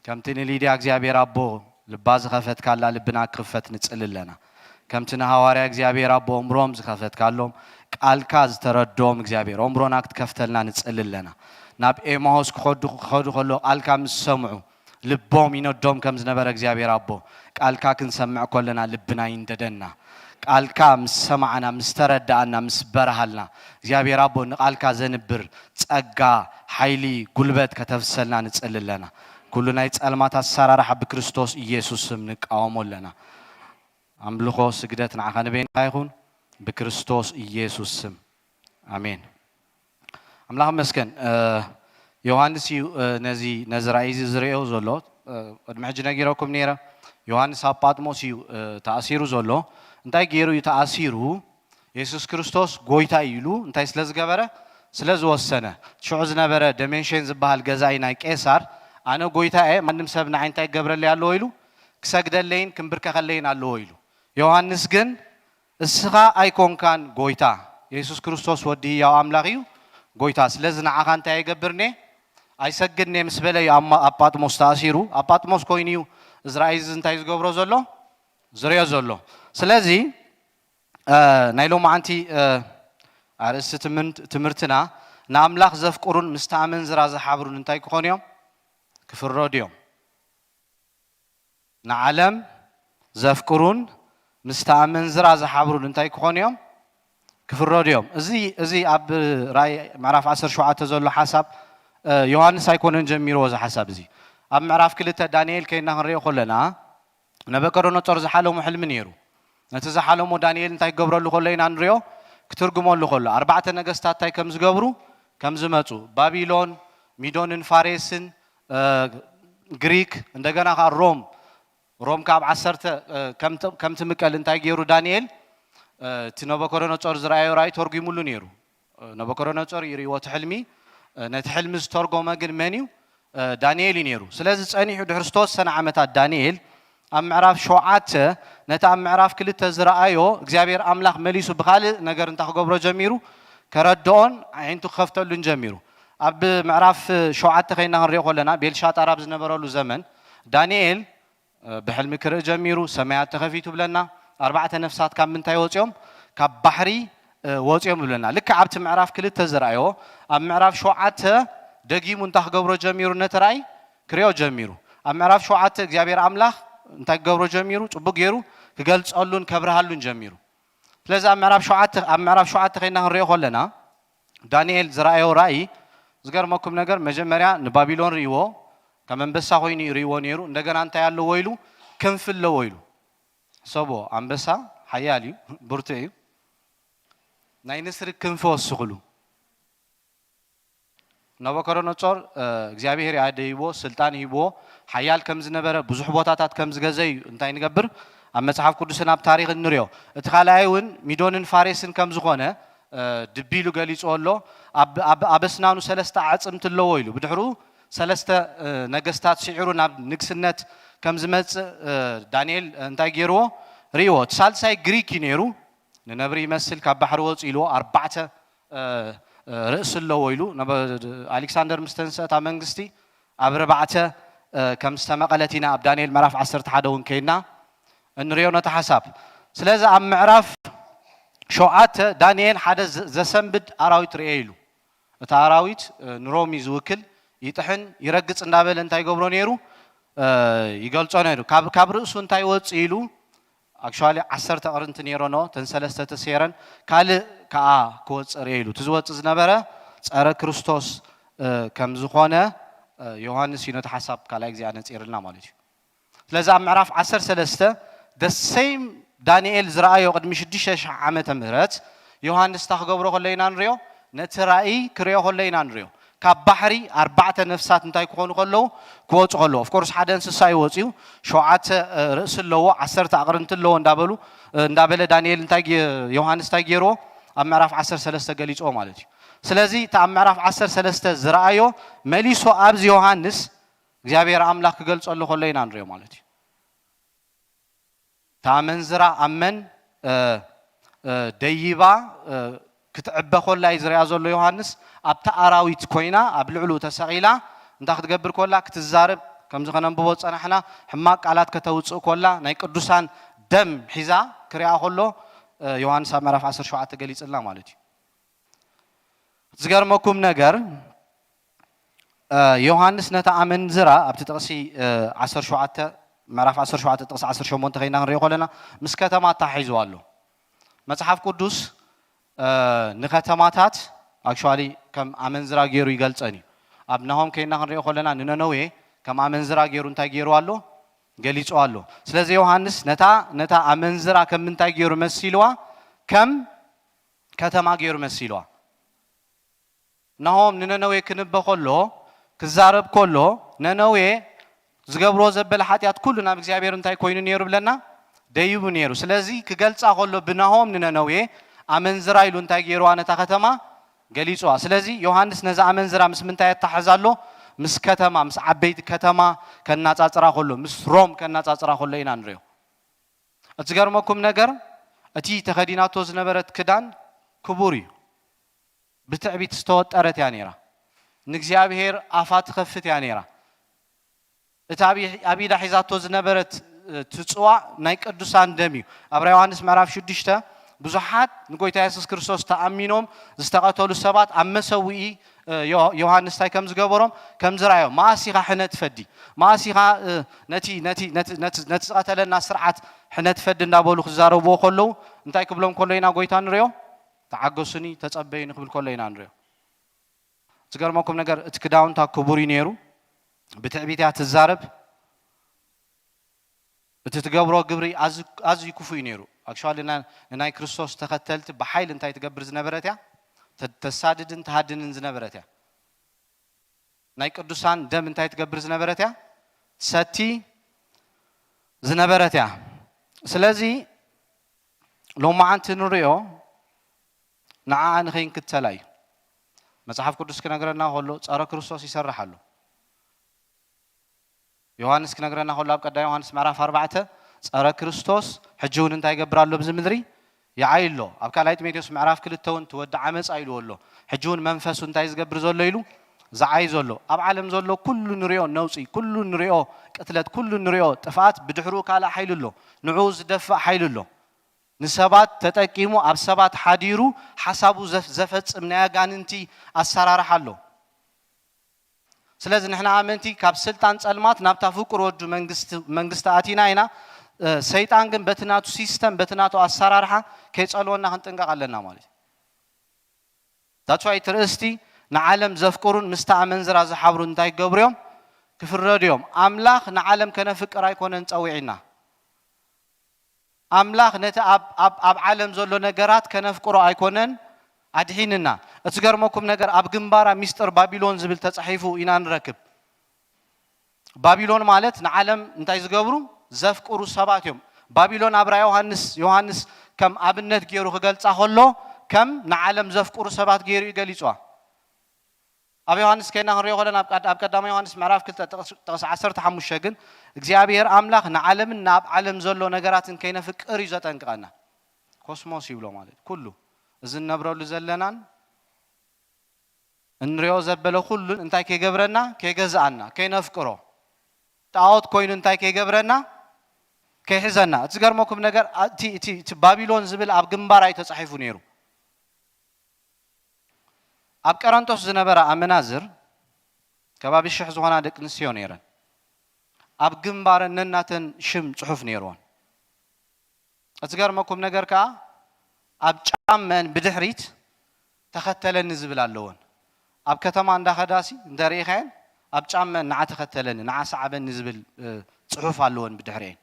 ከምቲ ንሊድያ እግዚኣብሔር ኣቦ ልባ ዝኸፈትካላ ልብና ክኽፈት ንጽሊ ኣለና። ከምቲ ንሃዋርያ እግዚኣብሔር ኣቦ እምሮም ዝኸፈትካሎም ቃልካ ዝተረድኦም እግዚኣብሔር እምሮና ክትከፍተልና ንጽሊ ኣለና። ናብ ኤማሆስ ክኸዱ ክኸዱ ከሎ ቃልካ ምስ ሰምዑ ልቦም ይነዶም ከም ዝነበረ እግዚኣብሔር ኣቦ ቃልካ ክንሰምዕ ከለና ልብና ይንደደና። ቃልካ ምስ ሰማዕና ምስ ተረዳኣና ምስ በርሃልና እግዚኣብሔር ኣቦ ንቃልካ ዘንብር ጸጋ፣ ሓይሊ፣ ጉልበት ከተፍሰልና ንጽሊ ኣለና። ኩሉ ናይ ጸልማት ኣሰራርሓ ብክርስቶስ ኢየሱስ ስም ንቃወሞ ኣለና። ኣምልኾ ስግደት ንዓኻ ንቤንካ ይኹን ብክርስቶስ ኢየሱስ ስም ኣሜን። ኣምላኽ መስገን። ዮሃንስ እዩ ነዚ ነዚ ራእይ እዚ ዝርእዮ ዘሎ። ቅድሚ ሕጂ ነጊረኩም ነይረ። ዮሃንስ ኣብ ጳጥሞስ እዩ ተኣሲሩ ዘሎ። እንታይ ገይሩ እዩ ተኣሲሩ? የሱስ ክርስቶስ ጎይታ እዩ ኢሉ እንታይ ስለ ዝገበረ? ስለ ዝወሰነ። ሽዑ ዝነበረ ደሜንሽን ዝበሃል ገዛኢ ናይ ቄሳር ኣነ ጎይታ እየ፣ ማንም ሰብ ንዓይ እንታይ ክገብረለይ ኣለዎ ኢሉ? ክሰግደለይን ክንብርከኸለይን ኣለዎ ኢሉ። ዮሃንስ ግን እስኻ ኣይኮንካን ጎይታ፣ የሱስ ክርስቶስ ወዲ ህያው ኣምላኽ እዩ ጎይታ። ስለዚ ንዓኻ እንታይ ኣይገብርኔ? ኣይሰግድኔ ምስ በለ እዩ ኣብ ማ- ኣብ ጳጥሞስ ተኣሲሩ። ኣብ ጳጥሞስ ኮይኑ እዩ እዚ ራእይ እዚ እንታይ ዝገብሮ ዘሎ? ዝርእዮ ዘሎ። ስለዚ ናይ ሎማዓንቲ ኣርእስቲ ትምህርትና ንኣምላኽ ዘፍቅሩን ምስቲ ኣመንዝራ ዝሓብሩን እንታይ ክኾኑ እዮም? ክፍረዱ እዮም። ንዓለም ዘፍቅሩን ምስቲ ኣመንዝራ ዝሓብሩን እንታይ ክኾኑ እዮም? ክፍረዱ እዮም። እዚ እዚ ኣብ ራእይ ምዕራፍ ዓሰርተ ሸውዓተ ዘሎ ሓሳብ ዮሃንስ ኣይኮነን ጀሚርዎ። እዚ ሓሳብ እዚ ኣብ ምዕራፍ ክልተ ዳንኤል ከይና ክንሪኦ ከለና ነበከደነጾር ዝሓለሞ ሕልሚ ነይሩ። ነቲ ዝሓለሞ ዳንኤል እንታይ ክገብረሉ ከሎ ኢና ንሪኦ? ክትርጉመሉ ከሎ ኣርባዕተ ነገስታት እንታይ ከም ዝገብሩ ከም ዝመፁ፣ ባቢሎን፣ ሚዶንን ፋሬስን፣ ግሪክ፣ እንደገና ከዓ ሮም። ሮም ካብ ዓሰርተ ከም ትምቀል እንታይ ገይሩ ዳንኤል? እቲ ነበኮደነጾር ዝረኣዮ ራእይ ተርጉሙሉ ነይሩ። ነበኮደነጾር ይርእዎ እቲ ሕልሚ። ነቲ ሕልሚ ዝተርጎመ ግን መን እዩ? ዳንኤል እዩ ነይሩ። ስለዚ ጸኒሑ ድሕሪ ዝተወሰነ ዓመታት ዳንኤል ኣብ ምዕራፍ ሸውዓተ ነቲ ኣብ ምዕራፍ ክልተ ዝረኣዮ እግዚኣብሔር ኣምላኽ መሊሱ ብኻልእ ነገር እንታይ ክገብሮ ጀሚሩ? ከረድኦን ኣዒንቱ ክኸፍተሉን ጀሚሩ። ኣብ ምዕራፍ ሸውዓተ ከይና ክንሪኦ ከለና ቤልሻጣር ኣብ ዝነበረሉ ዘመን ዳንኤል ብሕልሚ ክርኢ ጀሚሩ፣ ሰማያት ተኸፊቱ ብለና። ኣርባዕተ ነፍሳት ካብ ምንታይ ወፂኦም? ካብ ባሕሪ ወፂኦም ብለና። ልክዕ ኣብቲ ምዕራፍ ክልተ ዝረኣዮ ኣብ ምዕራፍ ሸውዓተ ደጊሙ እንታይ ክገብሮ ጀሚሩ? ነቲ ራእይ ክሪኦ ጀሚሩ። ኣብ ምዕራፍ ሸውዓተ እግዚኣብሔር ኣምላኽ እንታይ ክገብሮ ጀሚሩ? ፅቡቅ ገይሩ ክገልፀሉን ከብርሃሉን ጀሚሩ። ስለዚ ኣብ ምዕራፍ ሸውዓተ ኣብ ምዕራፍ ሸውዓተ ከይና ክንሪኦ ከለና ዳንኤል ዝረኣዮ ራእይ ዝገርመኩም ነገር መጀመርያ ንባቢሎን ርእይዎ ከም ኣንበሳ ኮይኑ እዩ ርእይዎ ነይሩ። እንደገና እንታይ ኣለዎ ኢሉ? ክንፊ ኣለዎ ኢሉ። ሕሰቦ ኣንበሳ ሓያል እዩ፣ ብርቱዕ እዩ። ናይ ንስሪ ክንፊ ወስኽሉ። ናቡከደነጾር እግዚኣብሔር ያደይዎ ስልጣን ሂብዎ ሓያል ከም ዝነበረ ብዙሕ ቦታታት ከም ዝገዘ እዩ እንታይ ንገብር ኣብ መጽሓፍ ቅዱስን ኣብ ታሪኽን ንሪኦ። እቲ ካልኣይ እውን ሚዶንን ፋሬስን ከም ዝኾነ ድቢ ኢሉ ገሊጽዎ ኣሎ። ኣብ ኣስናኑ ሰለስተ ኣዕጽምቲ ኣለዎ ኢሉ። ብድሕሩ ሰለስተ ነገስታት ስዒሩ ናብ ንግስነት ከም ዝመጽእ ዳንኤል እንታይ ገይርዎ? ርእይዎ። እቲ ሳልሳይ ግሪክ እዩ ነይሩ። ንነብሪ ይመስል፣ ካብ ባሕሪ ወጽእ ኢልዎ። ኣርባዕተ ርእሲ ኣለዎ ኢሉ። ኣሌክሳንደር ምስ ተንሰአ እታ መንግስቲ ኣብ ርባዕተ ከም ዝተመቐለት ኢና ኣብ ዳንኤል ምዕራፍ ዓሰርተ ሓደ እውን ከይና እንሪኦ ነቲ ሓሳብ። ስለዚ ኣብ ምዕራፍ ሸውዓተ ዳንኤል ሓደ ዘሰንብድ ኣራዊት ርኤ ኢሉ። እቲ ኣራዊት ንሮም እዩ ዝውክል። ይጥሕን ይረግጽ እንዳበለ እንታይ ይገብሮ ነይሩ? ይገልጾ ነይሩ። ካብ ርእሱ እንታይ ወጽእ ኢሉ? ኣክቹዋሊ ዓሰርተ ኣቕርንቲ ነይሮኖ፣ እተን ሰለስተ ተሰይረን ካልእ ከኣ ክወጽእ ርኤ ኢሉ። እቲ ዝወጽእ ዝነበረ ጸረ ክርስቶስ ከም ዝኾነ ዮሃንስ እዩ ነቲ ሓሳብ ካልኣይ ግዜ ኣነጺርልና ማለት እዩ። ስለዚ ኣብ ምዕራፍ ዓሰርተ ሰለስተ the same ዳንኤል ዝረኣዮ ቅድሚ ሽዱሽተ ሽሕ ዓመተ ምህረት ዮሃንስ እንታይ ክገብሮ ከሎ ኢና ንሪኦ? ነቲ ራእይ ክሪኦ ከሎ ኢና ንሪኦ። ካብ ባሕሪ ኣርባዕተ ነፍሳት እንታይ ክኾኑ ከለዉ? ክወፁ ከለዉ። ኦፍኮርስ ሓደ እንስሳ እዩ ወፅዩ፣ ሸውዓተ ርእሲ ኣለዎ፣ ዓሰርተ ኣቕርንቲ ኣለዎ እንዳበሉ እንዳበለ ዳንኤል እንታይ ዮሃንስ እንታይ ገይርዎ? ኣብ ምዕራፍ ዓሰርተ ሰለስተ ገሊፅዎ ማለት እዩ። ስለዚ እቲ ኣብ ምዕራፍ ዓሰርተ ሰለስተ ዝረኣዮ መሊሱ ኣብዚ ዮሃንስ እግዚኣብሔር ኣምላኽ ክገልጸሉ ከሎ ኢና ንሪኦ ማለት እዩ። እታ ኣመንዝራ ኣብ መን ደይባ ክትዕበ ኮላ እዩ ዝሪኣ ዘሎ ዮሃንስ። ኣብታ ኣራዊት ኮይና ኣብ ልዕሉ ተሰቒላ እንታይ ክትገብር ኮላ? ክትዛረብ። ከምዚ ከነንብቦ ዝጸናሕና ሕማቕ ቃላት ከተውፅእ ኮላ፣ ናይ ቅዱሳን ደም ሒዛ ክሪኣ ከሎ ዮሃንስ ኣብ ምዕራፍ ዓሰርተ ሸውዓተ ገሊጽልና ማለት እዩ። ዝገርመኩም ነገር ዮሃንስ ነታ ኣመንዝራ ኣብቲ ጥቕሲ ዓሰርተ ሸውዓተ ምዕራፍ ዓሰርተ ሸውዓተ ጥቕሲ ዓሰርተ ሸሞንተ ከይና ክንሪኦ ከለና ምስ ከተማ ኣተሓሒዝዋ ኣሎ። መጽሓፍ ቅዱስ ንከተማታት ኣክቹዋሊ ከም ኣመንዝራ ገይሩ ይገልጸን እዩ። ኣብ ናሆም ከይና ክንሪኦ ከለና ንነነዌ ከም ኣመንዝራ ገይሩ እንታይ ገይሩ ኣሎ? ገሊጹ ኣሎ። ስለዚ ዮሃንስ ነታ ነታ ኣመንዝራ ከም ምንታይ ገይሩ መሲልዋ? ከም ከተማ ገይሩ መሲልዋ። ናሆም ንነነዌ ክንበ ከሎ ክዛረብ ከሎ ነነዌ ዝገብሮ ዘበለ ሓጢኣት ኩሉ ናብ እግዚኣብሔር እንታይ ኮይኑ ነይሩ ብለና? ደይቡ ነይሩ። ስለዚ ክገልጻ ከሎ ብናሆም ንነነዌ ኣመንዝራ ኢሉ እንታይ ገይርዋ ነታ ከተማ? ገሊጽዋ። ስለዚ ዮሃንስ ነዛ ኣመንዝራ ምስ ምንታይ ኣተሓሕዛ ኣሎ? ምስ ከተማ፣ ምስ ዓበይቲ ከተማ ከናጻጽራ ከሎ፣ ምስ ሮም ከናጻጽራ ከሎ ኢና ንሪኦ። እቲ ዝገርመኩም ነገር እቲ ተኸዲናቶ ዝነበረት ክዳን ክቡር እዩ። ብትዕቢት ዝተወጠረት እያ ነይራ። ንእግዚኣብሔር ኣፋ ትኸፍት እያ ነይራ። እቲ ኣብ ኢዳ ሒዛቶ ዝነበረት ትጽዋዕ ናይ ቅዱሳን ደም እዩ። ኣብ ራእይ ዮሃንስ ምዕራፍ ሽዱሽተ ብዙሓት ንጎይታ የሱስ ክርስቶስ ተኣሚኖም ዝተቐተሉ ሰባት ኣብ መሰውኢ ዮሃንስ እንታይ ከም ዝገበሮም ከም ዝረኣዮም፣ መኣስ ኢኻ ሕነ ትፈዲ? መኣስ ኢኻ ነቲ ነቲ ነቲ ነቲ ነቲ ዝቐተለና ስርዓት ሕነ ትፈዲ እንዳበሉ ክዛረብዎ ከለዉ እንታይ ክብሎም ከሎ ኢና ጎይታ ንሪኦ? ተዓገሱኒ፣ ተጸበዩኒ ክብል ከሎ ኢና ንሪኦ። ዝገርመኩም ነገር እቲ ክዳውንታ ክቡር እዩ ነይሩ። ብትዕቢት እያ ትዛረብ። እቲ ትገብሮ ግብሪ ኣዝዩ ክፉእ እዩ ነይሩ። ኣክቹዋሊ ንናይ ክርስቶስ ተኸተልቲ ብሓይሊ እንታይ ትገብር ዝነበረት እያ? ተሳድድን ትሃድንን ዝነበረት እያ። ናይ ቅዱሳን ደም እንታይ ትገብር ዝነበረት እያ? ትሰቲ ዝነበረት እያ። ስለዚ ሎማዓንቲ ንሪኦ ንዓኣ ንኸይንክተላ እዩ። መጽሓፍ ቅዱስ ክነግረና ከሎ ጸረ ክርስቶስ ይሰርሕ ኣሎ። ዮሃንስ ክነግረና ከሎ ኣብ ቀዳማይ ዮሃንስ ምዕራፍ ኣርባዕተ ጸረ ክርስቶስ ሕጂ እውን እንታይ ይገብር ኣሎ ኣብዚ ምድሪ? ይዓይ ኣሎ። ኣብ ካልኣይ ጢሞቴዎስ ምዕራፍ ክልተ እውን እቲ ወዲ ዓመጻ ኢልዎ ኣሎ። ሕጂ እውን መንፈሱ እንታይ ዝገብር ዘሎ ኢሉ? ዝዓይ ዘሎ። ኣብ ዓለም ዘሎ ኩሉ ንሪኦ ነውጺ፣ ኩሉ ንሪኦ ቅትለት፣ ኩሉ ንሪኦ ጥፍኣት ብድሕሩ ካልእ ሓይሊ ኣሎ። ንዕኡ ዝደፍእ ሓይሊ ኣሎ። ንሰባት ተጠቂሙ ኣብ ሰባት ሓዲሩ ሓሳቡ ዘፈጽም ናይ ኣጋንንቲ ኣሰራርሓ ኣሎ። ስለዚ ንሕና ኣመንቲ ካብ ስልጣን ጸልማት ናብታ ፍቁር ወዱ መንግስቲ ኣቲና ኢና። ሰይጣን ግን በቲ ናቱ ሲስተም በቲ ናቱ ኣሰራርሓ ከይጸልወና ክንጥንቀቕ ኣለና ማለት እዩ። ዳትስ ዋይ እቲ ርእስቲ ንዓለም ዘፍቅሩን ምስታ ኣመንዝራ ዝሓብሩ እንታይ ክገብሩ እዮም? ክፍረዱ እዮም። ኣምላኽ ንዓለም ከነፍቅር ኣይኮነን ጸዊዕና። ኣምላኽ ነቲ ኣብ ዓለም ዘሎ ነገራት ከነፍቅሮ ኣይኮነን ኣድሒንና። እቲ ዝገርመኩም ነገር ኣብ ግንባራ ሚስጥር ባቢሎን ዝብል ተጻሒፉ ኢና ንረክብ። ባቢሎን ማለት ንዓለም እንታይ ዝገብሩ ዘፍቅሩ ሰባት እዮም። ባቢሎን ኣብ ራእይ ዮሃንስ ዮሃንስ ከም ኣብነት ገይሩ ክገልጻ ከሎ ከም ንዓለም ዘፍቅሩ ሰባት ገይሩ እዩ ገሊፅዋ። ኣብ ዮሃንስ ከይና ክንሪኦ ከለና ኣብ ቀድ- ኣብ ቀዳማይ ዮሃንስ ምዕራፍ ክልተ ጥቕስ ዓሰርተ ሓሙሽተ ግን እግዚኣብሔር ኣምላኽ ንዓለምን ናብ ዓለም ዘሎ ነገራትን ከይነፍቅር እዩ ዘጠንቅቐና። ኮስሞስ ይብሎ ማለት ኩሉ እዚ እንነብረሉ ዘለናን እንሪኦ ዘበለ ኩሉን እንታይ ከይገብረና? ከይገዝኣና፣ ከይነፍቅሮ። ጣዖት ኮይኑ እንታይ ከይገብረና? ከይሕዘና። እቲ ዝገርመኩም ነገር እቲ እቲ እቲ ባቢሎን ዝብል ኣብ ግንባር ኣይተጻሒፉ ነይሩ። ኣብ ቀረንጦስ ዝነበራ ኣመናዝር ከባቢ ሽሕ ዝኾና ደቂ ኣንስትዮ ነይረን። ኣብ ግንባረን ነናተን ሽም ጽሑፍ ነይርወን። እቲ ዝገርመኩም ነገር ከኣ ኣብ ጫመን ብድሕሪት ተኸተለኒ ዝብል ኣለወን። ኣብ ከተማ እንዳኸዳሲ እንተርኢኻየን ኣብ ጫመን ንዓ ተኸተለኒ ንዓ ሰዓበኒ ዝብል ጽሑፍ ኣለወን ብድሕሪኤን።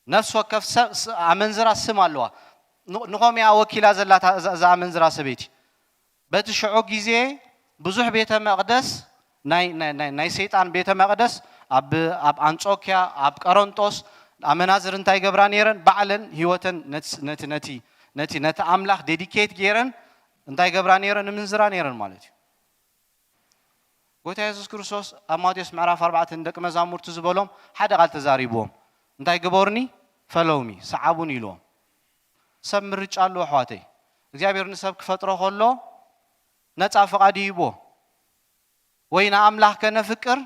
ነፍሲ ወከፍ ሰብ ኣመንዝራ ስም ኣለዋ። ንኾም እያ ወኪላ ዘላ እዛ ኣመንዝራ ሰበይቲ። በቲ ሽዑ ግዜ ብዙሕ ቤተ መቕደስ ናይ ሰይጣን ቤተ መቕደስ ኣብ ኣንጾኪያ ኣብ ቀረንጦስ ኣመናዝር እንታይ ገብራ ነይረን? ባዕለን ህይወተን ነቲ ነቲ ነቲ ነቲ ኣምላኽ ዴዲኬት ገይረን እንታይ ገብራ ነይረን? ንምንዝራ ነይረን ማለት እዩ። ጎይታ የሱስ ክርስቶስ ኣብ ማቴዎስ ምዕራፍ ኣርባዕተ ንደቂ መዛሙርቱ ዝበሎም ሓደ ቃል ተዛሪብዎም። እንታይ ግበሩኒ? ፈለውሚ፣ ሰዓቡኒ ኢልዎም። ሰብ ምርጫ ኣለዎ ኣሕዋተይ። እግዚኣብሔር ንሰብ ክፈጥሮ ከሎ ነፃ ፍቓድ ይህብዎ። ወይ ንኣምላኽ ከነፍቅር፣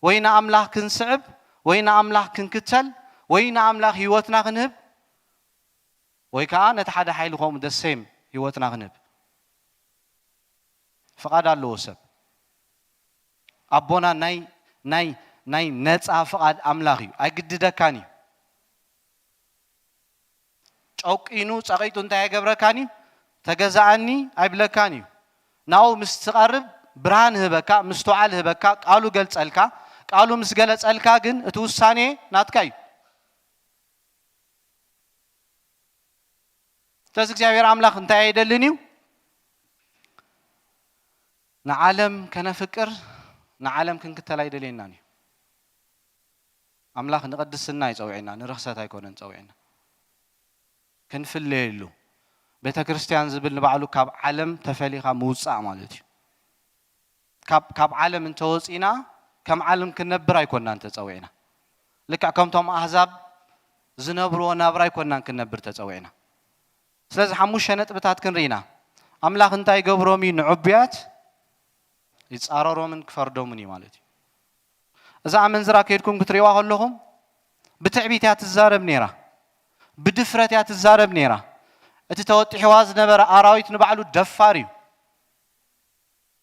ወይ ንኣምላኽ ክንስዕብ፣ ወይ ንኣምላኽ ክንክተል፣ ወይ ንኣምላኽ ህይወትና ክንህብ፣ ወይ ከዓ ነቲ ሓደ ሓይሊ ከምኡ ደሴም ህይወትና ክንህብ ፍቓድ ኣለዎ ሰብ። ኣቦና ናይ ናይ ናይ ነፃ ፍቓድ ኣምላኽ እዩ። ኣይግድደካን እዩ። ጨቂኑ ጸቒጡ እንታይ ኣይገብረካን እዩ። ተገዛኣኒ ኣይብለካን እዩ። ናው ምስ ትቐርብ ብርሃን ህበካ፣ ምስትውዓል ህበካ፣ ቃሉ ገልጸልካ። ቃሉ ምስ ገለጸልካ ግን እቲ ውሳኔ ናትካ እዩ። ስለዚ እግዚኣብሔር ኣምላኽ እንታይ ኣይደልን እዩ? ንዓለም ከነፍቅር ንዓለም ክንክተል ኣይደልየናን እዩ። ኣምላኽ ንቕድስና እዩ ጸዊዕና፣ ንርኽሰት ኣይኮነን ጸዊዕና። ክንፍለየሉ። ቤተ ክርስቲያን ዝብል ንባዕሉ ካብ ዓለም ተፈሊኻ ምውጻእ ማለት እዩ። ካብ ካብ ዓለም እንተወጺና ከም ዓለም ክንነብር ኣይኮናን ተጸዊዕና። ልክዕ ከምቶም ኣህዛብ ዝነብርዎ ናብራ ኣይኮናን ክንነብር ተጸዊዕና። ስለዚ ሓሙሽተ ነጥብታት ክንርኢና። ኣምላኽ እንታይ ይገብሮም እዩ ንዕቡያት? ይጻረሮምን ክፈርዶምን እዩ ማለት እዩ። እዛ ኣመንዝራ ከይድኩም ክትሪእዋ ከለኹም ብትዕቢት እያ ትዛረብ ነይራ፣ ብድፍረት እያ ትዛረብ ነይራ። እቲ ተወጢሕዋ ዝነበረ ኣራዊት ንባዕሉ ደፋር እዩ።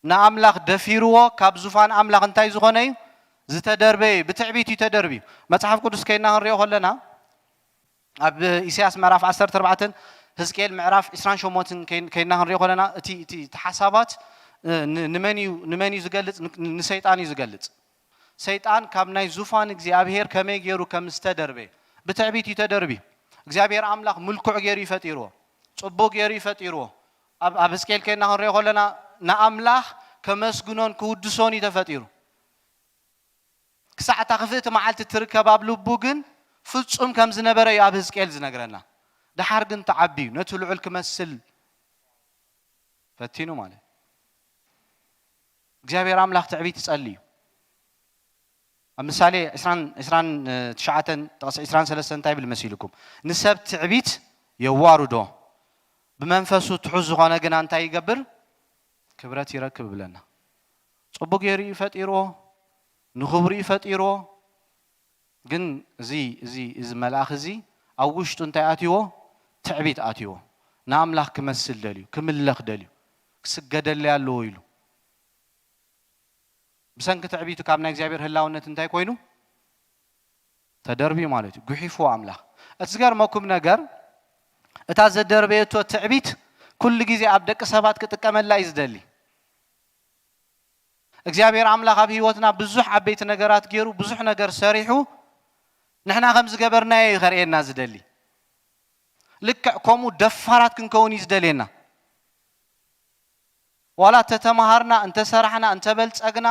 ንኣምላኽ ደፊርዎ ካብ ዙፋን ኣምላኽ እንታይ ዝኾነ እዩ? ዝተደርበየ እዩ። ብትዕቢት እዩ ተደርብዩ። መጽሓፍ ቅዱስ ከይና ክንሪኦ ከለና ኣብ ኢሳያስ ምዕራፍ ዓሰርተ ኣርባዕተ፣ ህዝቅኤል ምዕራፍ ዕስራን ሸሞንተን ከይና ክንሪኦ ከለና እቲ እቲ እቲ ሓሳባት ንመን እዩ ንመን እዩ ዝገልጽ? ንሰይጣን እዩ ዝገልጽ። ሰይጣን ካብ ናይ ዙፋን እግዚኣብሔር ከመይ ገይሩ ከም ዝተደርበ ብትዕቢት እዩ ተደርብዩ። እግዚኣብሔር ኣምላኽ ምልኩዕ ገይሩ እዩ ፈጢርዎ፣ ጽቡቕ ገይሩ እዩ ፈጢርዎ። ኣብ ኣብ ህዝቅኤል ከይና ክንሪኦ ከለና ንኣምላኽ ከመስግኖን ክውድሶን እዩ ተፈጢሩ። ክሳዕ እታ ክፍእቲ መዓልቲ ትርከብ ኣብ ልቡ ግን ፍጹም ከም ዝነበረ እዩ ኣብ ህዝቅኤል ዝነግረና። ደሓር ግን ተዓብዩ ነቲ ልዑል ክመስል ፈቲኑ ማለት እግዚኣብሔር ኣምላኽ ትዕቢት ይጸሊ እዩ። ኣብ ምሳሌ ዕስራን ዕስራን ትሽዓተን ጥቕሲ ዕስራን ሰለስተን እንታይ ይብል መሲልኩም? ንሰብ ትዕቢት የዋርዶ፣ ብመንፈሱ ትሑዝ ዝኾነ ግና እንታይ ይገብር? ክብረት ይረክብ ይብለና። ጽቡቕ ገይሩ እዩ ፈጢርዎ፣ ንኽብሩ እዩ ፈጢርዎ። ግን እዚ እዚ እዚ መልኣኽ እዚ ኣብ ውሽጡ እንታይ ኣትይዎ? ትዕቢት ኣትይዎ። ንኣምላኽ ክመስል ደልዩ፣ ክምለኽ ደልዩ፣ ክስገደለይ ኣለዎ ኢሉ። ብሰንኪ ትዕቢቱ ካብ ናይ እግዚኣብሔር ህላውነት እንታይ ኮይኑ? ተደርብዩ ማለት እዩ። ጉሒፍዎ ኣምላኽ። እቲ ዝገርመኩም ነገር እታ ዘደርበየቶ ትዕቢት ኩሉ ግዜ ኣብ ደቂ ሰባት ክጥቀመላ እዩ ዝደሊ። እግዚኣብሔር ኣምላኽ ኣብ ህይወትና ብዙሕ ዓበይቲ ነገራት ገይሩ፣ ብዙሕ ነገር ሰሪሑ፣ ንሕና ከም ዝገበርናዮ እዩ ከርእየና ዝደሊ። ልክዕ ከምኡ ደፋራት ክንከውን እዩ ዝደልየና። ዋላ እንተተምሃርና፣ እንተሰራሕና፣ እንተበልጸግና፣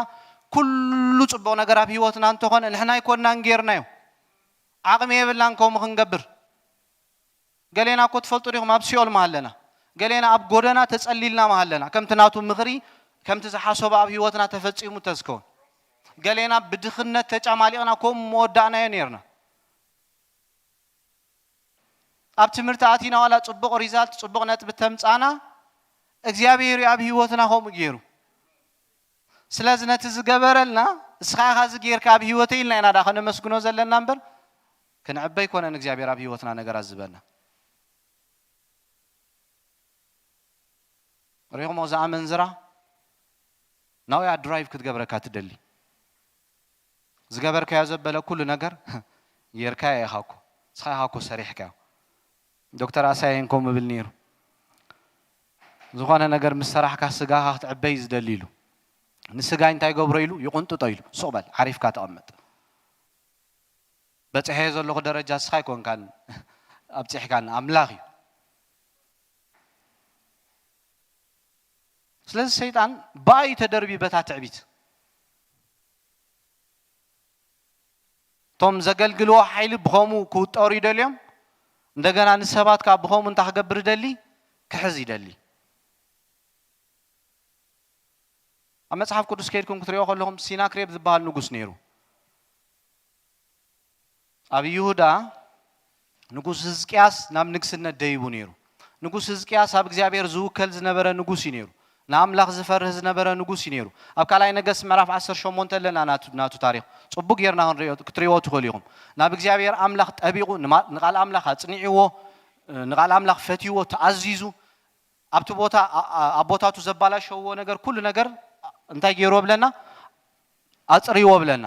ኩሉ ጽቡቕ ነገር ኣብ ህይወትና እንተኾነ ንሕና ኣይኮንናን ጌርናዮ። ዓቕሚ የብልናን ከምኡ ክንገብር። ገሌና እኮ ትፈልጡ ዲኹም ኣብ ሲኦል ምሃለና። ገሌና ኣብ ጎደና ተጸሊልና መሃለና፣ ከምቲ ናቱ ምኽሪ፣ ከምቲ ዝሓሰቦ ኣብ ህይወትና ተፈጺሙ ተዝከውን። ገሌና ብድኽነት ተጫማሊቕና ከምኡ መወዳእናዮ ነርና። ኣብ ትምህርቲ ኣቲና ዋላ ጽቡቕ ሪዛልት፣ ጽቡቕ ነጥቢ ተምጻና፣ እግዚኣብሔር እዩ ኣብ ህይወትና ከምኡ ገይሩ። ስለዚ ነቲ ዝገበረልና፣ "እስኻ ኢኻ እዚ ጌርካ ኣብ ህይወተይ" ኢልና ኢና ደኣ ከነመስግኖ ዘለና እምበር፣ ክንዕበ ኣይኮነን እግዚኣብሔር ኣብ ህይወትና ነገራት ዝበና። ርኢኹሞ፣ እዛ ኣመንዝራ ናውያ ድራይቭ ክትገብረካ ትደሊ። ዝገበርካዮ ዘበለ ኩሉ ነገር ጌርካዮ ኢኻ እኮ፣ ንስኻ ኢኻ እኮ ሰሪሕካዮ። ዶክተር ኣሳየን ከምኡ ይብል ነይሩ። ዝኾነ ነገር ምስ ሰራሕካ ስጋኻ ክትዕበይ ዝደሊ ኢሉ። ንስጋይ እንታይ ገብሮ ኢሉ? ይቕንጥጦ ኢሉ። ሱቕ በል፣ ዓሪፍካ ተቐመጥ። በጽሐዮ ዘለኹ ደረጃ ንስኻ ኣይኮንካን ኣብጺሕካን፣ ኣምላኽ እዩ። ስለዚ ሰይጣን ብኣይ ተደርቢ በታ ትዕቢት። እቶም ዘገልግልዎ ሓይሊ ብኸምኡ ክውጠሩ ይደልዮም። እንደገና ንሰባት ከኣ ብኸምኡ እንታይ ክገብር ይደሊ? ክሕዝ ይደሊ። ኣብ መጽሓፍ ቅዱስ ከይድኩም ክትሪኦ ከለኹም፣ ሲናክሬብ ዝበሃል ንጉስ ነይሩ። ኣብ ይሁዳ ንጉስ ህዝቅያስ ናብ ንግስነት ደይቡ ነይሩ። ንጉስ ህዝቅያስ ኣብ እግዚኣብሔር ዝውከል ዝነበረ ንጉስ እዩ ነይሩ። ንኣምላኽ ዝፈርህ ዝነበረ ንጉስ እዩ ነይሩ። ኣብ ካልኣይ ነገስት ምዕራፍ ዓሰርተ ሸሞንተ ኣለና ናቱ፣ ናቱ ታሪኽ። ጽቡቅ ጌርና ክንሪኦ፣ ክትሪእዎ ትኽእሉ ኢኹም። ናብ እግዚኣብሔር ኣምላኽ ጠቢቑ፣ ንማ-፣ ንቓል ኣምላኽ ኣጽኒዕዎ፣ ንቓል ኣምላኽ ፈትይዎ፣ ተኣዚዙ፣ ኣብቲ ቦታ፣ ኣ-፣ ኣ-፣ ኣቦታቱ ዘባላሸውዎ ነገር፣ ኩሉ ነገር እንታይ ገይርዎ ብለና? ኣጽርይዎ ብለና።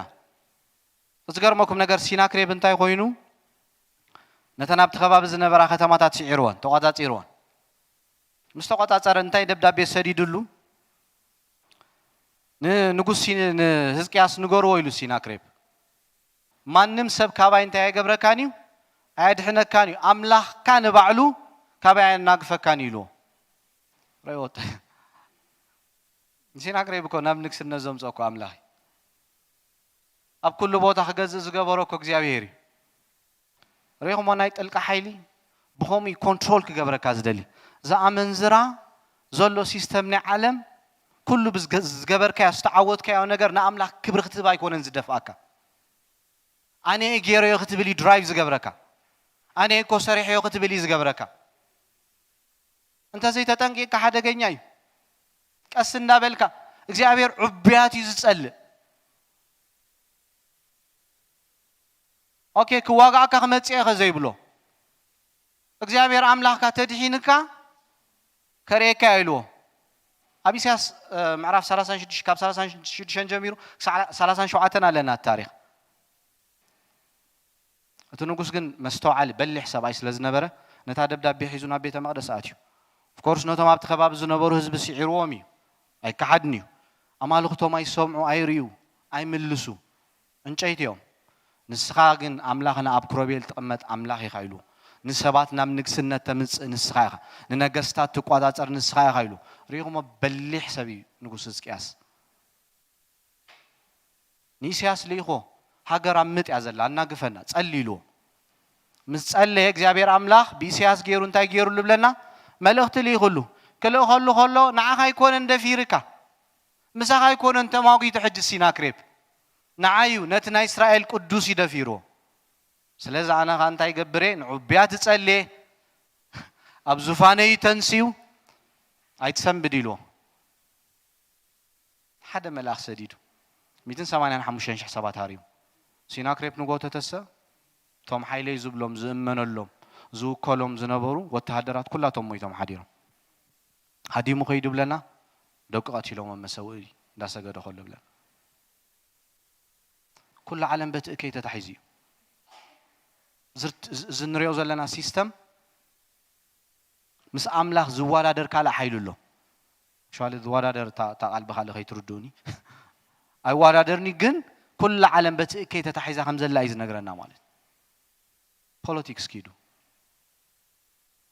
ዝገርመኩም ነገር፣ ሲናክሬብ እንታይ ኮይኑ? ነተን ኣብቲ ከባቢ ዝነበራ ከተማታት ስዒርወን፣ ተቖጻጺርወን። ምስ ተቖጻጸረ እንታይ ደብዳቤ ሰዲድሉ? ንንጉስ ሲ-፣ ንህዝቅያስ ንገርዎ ኢሉ ሲናክሬብ። "ማንም ሰብ ካባይ እንታይ ኣየገብረካን እዩ? ኣየድሕነካን እዩ። ኣምላኽካ ንባዕሉ ካባይ ኣየናግፈካን እዩ" ኢልዎ። ርእይዎ። ንሲናክሬብ እኮ ናብ ንግስነት ዘምጽኦ እኮ ኣምላኽ እዩ። ኣብ ኩሉ ቦታ ክገዝእ ዝገበሮ እኮ እግዚኣብሔር እዩ። ርኢኹሞ ናይ ጥልቂ ሓይሊ? ብኸምኡ እዩ ኮንትሮል ክገብረካ ዝደሊ። እዛ ኣመንዝራ ዘሎ ሲስተም ናይ ዓለም፣ ኩሉ ብዝገ-፣ ዝገበርካዮ፣ ዝተዓወትካዮ ነገር ንኣምላኽ ክብሪ ክትህብ ኣይኮነን ዝደፍኣካ። "ኣነ እየ ገይረዮ" ክትብል እዩ ድራይቭ ዝገብረካ። "ኣነ እኮ ሰሪሐዮ" ክትብል እዩ ዝገብረካ። እንተዘይተጠንቂቕካ ሓደገኛ እዩ። ቀስ እንዳበልካ፣ እግዚኣብሔር ዕቡያት እዩ ዝጸልእ። ኦኬ፣ ክዋጋእካ ክመጽእ እየ ከ ዘይብሎ፣ እግዚኣብሔር ኣምላኽካ ተድሒንካ ከርእየካ እየ ኢልዎ። ኣብ ኢሳያስ፣ እ፣ ምዕራፍ ሰላሳን ሽዱሽተ፣ ካብ ሰላሳን ሽዱሽተ ጀሚሩ ክሳዕ ሰላሳን ሸውዓተን ኣለና እቲ ታሪኽ። እቲ ንጉስ ግን መስተውዓሊ በሊሕ ሰብኣይ ስለ ዝነበረ፣ ነታ ደብዳቤ ሒዙ ናብ ቤተ መቕደስ ኣትዩ። ኦፍኮርስ ነቶም ኣብቲ ከባቢ ዝነበሩ ህዝቢ ስዒርዎም እዩ፣ ኣይከሓድን እዩ። ኣማልኽቶም ኣይሰምዑ፣ ኣይርእዩ፣ ኣይምልሱ። ዕንጨይቲ እዮም። "ንስኻ ግን ኣምላኽና ኣብ ክሮቤል ትቕመጥ ኣምላኽ ኢኻ" ኢሉ። "ንሰባት ናብ ንግስነት ተምጽእ ንስኻ ኢኻ። ንነገስታት ትቋጻጸር ንስኻ ኢኻ" ኢሉ። ርኢኹሞ፣ በሊሕ ሰብ እዩ ንጉስ ህዝቅያስ። ንኢሳያስ ልኢኾ፣ "ሃገር ኣብ ምጥ እያ ዘላ፣ ኣናግፈና፣ ጸሊ" ኢልዎ። ምስ ጸለየ እግዚኣብሔር ኣምላኽ ብኢሳያስ ገይሩ እንታይ ገይሩሉ ብለና? መልእኽቲ ልኢኹሉ። ክልእኸሉ ከሎ ንዓኻ ኣይኮነን ደፊርካ፣ ምሳኻ ኣይኮነን ተማጒቱ፣ ሕጂ ሲናክሬብ ንዓዩ ነቲ ናይ እስራኤል ቅዱስ እዩ ደፊርዎ። ስለዚ ኣነ ኸኣ እንታይ ገብር እየ? ንዕቡያት እጸሊ እየ፣ ኣብ ዙፋነይ እዩ ተንስዩ፣ ኣይትሰንብድ ኢልዎ። ሓደ መልኣኽ ሰዲዱ፣ ሚእትን ሰማንያን ሓሙሽተን ሽሕ ሰባት ሃርዩ። ሲናክሬብ ንጎተተሰ፣ እቶም ሓይለይ ዝብሎም፣ ዝእመነሎም፣ ዝውከሎም ዝነበሩ ወተሃደራት ኩላቶም ሞይቶም ሓዲሮም። ሃዲሙ ከይዱ ብለና፣ ደቂ ቀቲሎም ኣብ መሰውኢ እንዳሰገደ ከሎ ብለና። ኩሉ ዓለም በቲ እከይ ተታሒዙ እዩ። ዝርት-፣ እዚ እንሪኦ ዘለና ሲስተም ምስ ኣምላኽ ዝወዳደር ካልእ ሓይሊ ኣሎ። ሸዋለ ዝወዳደር እታ፣ እታ ቃል ብኻልእ ከይትርድኡኒ። ኣይወዳደርኒ፣ ግን ኩላ ዓለም በቲ እከይ ተታሒዛ ከም ዘላ እዩ ዝነግረና ማለት። ፖለቲክስ ኪዱ።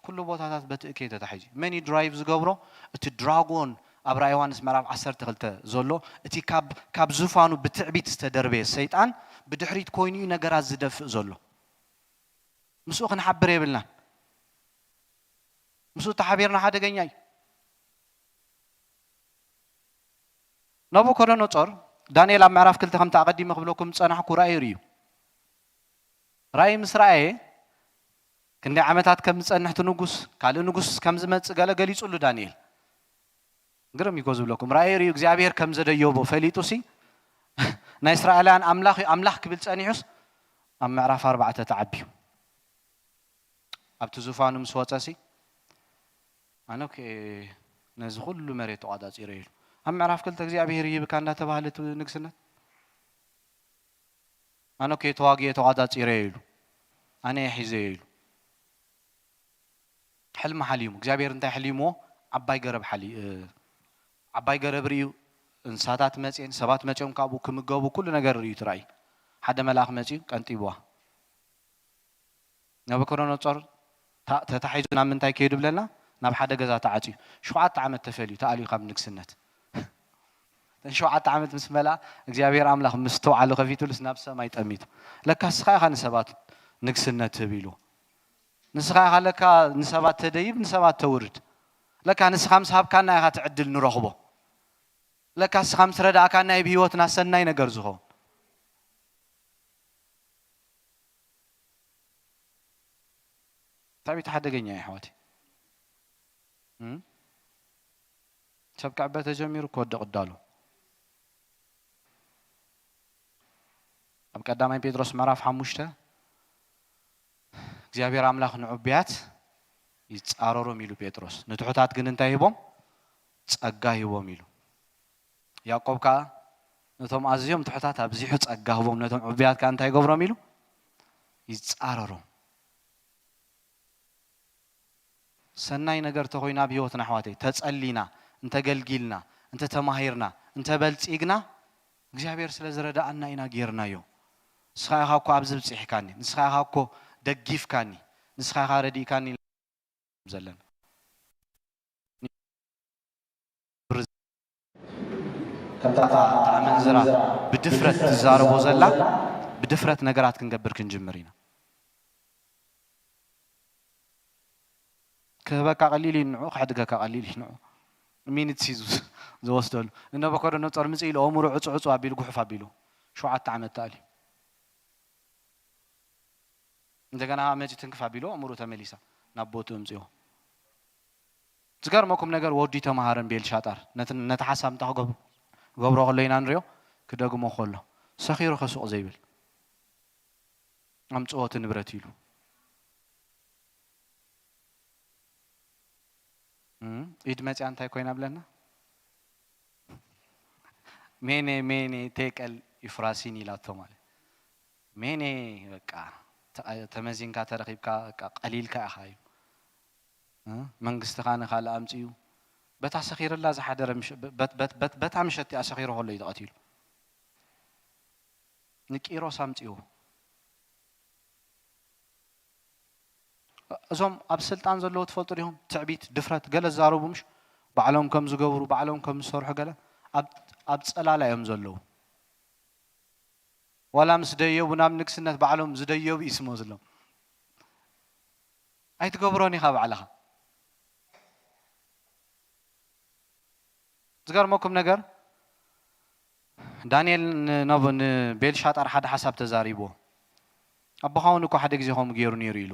ኩሉ ቦታታት በቲ እከይ ተታሒዙ እዩ። መን እዩ ድራይቭ ዝገብሮ? እቲ ድራጎን ኣብ ራእይ ዮሃንስ ምዕራፍ ዓሰርተ ክልተ ዘሎ፣ እቲ ካብ፣ ካብ ዙፋኑ ብትዕቢት ዝተደርበየ ሰይጣን ብድሕሪት ኮይኑ እዩ ነገራት ዝደፍእ ዘሎ። ምስኡ ክንሓብር የብልናን። ምስኡ ተሓቢርና ሓደገኛ እዩ። ናቡኮዶኖጾር፣ ዳንኤል ኣብ ምዕራፍ ክልተ ከምቲ ኣቐዲመ ክብለኩም ዝጸናሕኩ ራእይ ርእዩ። ራእይ ምስ ረኣየ ክንደይ ዓመታት ከም ዝጸንሕ እቲ ንጉስ፣ ካልእ ንጉስ ከም ዝመጽእ ገለ ገሊጹሉ ዳንኤል። ግርም እዩ እኮ ዝብለኩም። ራእይ ርእዩ እግዚኣብሔር ከም ዘደየቦ ፈሊጡሲ ናይ እስራኤላውያን ኣምላኽ እዩ፣ ኣምላኽ ክብል ጸኒሑስ ኣብ ምዕራፍ ኣርባዕተ ተዓብዩ። ኣብቲ ዙፋኑ ምስ ወጸሲ ኣነ ኦኬ ነዚ ኩሉ መሬት ተቋጻጺረ ኢሉ። ኣብ ምዕራፍ ክልተ እግዚኣብሔር ይህብካ እንዳተባህለ እቲ ንግስነት ኣነ ኦኬ ተዋግየ ተቋጻጺረ ኢሉ። ኣነ እየ ሒዘ ኢሉ። ሕልሚ ሓሊሙ። እግዚኣብሔር እንታይ ሕሊምዎ? ዓባይ ገረብ ሓሊ እ፣ ዓባይ ገረብ ርእዩ፣ እንስሳታት መጽየን፣ ሰባት መጽዮም ካብኡ ክምገቡ፣ ኩሉ ነገር ርእዩ እቲ ራእይ። ሓደ መልኣኽ መጽዩ ቀንጢብዋ። ናቡከደነጾር ታ-፣ ተታሒዙ ናብ ምንታይ ከይዱ ብለና? ናብ ሓደ ገዛ ተዓጽዩ። ሸውዓተ ዓመት ተፈልዩ፣ ተኣልዩ ካብ ንግስነት። እተን ሸውዓተ ዓመት ምስ መልኣ፣ እግዚኣብሔር ኣምላኽ ምስትውዓሉ ከፊቱሉስ ናብ ሰማይ ጠሚቱ። ለካ ንስኻ ኢኻ ንሰባት ንግስነት ትህብ ኢሉ። ንስኻ ኢኻ ለካ ንሰባት ተደይብ፣ ንሰባት ተውርድ። ለካ ንስኻ ምስ ሃብካና ኢኻ እቲ ዕድል ንረኽቦ። ለካ ንስኻ ምስ ረዳእካና እዩ ብህይወትና ሰናይ ነገር ዝኸውን። እንታይ ቤት ሓደገኛ እዩ ኣሕዋተይ። እም? ሰብ ክዕበ ተጀሚሩ ክወድቕ እዳሉ። ኣብ ቀዳማይ ጴጥሮስ ምዕራፍ ሓሙሽተ እግዚኣብሔር ኣምላኽ ንዕቡያት ይጻረሮም ኢሉ ጴጥሮስ። ንትሑታት ግን እንታይ ሂቦም? ጸጋ ሂቦም ኢሉ። ያዕቆብ ከኣ ነቶም ኣዝዮም ትሑታት ኣብዚሑ ጸጋ ህቦም፣ ነቶም ዕቡያት ከኣ እንታይ ይገብሮም ኢሉ? ይጻረሮም። ሰናይ ነገር ተኾይኑ ኣብ ህይወትና ኣሕዋተይ፣ ተጸሊና፣ እንተገልጊልና፣ እንተተማሂርና፣ እንተበልጺግና፣ እግዚኣብሔር ስለ ዝረዳኣና ኢና ጌርናዮ። ንስኻ ኢኻ እኮ ኣብዚ ብጺሕካኒ፣ ንስኻ ኢኻ እኮ ደጊፍካኒ፣ ንስኻ ኢኻ ረዲእካኒ ዘለና። ከምታ እታ ኣመንዝራ ብድፍረት ትዛረቦ ዘላ፣ ብድፍረት ነገራት ክንገብር ክንጅምር ኢና። ክህበካ ቀሊል እዩ ንዑ፣ ከሕድገካ ቀሊል እዩ ንዑ። ሚኒትስ እዩ ዝወስደሉ። ንናቡከደነጾር ምጽእ ኢሉ ኣእምሮ ዕጹ ዕጹ ኣቢሉ፣ ጉሕፍ ኣቢሉ፣ ሸውዓተ ዓመት ተኣልዩ። እንደገና መጺኡ ትንክፍ ኣቢሉ ኣእምሮ ተመሊሳ ናብ ቦትኡ ኣምጺኦ። ዝገርመኩም ነገር ወዲ ተማሃረን ቤልሻጣር ነቲ፣ ነቲ ሓሳብ እንታይ ክገብሮ፣ ክገብሮ ከሎ ኢና ንሪኦ፣ ክደግሞ ከሎ ሰኺሩ ከ ሱቕ ዘይብል ኣምጽኦ እቲ ንብረት ኢሉ። እም፣ ኢድ መጽያ እንታይ ኮይና ብለና? ሜኔ ሜኔ ቴቀል ኢፍራሲን ኢላቶ ማለት ሜኔ በቃ ተቐ-፣ ተመዚንካ ተረኺብካ በቃ ቀሊልካ ኢኻ እዩ። እ? መንግስትኻ ንኻልእ ኣምጽኡ በታ ሰኺርላ ዝሓደረ ምሽ-፣ በት-፣ በት-፣ በት-፣ በታ ምሸት እቲኣ ሰኺሩ ከሎ እዩ ተቐቲሉ። ንቂሮስ ኣምጽኡ። እዞም ኣብ ስልጣን ዘለዉ ትፈልጡ ዲኹም? ትዕቢት፣ ድፍረት፣ ገለ ዝዛረቡ ምሽ ባዕሎም ከም ዝገብሩ፣ ባዕሎም ከም ዝሰርሑ ገለ ኣብ፣ ኣብ ጸላላ እዮም ዘለዉ። ዋላ ምስ ደየቡ ናብ ንግስነት ባዕሎም ዝደየቡ እዩ ዝመስሎም። ኣይትገብሮን ኢኻ ባዕልኻ። ዝገርመኩም ነገር ዳንኤል ን-፣ ነብ-፣ ንቤልሻጣር ሓደ ሓሳብ ተዛሪብዎ። ኣቦኻ እውን እኮ ሓደ ግዜ ከምኡ ገይሩ ነይሩ ኢሉ።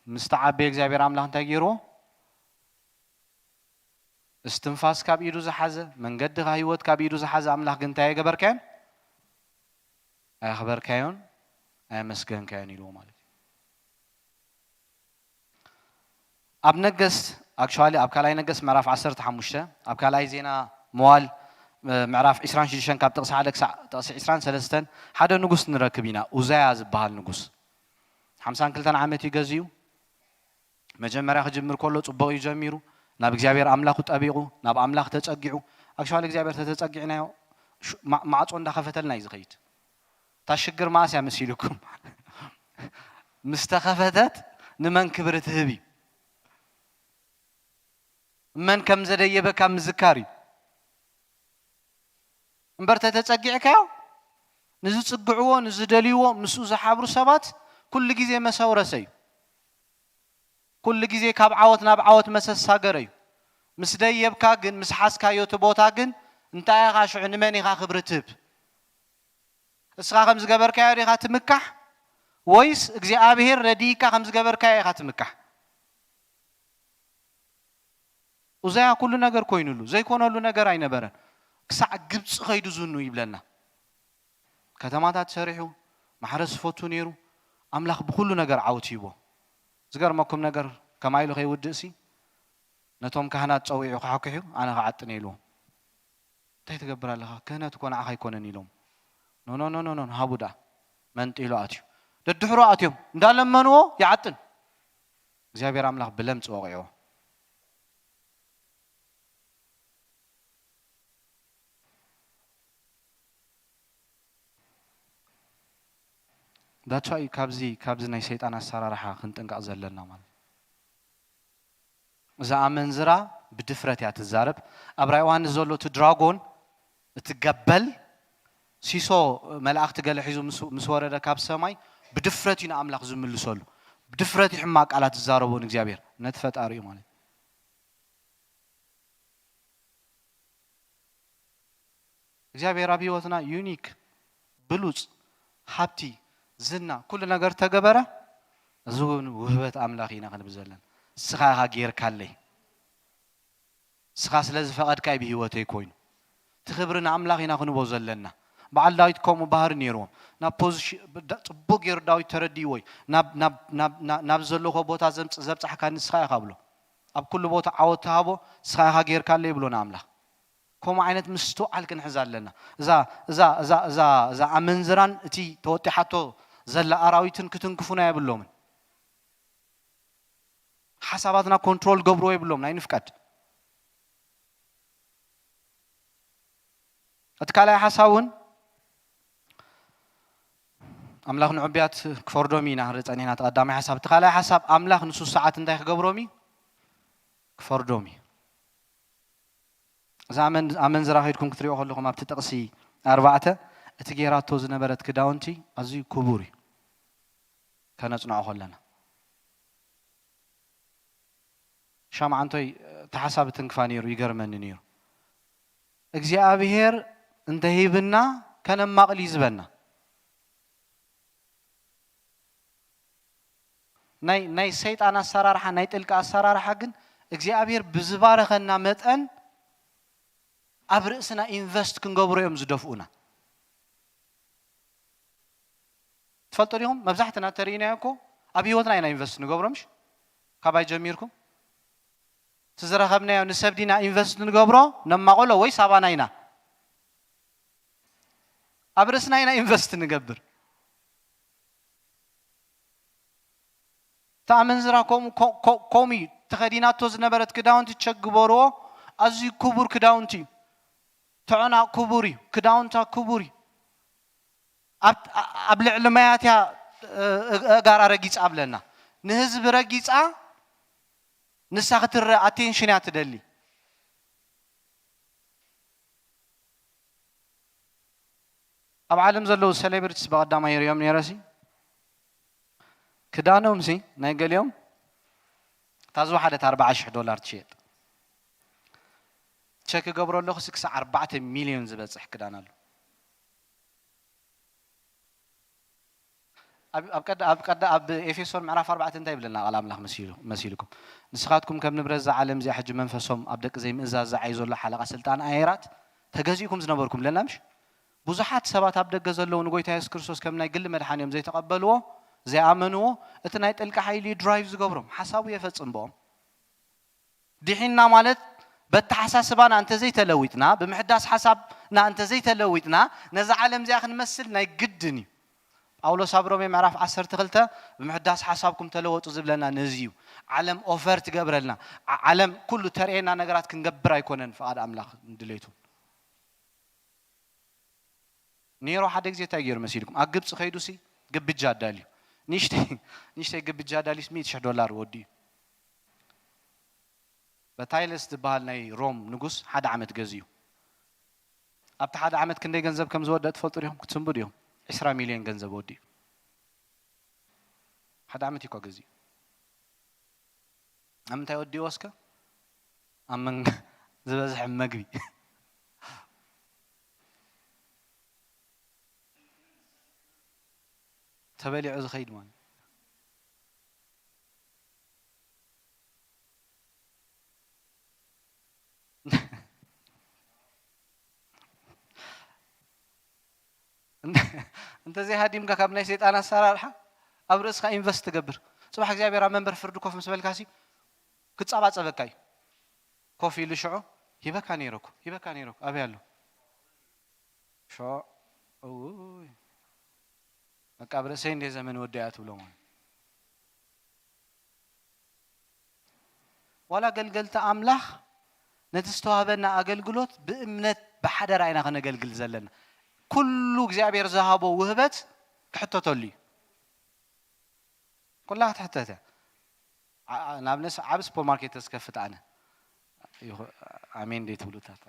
ምስ ተዓበየ እግዚኣብሔር ኣምላኽ እንታይ ገይርዎ? እስትንፋስ ካብ ኢዱ ዝሓዘ፣ መንገድኻ ህይወት ካብ ኢዱ ዝሓዘ ኣምላኽ ግን እንታይ ኣይገበርካዮን? ኣየኽበርካዮን፣ ኣየመስገንካዮን ኢልዎ ማለት እዩ። ኣብ ነገስት፣ actually ኣብ ካልኣይ ነገስት ምዕራፍ ዓሰርተ ሓሙሽተ፣ ኣብ ካልኣይ ዜና መዋል፣ እ፣ ምዕራፍ ዕስራን ሽዱሽተን ካብ ጥቕሲ ሓደ ክሳዕ ጥቕሲ ዕስራን ሰለስተን ሓደ ንጉስ ንረክብ ኢና፣ ኡዛያ ዝበሃል ንጉስ። ሓምሳን ክልተን ዓመት እዩ ገዚኡ። መጀመርያ ክጅምር ከሎ ጽቡቕ እዩ ጀሚሩ። ናብ እግዚኣብሔር ኣምላኹ ጠቢቑ፣ ናብ ኣምላኽ ተጸጊዑ። Actually እግዚኣብሔር ተተጸጊዕናዮ ሹ-፣ ማ-፣ ማዕጾ እንዳኸፈተልና እዩ ዝኸይድ። እታ ሽግር መኣስ እያ መሲልኩም? ምስ ተኸፈተት ንመን ክብሪ ትህብ እዩ? መን ከም ዘደየበካ ምዝካር እዩ። እምበር ተተጸጊዕካዮ ንዝጽግዕዎ፣ ንዝደልይዎ፣ ምስኡ ዝሓብሩ ሰባት ኩሉ ግዜ መሰውረሰ እዩ። ኩሉ ግዜ ካብ ዓወት ናብ ዓወት መሰሳገረ እዩ። ምስ ደየብካ ግን፣ ምስ ሓዝካዮ እቲ ቦታ ግን፣ እንታይ ኢኻ ሽዑ፣ ንመን ኢኻ ክብሪ ትህብ? እስኻ ከም ዝገበርካዮ ዲኻ ትምካሕ? ወይስ እግዚኣብሔር ረዲእካ ከም ዝገበርካዮ ኢኻ ትምካሕ? ኡዛያ ኩሉ ነገር ኮይኑሉ፣ ዘይኮነሉ ነገር ኣይነበረን። ክሳዕ ግብፂ ከይዱ ዝኑ ይብለና። ከተማታት ሰሪሑ፣ ማሕረስ ዝፈቱ ነይሩ። ኣምላኽ ብኩሉ ነገር ዓወት ሂቦ። ዝገርመኩም ነገር፣ ከማይ ኢሉ ከይውድእሲ፣ ነቶም ካህናት ጸዊዑ ክሓኩሑ፣ ኣነ ክዓጥን ኢልዎም። እንታይ ትገብር ኣለኻ? ክህነት እኮ ንዓኻ ኣይኮነን ኢሎም። ኖ፣ ኖ፣ ኖ፣ ኖ፣ ኖ፣ ሃቡ ደኣ። መንጢሉ ኣትዩ። ደድሕሩ ኣትዮም። እንዳለመንዎ ይዓጥን። እግዚኣብሔር ኣምላኽ ብለምጽ ወቒዕዎ። That's why ካብዚ፣ ካብዚ ናይ ሰይጣን ኣሰራርሓ ክንጥንቀቕ ዘለና ማለት እዩ። እዛ ኣመንዝራ ብድፍረት እያ ትዛረብ። ኣብ ራእይ ዮሃንስ ዘሎ እቲ ድራጎን፣ እቲ ገበል፣ ሲሶ መላእኽቲ ገለ ሒዙ ምስ፣ ምስ ወረደ ካብ ሰማይ፣ ብድፍረት እዩ ንኣምላኽ ዝምልሰሉ። ብድፍረት እዩ ሕማቕ ቃላት ዝዛረቦ ንእግዚኣብሔር፣ ነቲ ፈጣሪ እዩ ማለት እዩ። እግዚኣብሔር ኣብ ህይወትና ዩኒክ፣ ብሉጽ፣ ሃብቲ፣ ዝና፣ ኩሉ ነገር ተገበረ፣ እዚ እውን ውህበት ኣምላኽ ኢና ክንብል ዘለና። ንስኻ ኢኻ ጌርካለይ። ንስኻ ስለ ዝፈቐድካ እዩ ብህይወተይ ኮይኑ። እቲ ክብሪ ንኣምላኽ ኢና ክንቦ ዘለና። በዓል ዳዊት ከምኡ ባህሪ ነይርዎም። ናብ ፖዚሽ-፣ ዳ-፣ ጽቡቕ ገይሩ ዳዊት ተረዲእዎ እዩ። ናብ፣ ናብ፣ ናብ፣ ናብ፣ ናብ ዘለኹዎ ቦታ ዘምጽ-፣ ዘብጻሕካ ንስኻ ኢኻ ብሎ። ኣብ ኩሉ ቦታ ዓወት ተሃቦ፣ ንስኻ ኢኻ ጌርካለይ ብሎ ንኣምላኽ። ከምኡ ዓይነት ምስትውዓል ክንሕዝ ኣለና። እዛ፣ እዛ፣ እዛ፣ እዛ፣ እዛ ኣመንዝራን እቲ ተወጢሓቶ ዘላ ኣራዊትን ክትንክፉና የብሎምን። ሓሳባትና ኮንትሮል ገብርዎ የብሎም፣ ናይ ንፍቀድ። እቲ ካልኣይ ሓሳብ እውን ኣምላኽ ንዕቡያት ክፈርዶም ኢና ክንርኢ ጸኒሕና። እቲ ቀዳማይ ሓሳብ። እቲ ካልኣይ ሓሳብ፣ ኣምላኽ ንሱስ ሰዓት እንታይ ክገብሮም እዩ? ክፈርዶም እዩ። እዛ ኣመን-፣ ኣመንዝራ ከይድኩም ክትሪኦ ከለኹም ኣብቲ ጥቕሲ ኣርባዕተ፣ እቲ ጌራቶ ዝነበረት ክዳውንቲ ኣዝዩ ክቡር እዩ። ከነጽንዖ ከለና። ሻምዓንቶይ፣ እቲ ሓሳብ ትንክፋ ነይሩ፣ ይገርመኒ ነይሩ። እግዚኣብሔር እንተሂብና ከነማቕል እዩ ዝበና። ናይ፣ ናይ ሰይጣን ኣሰራርሓ፣ ናይ ጥልቂ ኣሰራርሓ ግን እግዚኣብሔር ብዝባረኸና መጠን ኣብ ርእስና ኢንቨስት ክንገብሮ እዮም ዝደፍኡና። ትፈልጡ ዲኹም? መብዛሕትና ተርእይናዮ እኮ ኣብ ህይወትና ኢና ኢንቨስት ንገብሮ፣ ምሽ? ካባይ ጀሚርኩም? እቲ ዝረኸብናዮ ንሰብ ዲና ኢንቨስት ንገብሮ፣ ነማቕሎ ወይስ ኣባና ኢና? ኣብ ርእስና ኢና ኢንቨስት ንገብር። እታ ኣመንዝራ ከምኡ፣ ኮ-፣ ኮ-፣ ከምኡ እዩ። ተኸዲናቶ ዝነበረት ክዳውንቲ ቸክ ግበርዎ፣ ኣዝዩ ክቡር ክዳውንቲ እዩ። ተዖና ክቡር እዩ፣ ክዳውንታ ክቡር እዩ። ኣብ፣ ኣብ ልዕሊ ማያት እያ፣ እ-፣ ኣእጋራ ረጊጻ ብለና። ንህዝቢ ረጊጻ፣ ንሳ ክትረአ ኣቴንሽን እያ ትደሊ። ኣብ ዓለም ዘለዉ ሴሌብሪቲስ ብቐዳማይ ይሪኦም ነይረሲ፣ ክዳኖምሲ ናይ ገሊኦም እታ ዝወሓደት ኣርብዓ ሽሕ ዶላር ትሽየጥ። ቸክ እገብሮ ኣለኹ፣ ሲ ክሳዕ ኣርባዕተ ሚልዮን ዝበጽሕ ክዳን ኣሎ። ኣብ፣ ኣብ ቀዳ-፣ ኣብ ቀዳ-፣ ኣብ ኤፌሶን ምዕራፍ ኣርባዕተ እንታይ ይብለና ቃል ኣምላኽ መሲሉ-፣ መሲልኩም? "ንስኻትኩም ከም ንብረት እዛ ዓለም እዚኣ፣ ሕጂ መንፈሶም ኣብ ደቂ ዘይምእዛዝ ዝዓዩ ዘሎ ሓለቓ ስልጣን ኣየራት ተገዚእኩም ዝነበርኩም" ይብለና፣ ምሽ? ብዙሓት ሰባት ኣብ ደገ ዘለዉ ንጎይታ የሱስ ክርስቶስ ከም ናይ ግሊ መድሓኒኦም ዘይተቐበልዎ፣ ዘይኣመንዎ፣ እቲ ናይ ጥልቂ ሓይሊ ድራይቭ ዝገብሮም፣ ሓሳቡ የፈጽም ብኦም። ድሒንና ማለት በተሓሳስባና እንተዘይተለዊጥና፣ ብምሕዳስ ሓሳብና እንተዘይተለዊጥና፣ ነዛ ዓለም እዚኣ ክንመስል ናይ ግድን እዩ። ጳውሎስ ኣብ ሮሜ ምዕራፍ ዓሰርተ ክልተ "ብምሕዳስ ሓሳብኩም ተለወጡ" ዝብለና ነዚ እዩ። ዓለም ኦፈር ትገብረልና። ዓ-፣ ዓለም ኩሉ ተርእየና ነገራት ክንገብር ኣይኮነን ፍቓድ ኣምላኽ ድሌቱ። ኔሮ ሓደ ግዜ እንታይ ገይሩ መሲልኩም? ኣብ ግብጺ ከይዱሲ ግብጃ ኣዳልዩ። ንእሽተይ፣ ንእሽተይ ግብጃ ኣዳልዩስ ሚእቲ ሽሕ ዶላር ወዲኡ። በታይለስ ዝበሃል ናይ ሮም ንጉስ ሓደ ዓመት ገዚኡ። ኣብቲ ሓደ ዓመት ክንደይ ገንዘብ ከም ዝወደእ ትፈልጡ ዲኹም? ክትስንቡ ዲኹም? ዕስራ ሚልዮን ገንዘብ ወዲኡ። ሓደ ዓመት እዩ እኮ ገዚኡ። ኣብ ምንታይ ወዲእዎ እስከ? ኣብ መንጋ ዝበዝሕ መግቢ። ተበሊዑ ዝኸይድ ማለት። እንተዘይ ሃዲምካ ካብ ናይ ሰይጣን ኣሰራርሓ ኣብ ርእስኻ ኢንቨስት ትገብር። ጽባሕ እግዚኣብሔር ኣብ መንበር ፍርዲ ኮፍ ምስ በልካሲ ክጻባጸበካ እዩ። ኮፍ ኢሉ ሽዑ ሂበካ ነይረ እኮ፣ ሂበካ ነይረ እኮ፣ ኣበይ ኣሎ? ሽዑ እውይ፣ በቃ ኣብ ርእሰይ እንደ ዘመን ወዲኣ ትብሎ ማለት። ዋላ ኣገልገልቲ ኣምላኽ ነቲ ዝተዋህበና ኣገልግሎት ብእምነት ብሓደራ ኢና ከነገልግል ዘለና። ኩሉ እግዚኣብሔር ዝሃቦ ውህበት ክሕተተሉ እዩ። ኩላ ክትሕተት እያ። ዓ-፣ ዓ-፣ ንኣብነት ዓቢ ሱፐርማርኬት ተስከፍት ኣነ። ይኹ-፣ ኣሜን ደይ ትብሉ እታ፣ እታ።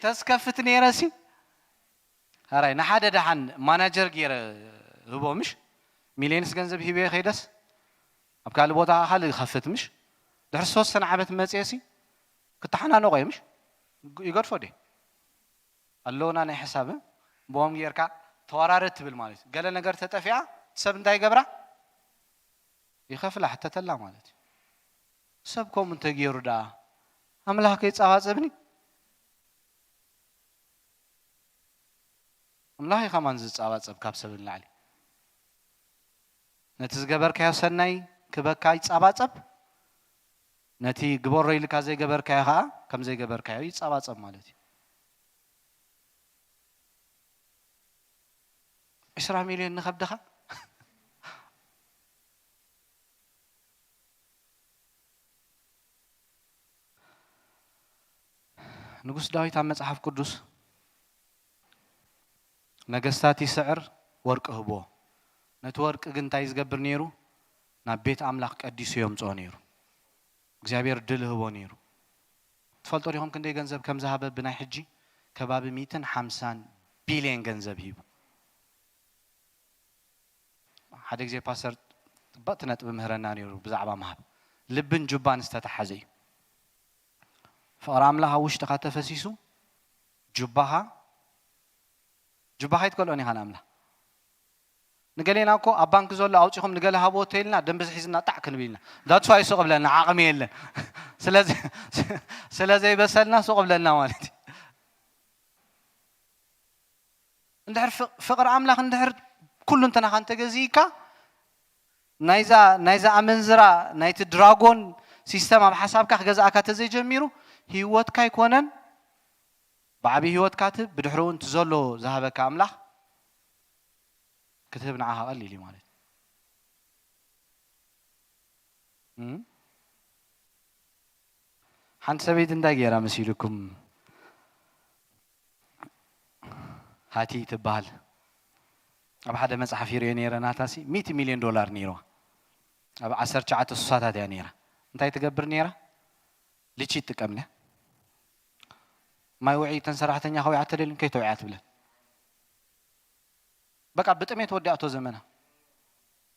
ተስከፍት ነይረ ሲ፣ ሃራይ ንሓደ ደሓን ማናጀር ገይረ ህቦ ምሽ፣ ሚልዮንስ ገንዘብ ሂበ ከይደስ፣ ኣብ ካልእ ቦታ ካልእ ይኸፍት ምሽ፣ ድሕሪ ሶስተ ዓመት መጽየ ሲ፣ ክተሓናነቆ እየ ምሽ፣ ይገድፎ ደ ኣለውና ናይ ሕሳብ፣ ብኦም ጌርካ ተወራረድ ትብል ማለት እዩ። ገለ ነገር ተጠፊኣ፣ ሰብ እንታይ ይገብራ? ይኸፍላ፣ ሕተተላ ማለት እዩ። ሰብ ከምኡ እንተገይሩ ደኣ፣ ኣምላኽ ከይጻባጸብኒ? ኣምላኽ እዩ ከማን ዝጻባጸብ ካብ ሰብ ንላዕሊ። ነቲ ዝገበርካዮ ሰናይ ክበካ ይጻባጸብ፣ ነቲ ግበሮ ኢልካ ዘይገበርካዮ ከኣ ከም ዘይገበርካዮ ይጻባጸብ ማለት እዩ። ዕስራ ሚልዮን ንኸብድኻ? ንጉስ ዳዊት ኣብ መጽሓፍ ቅዱስ ነገስታት ይስዕር፣ ወርቂ ህብዎ። ነቲ ወርቂ ግን እንታይ ዝገብር ነይሩ? ናብ ቤት ኣምላኽ ቀዲሱ የምጽኦ ነይሩ። እግዚኣብሔር ድል ህቦ ነይሩ። ትፈልጦ ዲኹም ክንደይ ገንዘብ ከም ዝሃበ? ብናይ ሕጂ ከባቢ ሚእትን ሓምሳን ቢልዮን ገንዘብ ሂቡ። ሓደ ግዜ ፓስተር ጽብቕቲ ነጥቢ ምህረና ነይሩ ብዛዕባ ምሃብ። ልብን ጁባን ዝተተሓዘ እዩ። ፍቕሪ ኣምላኽ ኣብ ውሽጥኻ ተፈሲሱ ጁባኻ፣ ጁባኻ ኣይትከልኦን ኢኻ ንኣምላኽ። ንገሌና እኮ ኣብ ባንክ ዘሎ ኣውጺኹም ንገለ ሃብዎ ተይልና ደም ብዝሒ ሒዝና ጣዕ ክንብል ኢና። That's why ሱቕ ብለና ዓቕሚ የለን። ስለዚ፣ ስለ ዘይበሰልና ሱቕ ብለና ማለት እዩ። እንድሕር ፍቕ-፣ ፍቕሪ ኣምላኽ እንድሕር ኩሉ እንተናኻ እንተገዚእካ፣ ናይዛ፣ ናይዛ ኣመንዝራ፣ ናይቲ ድራጎን ሲስተም ኣብ ሓሳብካ ክገዝኣካ ተዘይጀሚሩ፣ ህይወትካ ኣይኮነን፣ ብዓቢ ህይወትካ ትህብ፣ ብድሕሪኡ እቲ ዘሎ ዝሃበካ ኣምላኽ ክትህብ ንዓኻ ቀሊል እዩ ማለት እዩ። እም? ሓንቲ ሰበይቲ እንታይ ገይራ መሲልኩም? ሃቲ ትበሃል። ኣብ ሓደ መጽሓፍ ይርእዮ ነይረ፣ ናታሲ ሚእቲ ሚልዮን ዶላር ነይርዋ። ኣብ ዓሰርተ ትሽዓተ ሱሳታት እያ ነይራ። እንታይ ትገብር ነይራ? ልቺ ትጥቀም ነያ። ማይ ውዒ፣ እተን ሰራሕተኛ ከውዒ፣ ኣተደልን ከይተውዒ ትብለን። በቃ ብጥሜት ወዲኣቶ ዘመና።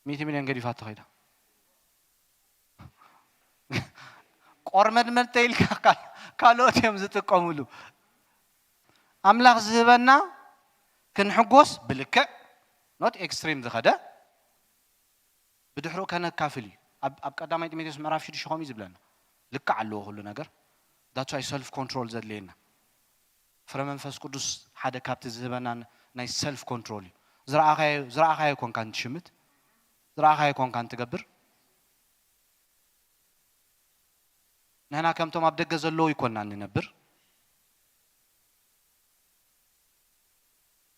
ሚእቲ ሚልዮን ገዲፋቶ ከይዳ። ቆርመድመድ ተይልካ ካል-፣ ካልኦት እዮም ዝጥቀሙሉ። ኣምላኽ ዝህበና ክንሕጎስ ብልክዕ፣ ኖት ኤክስትሪም ዝኸደ፣ ብድሕሪኡ ከነካፍል እዩ። ኣብ፣ ኣብ ቀዳማይ ጢሞቴዎስ ምዕራፍ ሽዱሽተ ከምኡ እዩ ዝብለና። ልክዕ ኣለዎ ኩሉ ነገር። That's why ሰልፍ ኮንትሮል ዘድልየና። ፍረ መንፈስ ቅዱስ ሓደ ካብቲ ዝህበና ን-፣ ናይ ሰልፍ ኮንትሮል እዩ። ዝረኣኻዮ፣ ዝረኣኻዮ ኮንካ እንትሽምት፣ ዝረኣኻዮ ኮንካ እንትገብር። ንሕና ከምቶም ኣብ ደገ ዘለዉ ይኮንና እንነብር።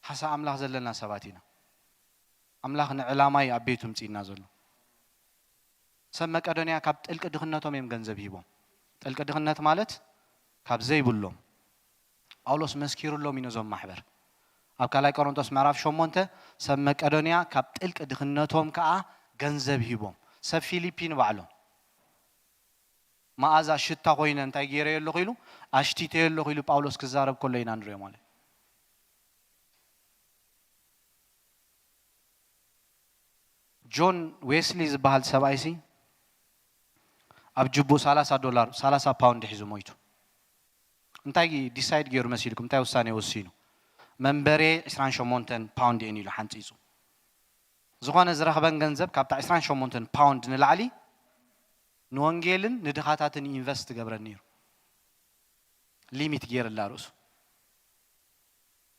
ሓሳብ ኣምላኽ ዘለና ሰባት ኢና። ኣምላኽ ንዕላማ እዩ ኣብ ቤቱ ምጺእና ዘሎ። ሰብ መቄዶንያ ካብ ጥልቂ ድኽነቶም እዮም ገንዘብ ሂቦም። ጥልቂ ድኽነት ማለት ካብ ዘይብሎም። ጳውሎስ መስኪሩሎም እዩ ነዞም ማሕበር። ኣብ ካልኣይ ቆሮንቶስ ምዕራፍ ሸሞንተ ሰብ መቄዶንያ ካብ ጥልቂ ድኽነቶም ከኣ ገንዘብ ሂቦም። ሰብ ፊሊፒ ንባዕሎም መኣዛ ሽታ ኮይነ እንታይ ገይረዮ ኣለኹ ኢሉ፣ ኣሽቲተዮ ኣለኹ ኢሉ ጳውሎስ ክዛረብ ከሎ ኢና ንሪኦ ማለት እዩ። ጆን ዌስሊ ዝበሃል ሰብኣይሲ ኣብ ጅቡ ሰላሳ ዶላር፣ ሰላሳ ፓውንድ ሒዙ ሞይቱ። እንታይ ዲሳይድ ገይሩ መሲልኩም? እንታይ ውሳኔ ወሲኑ? መንበሬ ዕስራን ሸሞንተን ፓውንድ እየን ኢሉ ሓንጺጹ። ዝኾነ ዝረኽበን ገንዘብ ካብታ ዕስራን ሸሞንተን ፓውንድ ንላዕሊ ንወንጌልን ንድኻታትን ኢንቨስት ትገብረን ነይሩ። ሊሚት ገይርላ ርእሱ።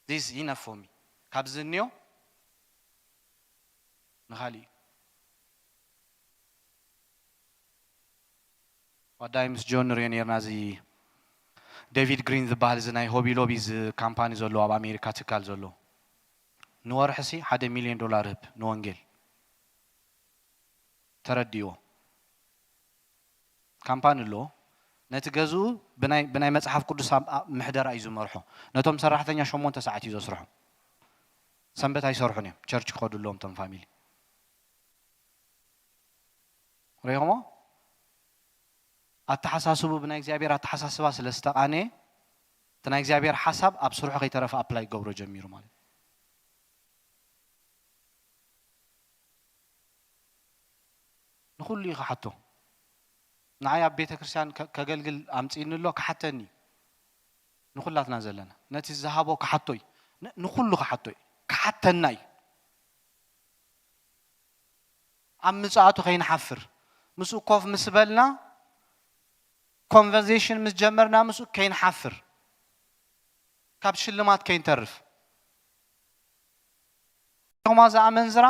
This is enough for me። ካብዚ እንዮ ንኻሊእ እዩ። ዋዳይ ምስ ጆን ንሪኦ ነርና። እዚ ዴቪድ ግሪን ዝበሃል እዚ ናይ ሆቢ ሎቢ እዚ ካምፓኒ ዘለዎ ኣብ ኣሜሪካ ትካል ዘለዎ ንወርሒ ሲ ሓደ ሚልዮን ዶላር ህብ ንወንጌል ተረዲዎ። ካምፓኒ ኣለዎ። ነቲ ገዝኡ ብናይ ብናይ መጽሓፍ ቅዱስ ኣብ ኣብ ምሕደራ እዩ ዝመርሖ። ነቶም ሰራሕተኛ ሸሞንተ ሰዓት እዩ ዘስርሖም። ሰንበት ኣይሰርሑን እዮም፣ ቸርች ክኸዱ ኣለዎም እቶም ፋሚሊ። ሪኢኹሞ? ኣተሓሳስቡ ብናይ እግዚኣብሔር ኣተሓሳስባ ስለ ዝተቓነየ እቲ ናይ እግዚኣብሔር ሓሳብ ኣብ ስርሑ ከይተረፈ ኣፕላይ ክገብሮ ጀሚሩ ማለት እዩ። ንኹሉ እዩ ክሓቶ። ንዓይ ኣብ ቤተ ክርስቲያን ከ- ከገልግል ኣምጺእኒ ኣሎ ክሓተኒ እዩ። ንኹላትና ዘለና ነቲ ዝሃቦ ክሓቶ እዩ። ን- ንኹሉ ክሓቶ እዩ። ክሓተና እዩ። ኣብ ምጽኣቱ ከይንሓፍር ምስኡ ኮፍ ምስ በልና ኮንቨርሴሽን ምስ ጀመርና ምስኡ ከይንሓፍር ካብ ሽልማት ከይንተርፍ። ሮማ ዝኣመንዝራ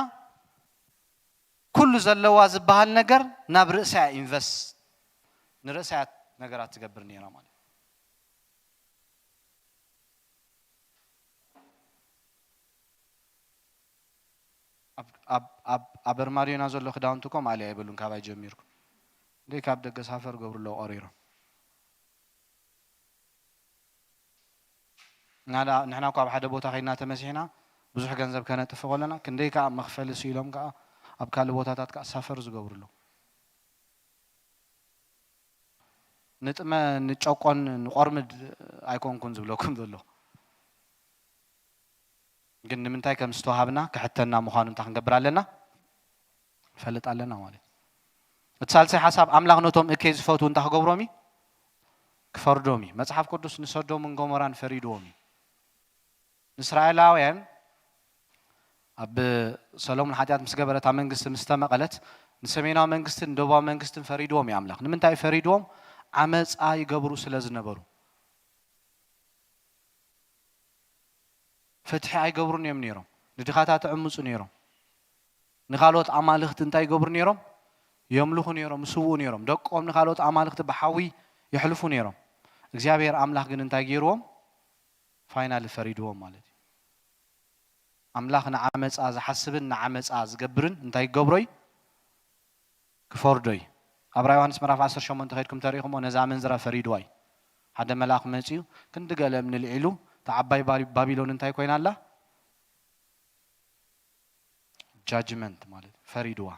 ኩሉ ዘለዋ ዝበሃል ነገር ናብ ርእሳ እያ ኢንቨስት ንርእሳ እያ ነገራት ትገብር ነይራ ማለት እዩ። ኣብ- ኣብ- ኣብ- ኣብ ኣርማድዮና ዘሎ ክዳውንቲ እኮ ማእለያ የብሉን ካባይ ጀሚርኩም እንደ ካብ ደገ ሳፈር ገብሩ ኣለዉ ቀሪሮም። ንሕና እኳ ኣብ ሓደ ቦታ ከይድና ተመሲሕና ብዙሕ ገንዘብ ከነጥፍ ከለና ክንደይ ከዓ መኽፈሊ ስኢሎም ከዓ ኣብ ካልእ ቦታታት ከዓ ሳፈር ዝገብሩ ኣለዉ። ንጥመ ንጨቆን ንቆርምድ ኣይኮንኩን ዝብለኩም ዘሎ ግን ንምንታይ ከም ዝተዋሃብና ክሕተና ምዃኑ እንታይ ክንገብር ኣለና ፈልጥ ኣለና ማለት እዩ። እቲ ሳልሳይ ሓሳብ ኣምላኽ ነቶም እከይ ዝፈትዉ እንታይ ክገብሮም እዩ? ክፈርዶም እዩ። መጽሓፍ ቅዱስ ንሰዶምን ጎሞራን ፈሪድዎም እዩ። ንእስራኤላውያን ኣብ ሰሎሞን ሓጢኣት ምስ ገበረ እታ መንግስቲ ምስ ተመቐለት ንሰሜናዊ መንግስትን ንደቡባዊ መንግስትን ፈሪድዎም እዩ ኣምላኽ። ንምንታይ እዩ ፈሪድዎም? ዓመፃ ይገብሩ ስለ ዝነበሩ። ፍትሒ ኣይገብሩን እዮም ነይሮም። ንድኻታት ይዕምፁ ነይሮም። ንኻልኦት ኣማልኽቲ እንታይ ይገብሩ ነይሮም? የምልኹ ነይሮም፣ ይስውኡ ነይሮም። ደቆም ንኻልኦት ኣማልኽቲ ብሓዊ የሕልፉ ነይሮም። እግዚኣብሔር ኣምላኽ ግን እንታይ ገይርዎም? ፋይናሊ ፈሪድዎም ማለት እዩ። ኣምላኽ ንዓመፃ ዝሓስብን ንዓመፃ ዝገብርን እንታይ ይገብሮ እዩ? ክፈርዶ እዩ። ኣብ ራእይ ዮሃንስ ምዕራፍ ዓሰርተ ሸሞንተ ከይድኩም ተሪእኹሞ ነዛ ኣመንዝራ ፈሪድዋ እዩ። ሓደ መልኣኽ መፂኡ ክንዲ ገለ እምኒ ልዒሉ እታ ዓባይ ባቢ- ባቢሎን እንታይ ኮይና ኣላ? ጃጅመንት ማለት እዩ። ፈሪድዋ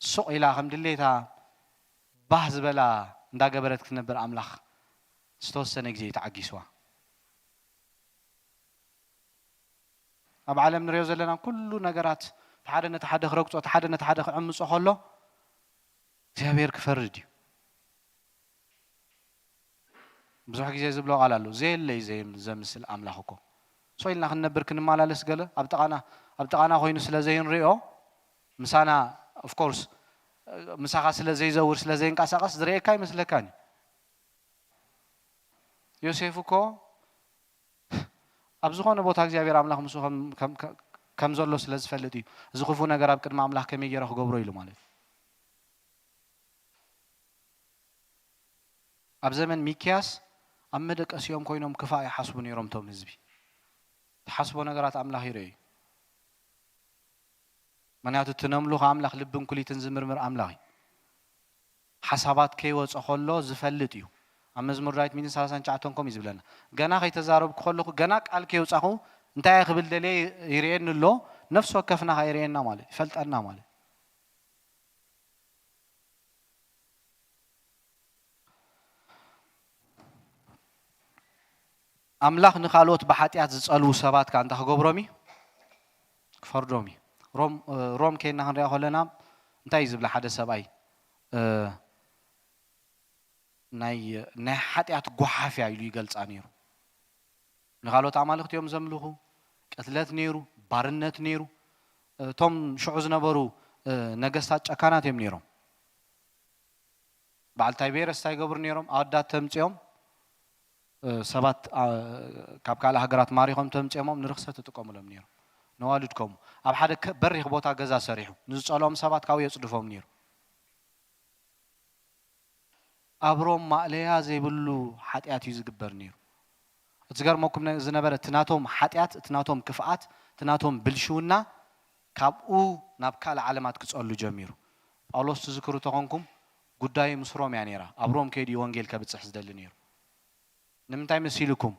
ሱቕ ኢላ ከም ድሌታ ባህ ዝበላ እንዳገበረት ክትነብር ኣምላኽ ዝተወሰነ ግዜ እዩ ተዓጊስዋ። ኣብ ዓለም ንሪኦ ዘለና ኩሉ ነገራት እቲ ሓደ ነቲ ሓደ ክረግጾ እቲ ሓደ ነቲ ሓደ ክዕምጾ ከሎ እግዚኣብሔር ክፈርድ እዩ። ብዙሕ ግዜ ዝብሎ ቃል ኣሎ ዘየለይ ዘይ- ዘምስል ኣምላኽ እኮ ሶ ኢልና ክንነብር ክንመላለስ ገለ ኣብ ጥቓና ኣብ ጥቓና ኮይኑ ስለ ዘይንሪኦ ምሳና ኦፍኮርስ ምሳኻ ስለ ዘይዘውር ስለ ዘይንቀሳቐስ ዝርእየካ ይመስለካን እዩ። ዮሴፍ እኮ ኣብ ዝኾነ ቦታ እግዚኣብሔር ኣምላኽ ምስኡ ከም- ከም- ከም- ከም ዘሎ ስለ ዝፈልጥ እዩ እዚ ክፉ ነገር ኣብ ቅድሚ ኣምላኽ ከመይ ገይረ ክገብሮ ኢሉ ማለት እዩ። ኣብ ዘመን ሚክያስ ኣብ መደቀሲኦም ኮይኖም ክፋእ ይሓስቡ ነይሮም እቶም ህዝቢ። ትሓስቦ ነገራት ኣምላኽ ይርእዩ። ምክንያቱ እቲ ነምልኹ ኣምላኽ ልብን ኩሊትን ዝምርምር ኣምላኽ እዩ። ሓሳባት ከይወፀ ከሎ ዝፈልጥ እዩ። ኣብ መዝሙር ዳዊት ሚእትን ሰላሳን ትሽዓተን ከምኡ እዩ ዝብለና። ገና ከይተዛረብኩ ከለኹ ገና ቃል ከይውፃኹ እንታይ እየ ክብል ደልየ ይርእየኒ ኣሎ። ነፍሲ ወከፍና ከ ይርእየና ማለት እዩ። ይፈልጠና ማለት እዩ። ኣምላኽ ንኻልኦት ብሓጢኣት ዝጸልዉ ሰባት ከኣ እንታይ ክገብሮም እዩ? ክፈርዶም እዩ። ሮም እ፣ ሮም ከይና ክንሪኣ ከለና እንታይ እዩ ዝብላ ሓደ ሰብኣይ እ፣ ናይ ናይ ሓጢኣት ጓሓፍ እያ ኢሉ ይገልጻ ነይሩ። ንኻልኦት ኣማልኽቲ እዮም ዘምልኹ። ቅትለት ነይሩ፣ ባርነት ነይሩ። እቶም ሽዑ ዝነበሩ እ፣ ነገስታት ጨካናት እዮም ነይሮም። በዓል ታይቤረስ እንታይ ይገብሩ ነይሮም? ኣወዳት ተምፅኦም እ፣ ሰባት ኣ፣ ካብ ካልእ ሃገራት ማሪኾም ተምፅኦሞም ንርኽሰት ይጥቀሙሎም ነይሮም። ነዋልድ ከምኡ ኣብ ሓደ ከ- በሪኽ ቦታ ገዛ ሰሪሑ ንዝፀልኦም ሰባት ካብኡ የፅድፎም ነይሩ። ኣብ ሮም ማእለያ ዘይብሉ ሓጢኣት እዩ ዝግበር ነይሩ። እቲ ዝገርመኩም ነ- ዝነበረ እቲ ናቶም ሓጢኣት፣ እቲ ናቶም ክፍኣት፣ እቲ ናቶም ብልሽውና ካብኡ ናብ ካልእ ዓለማት ክጸሉ ጀሚሩ። ጳውሎስ ትዝክሩ ተኾንኩም ጉዳዩ ምስ ሮም እያ ነይራ። ኣብ ሮም ከይዱ እዩ ወንጌል ከብጽሕ ዝደሊ ነይሩ። ንምንታይ መሲልኩም?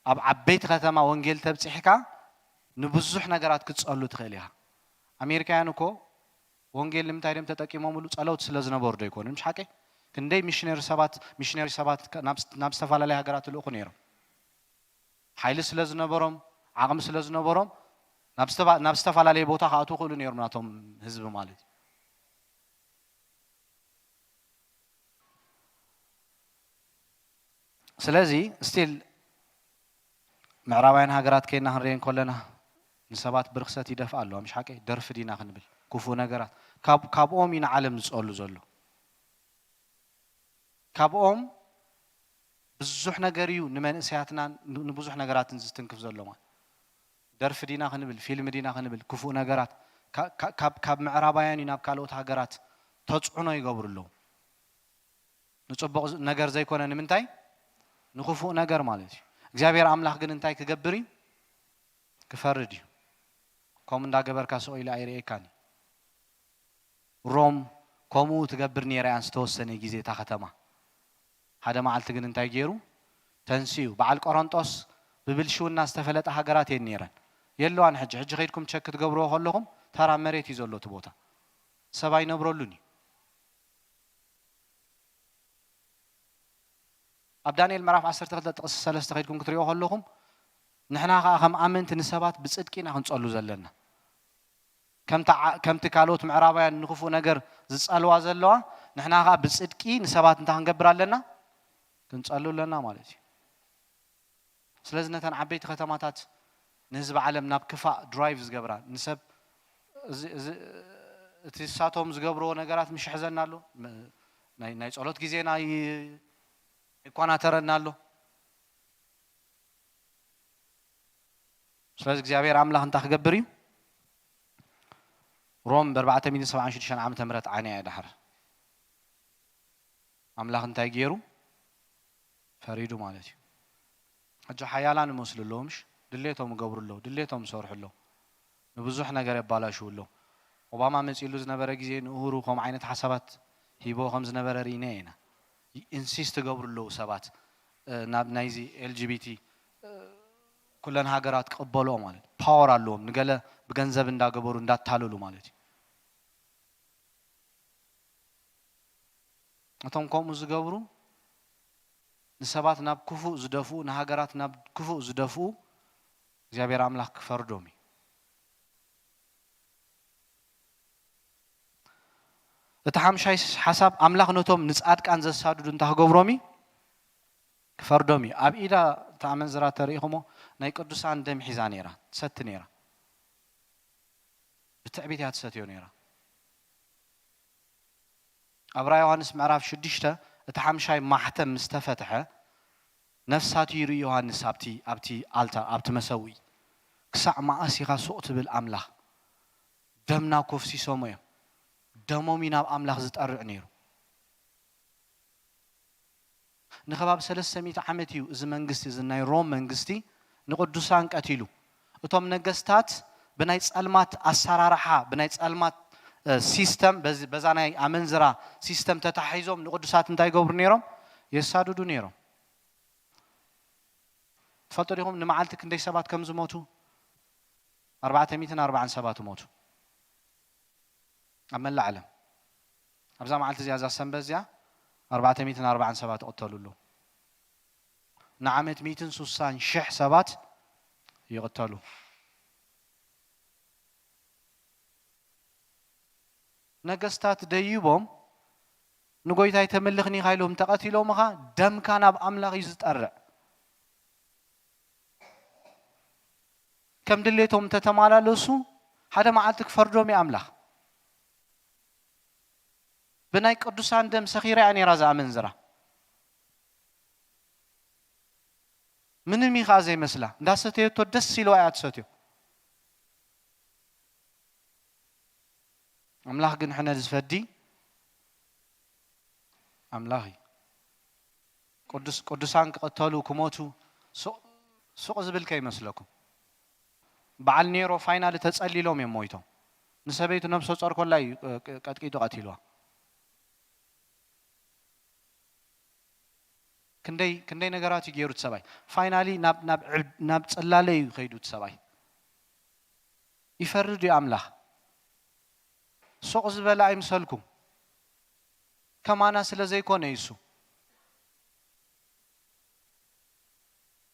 ኣብ ዓበይቲ ከተማ ወንጌል ተብጺሕካ ንብዙሕ ነገራት ክትጸሉ ትኽእል ኢኻ። ኣሜሪካውያን እኮ ወንጌል ንምንታይ ድም ተጠቂሞምሉ? ጸለውቲ ስለ ዝነበሩ ዶ ኣይኮኑን? ምሽ ሓቂ? ክንደይ ሚሽነሪ ሰባት ሚሽነሪ ሰባት ከ- ናብ ናብ ዝተፈላለያ ሃገራት ይልእኹ ነይሮም። ሓይሊ ስለ ዝነበሮም፣ ዓቕሚ ስለ ዝነበሮም ናብ ዝተባ- ናብ ዝተፈላለየ ቦታ ክኣትዉ ክእሉ ነይሮም ናቶም ህዝቢ ማለት እዩ። ስለዚ ስቲል ምዕራባውያን ሃገራት ከይና ክንሪኤን ከለና ንሰባት ብርክሰት ይደፍኣ ኣለዋ። ምሽ ሓቂ? ደርፊ ዲና ክንብል ክፉእ ነገራት ካብ ካብኦም እዩ ንዓለም ዝጸሉ ዘሎ። ካብኦም ብዙሕ ነገር እዩ ንመንእሰያትናን ንብዙሕ ነገራትን ዝትንክፍ ዘሎ ማለት። ደርፊ ዲና ክንብል፣ ፊልም ዲና ክንብል፣ ክፉእ ነገራት ካ- ካ- ካብ ካብ ምዕራባውያን እዩ ናብ ካልኦት ሃገራት ተጽዕኖ ይገብሩ ኣለዉ። ንጽቡቕ ዝ- ነገር ዘይኮነ ንምንታይ? ንክፉእ ነገር ማለት እዩ። እግዚኣብሔር ኣምላኽ ግን እንታይ ክገብር እዩ? ክፈርድ እዩ። ከምኡ እንዳገበርካ ስቕ ኢሉ ኣይርእየካን እዩ። ሮም ከምኡ ትገብር ነይራ እያ ዝተወሰነ ግዜ እታ ከተማ። ሓደ መዓልቲ ግን እንታይ ገይሩ? ተንስኡ። በዓል ቆሮንጦስ ብብልሽውና ዝተፈለጣ ሃገራት እየን ነይረን። የለዋን ሕጂ። ሕጂ ከይድኩም ቸክ ክትገብርዎ ከለኹም ተራ መሬት እዩ ዘሎ እቲ ቦታ። ሰብ ኣይነብረሉን እዩ። ኣብ ዳንኤል ምዕራፍ ዓሰርተ ክልተ ጥቕሲ ሰለስተ ከይድኩም ክትሪኦ ከለኹም ንሕና ኸዓ ከም ኣመንቲ ንሰባት ብጽድቂ ኢና ክንጸሉ ዘለና። ከምቲ ዓ- ከምቲ ካልኦት ምዕራባውያን ንክፉእ ነገር ዝጸልዋ ዘለዋ ንሕና ኸዓ ብጽድቂ ንሰባት እንታይ ክንገብር ኣለና? ክንጸሉ ኣለና ማለት እዩ። ስለዚ ነተን ዓበይቲ ከተማታት ንህዝቢ ዓለም ናብ ክፋእ ድራይቭ ዝገብራ ንሰብ እዚ- እዚ- እቲ ንሳቶም ዝገብርዎ ነገራት ምሽ ሕዘና ኣሎ። ም- ናይ ናይ ጸሎት ግዜና ይ- ይኳናተረና ኣሎ። ስለዚ እግዚኣብሔር ኣምላኽ እንታይ ክገብር እዩ? ሮም ብ ኣርባዕተ ሚእትን ሰብዓን ሽዱሽተን ዓመተ ምህረት ዓንያ እያ ዳሕር ኣምላኽ እንታይ ገይሩ? ፈሪዱ ማለት እዩ። ሕጂ ሓያላን ይመስሉ ኣለዉ ምሽ? ድሌቶም ይገብሩ ኣለዉ፣ ድሌቶም ይሰርሑ ኣለዉ። ንብዙሕ ነገር የባላሽዉ ኣለዉ። ኦባማ መጺሉ ዝነበረ ግዜ ንእሁሩ ከምኡ ዓይነት ሓሳባት ሂቦ ከም ዝነበረ ርኢና ኢና። ኢንሲስት ይገብሩ ኣለዉ ሰባት እ፣ ናብ ናይዚ ኤልጂቢቲ እ፣ ኩለን ሃገራት ክቕበልኦ ማለት ፓወር ኣለዎም። ንገለ ብገንዘብ እንዳገበሩ እንዳታለሉ ማለት እዩ። እቶም ከምኡ ዝገብሩ ንሰባት ናብ ክፉእ ዝደፍኡ፣ ንሃገራት ናብ ክፉእ ዝደፍኡ እግዚኣብሔር ኣምላኽ ክፈርዶም እዩ። እቲ ሓምሻይ ሓሳብ ኣምላኽ ነቶም ንጻድቃን ዘሳድዱ እንታይ ክገብሮም እዩ? ክፈርዶም እዩ። ኣብ ኢዳ እታ ኣመንዝራ ተሪኢኹሞ ናይ ቅዱሳን ደም ሒዛ ነይራ፣ ትሰቲ ነይራ። ብትዕቢት እያ ትሰትዮ ነይራ። ኣብ ራእይ ዮሃንስ ምዕራፍ ሽዱሽተ እቲ ሓምሻይ ማሕተም ምስ ተፈትሐ ነፍሳቱ ይርኢ ዮሃንስ ኣብቲ ኣብቲ ኣልታር ኣብቲ መሰውኢ ክሳዕ መኣስ ኢኻ ሱቕ ትብል ኣምላኽ ደምና ኮፍሲሶሞ እዮም ደሞም እዩ ናብ ኣምላኽ ዝጠርዕ ነይሩ ንኸባብ ሰለስተ ሚእቲ ዓመት እዩ እዚ መንግስቲ እዚ ናይ ሮም መንግስቲ ንቅዱሳን ቀቲሉ እቶም ነገስታት ብናይ ጸልማት ኣሰራርሓ ብናይ ጸልማት ሲስተም በዛ ናይ ኣመንዝራ ሲስተም ተታሒዞም ንቅዱሳት እንታይ ይገብሩ ነይሮም የሳድዱ ነይሮም ትፈልጡ ዲኹም ንመዓልቲ ክንደይ ሰባት ከም ዝሞቱ ኣርባዕተ ሚእትን ኣርባዓን ሰባት ሞቱ ኣብ መላእ ዓለም ኣብዛ መዓልቲ እዚኣ እዛ ሰንበት እዚኣ ኣርባዕተ ሚእትን ኣርባዓን ሰባት ይቕተሉ ኣለዉ ንዓመት ሚእትን ሱሳን ሽሕ ሰባት ይቕተሉ ነገስታት ደይቦም ንጎይታይ ተምልኽኒ ኢኻ ኢሎም ተቐቲሎምኻ፣ ደምካ ናብ ኣምላኽ እዩ ዝጠርዕ። ከም ድሌቶም እንተተመላለሱ ሓደ መዓልቲ ክፈርዶም እዩ ኣምላኽ። ብናይ ቅዱሳን ደም ሰኺራ እያ ነይራ እዛ ኣመንዝራ። ምንም እዩ ኸዓ ዘይመስላ። እንዳሰተየቶ ደስ ኢልዋ እያ ትሰትዮ። ኣምላኽ ግን ሕነ ዝፈዲ ኣምላኽ እዩ። ቅዱስ ቅዱሳን ክቕተሉ ክሞቱ ሱቕ ሱቕ ዝብል ከይመስለኩም። በዓል ኔሮ ፋይናሊ ተጸሊሎም እዮም ሞይቶም። ንሰበይቱ ነብሰ ጾር ኮላ እዩ ቀጥቂጡ ቀቲልዋ። ክንደይ ክንደይ ነገራት እዩ ገይሩ እቲ ሰብኣይ። ፋይናሊ ናብ ናብ ዕብ- ናብ ጽላለ እዩ ከይዱ እቲ ሰብኣይ። ይፈርድ እዩ ኣምላኽ። ሱቕ ዝበለ ኣይምሰልኩም። ከማና ስለ ዘይኮነ እዩ እሱ።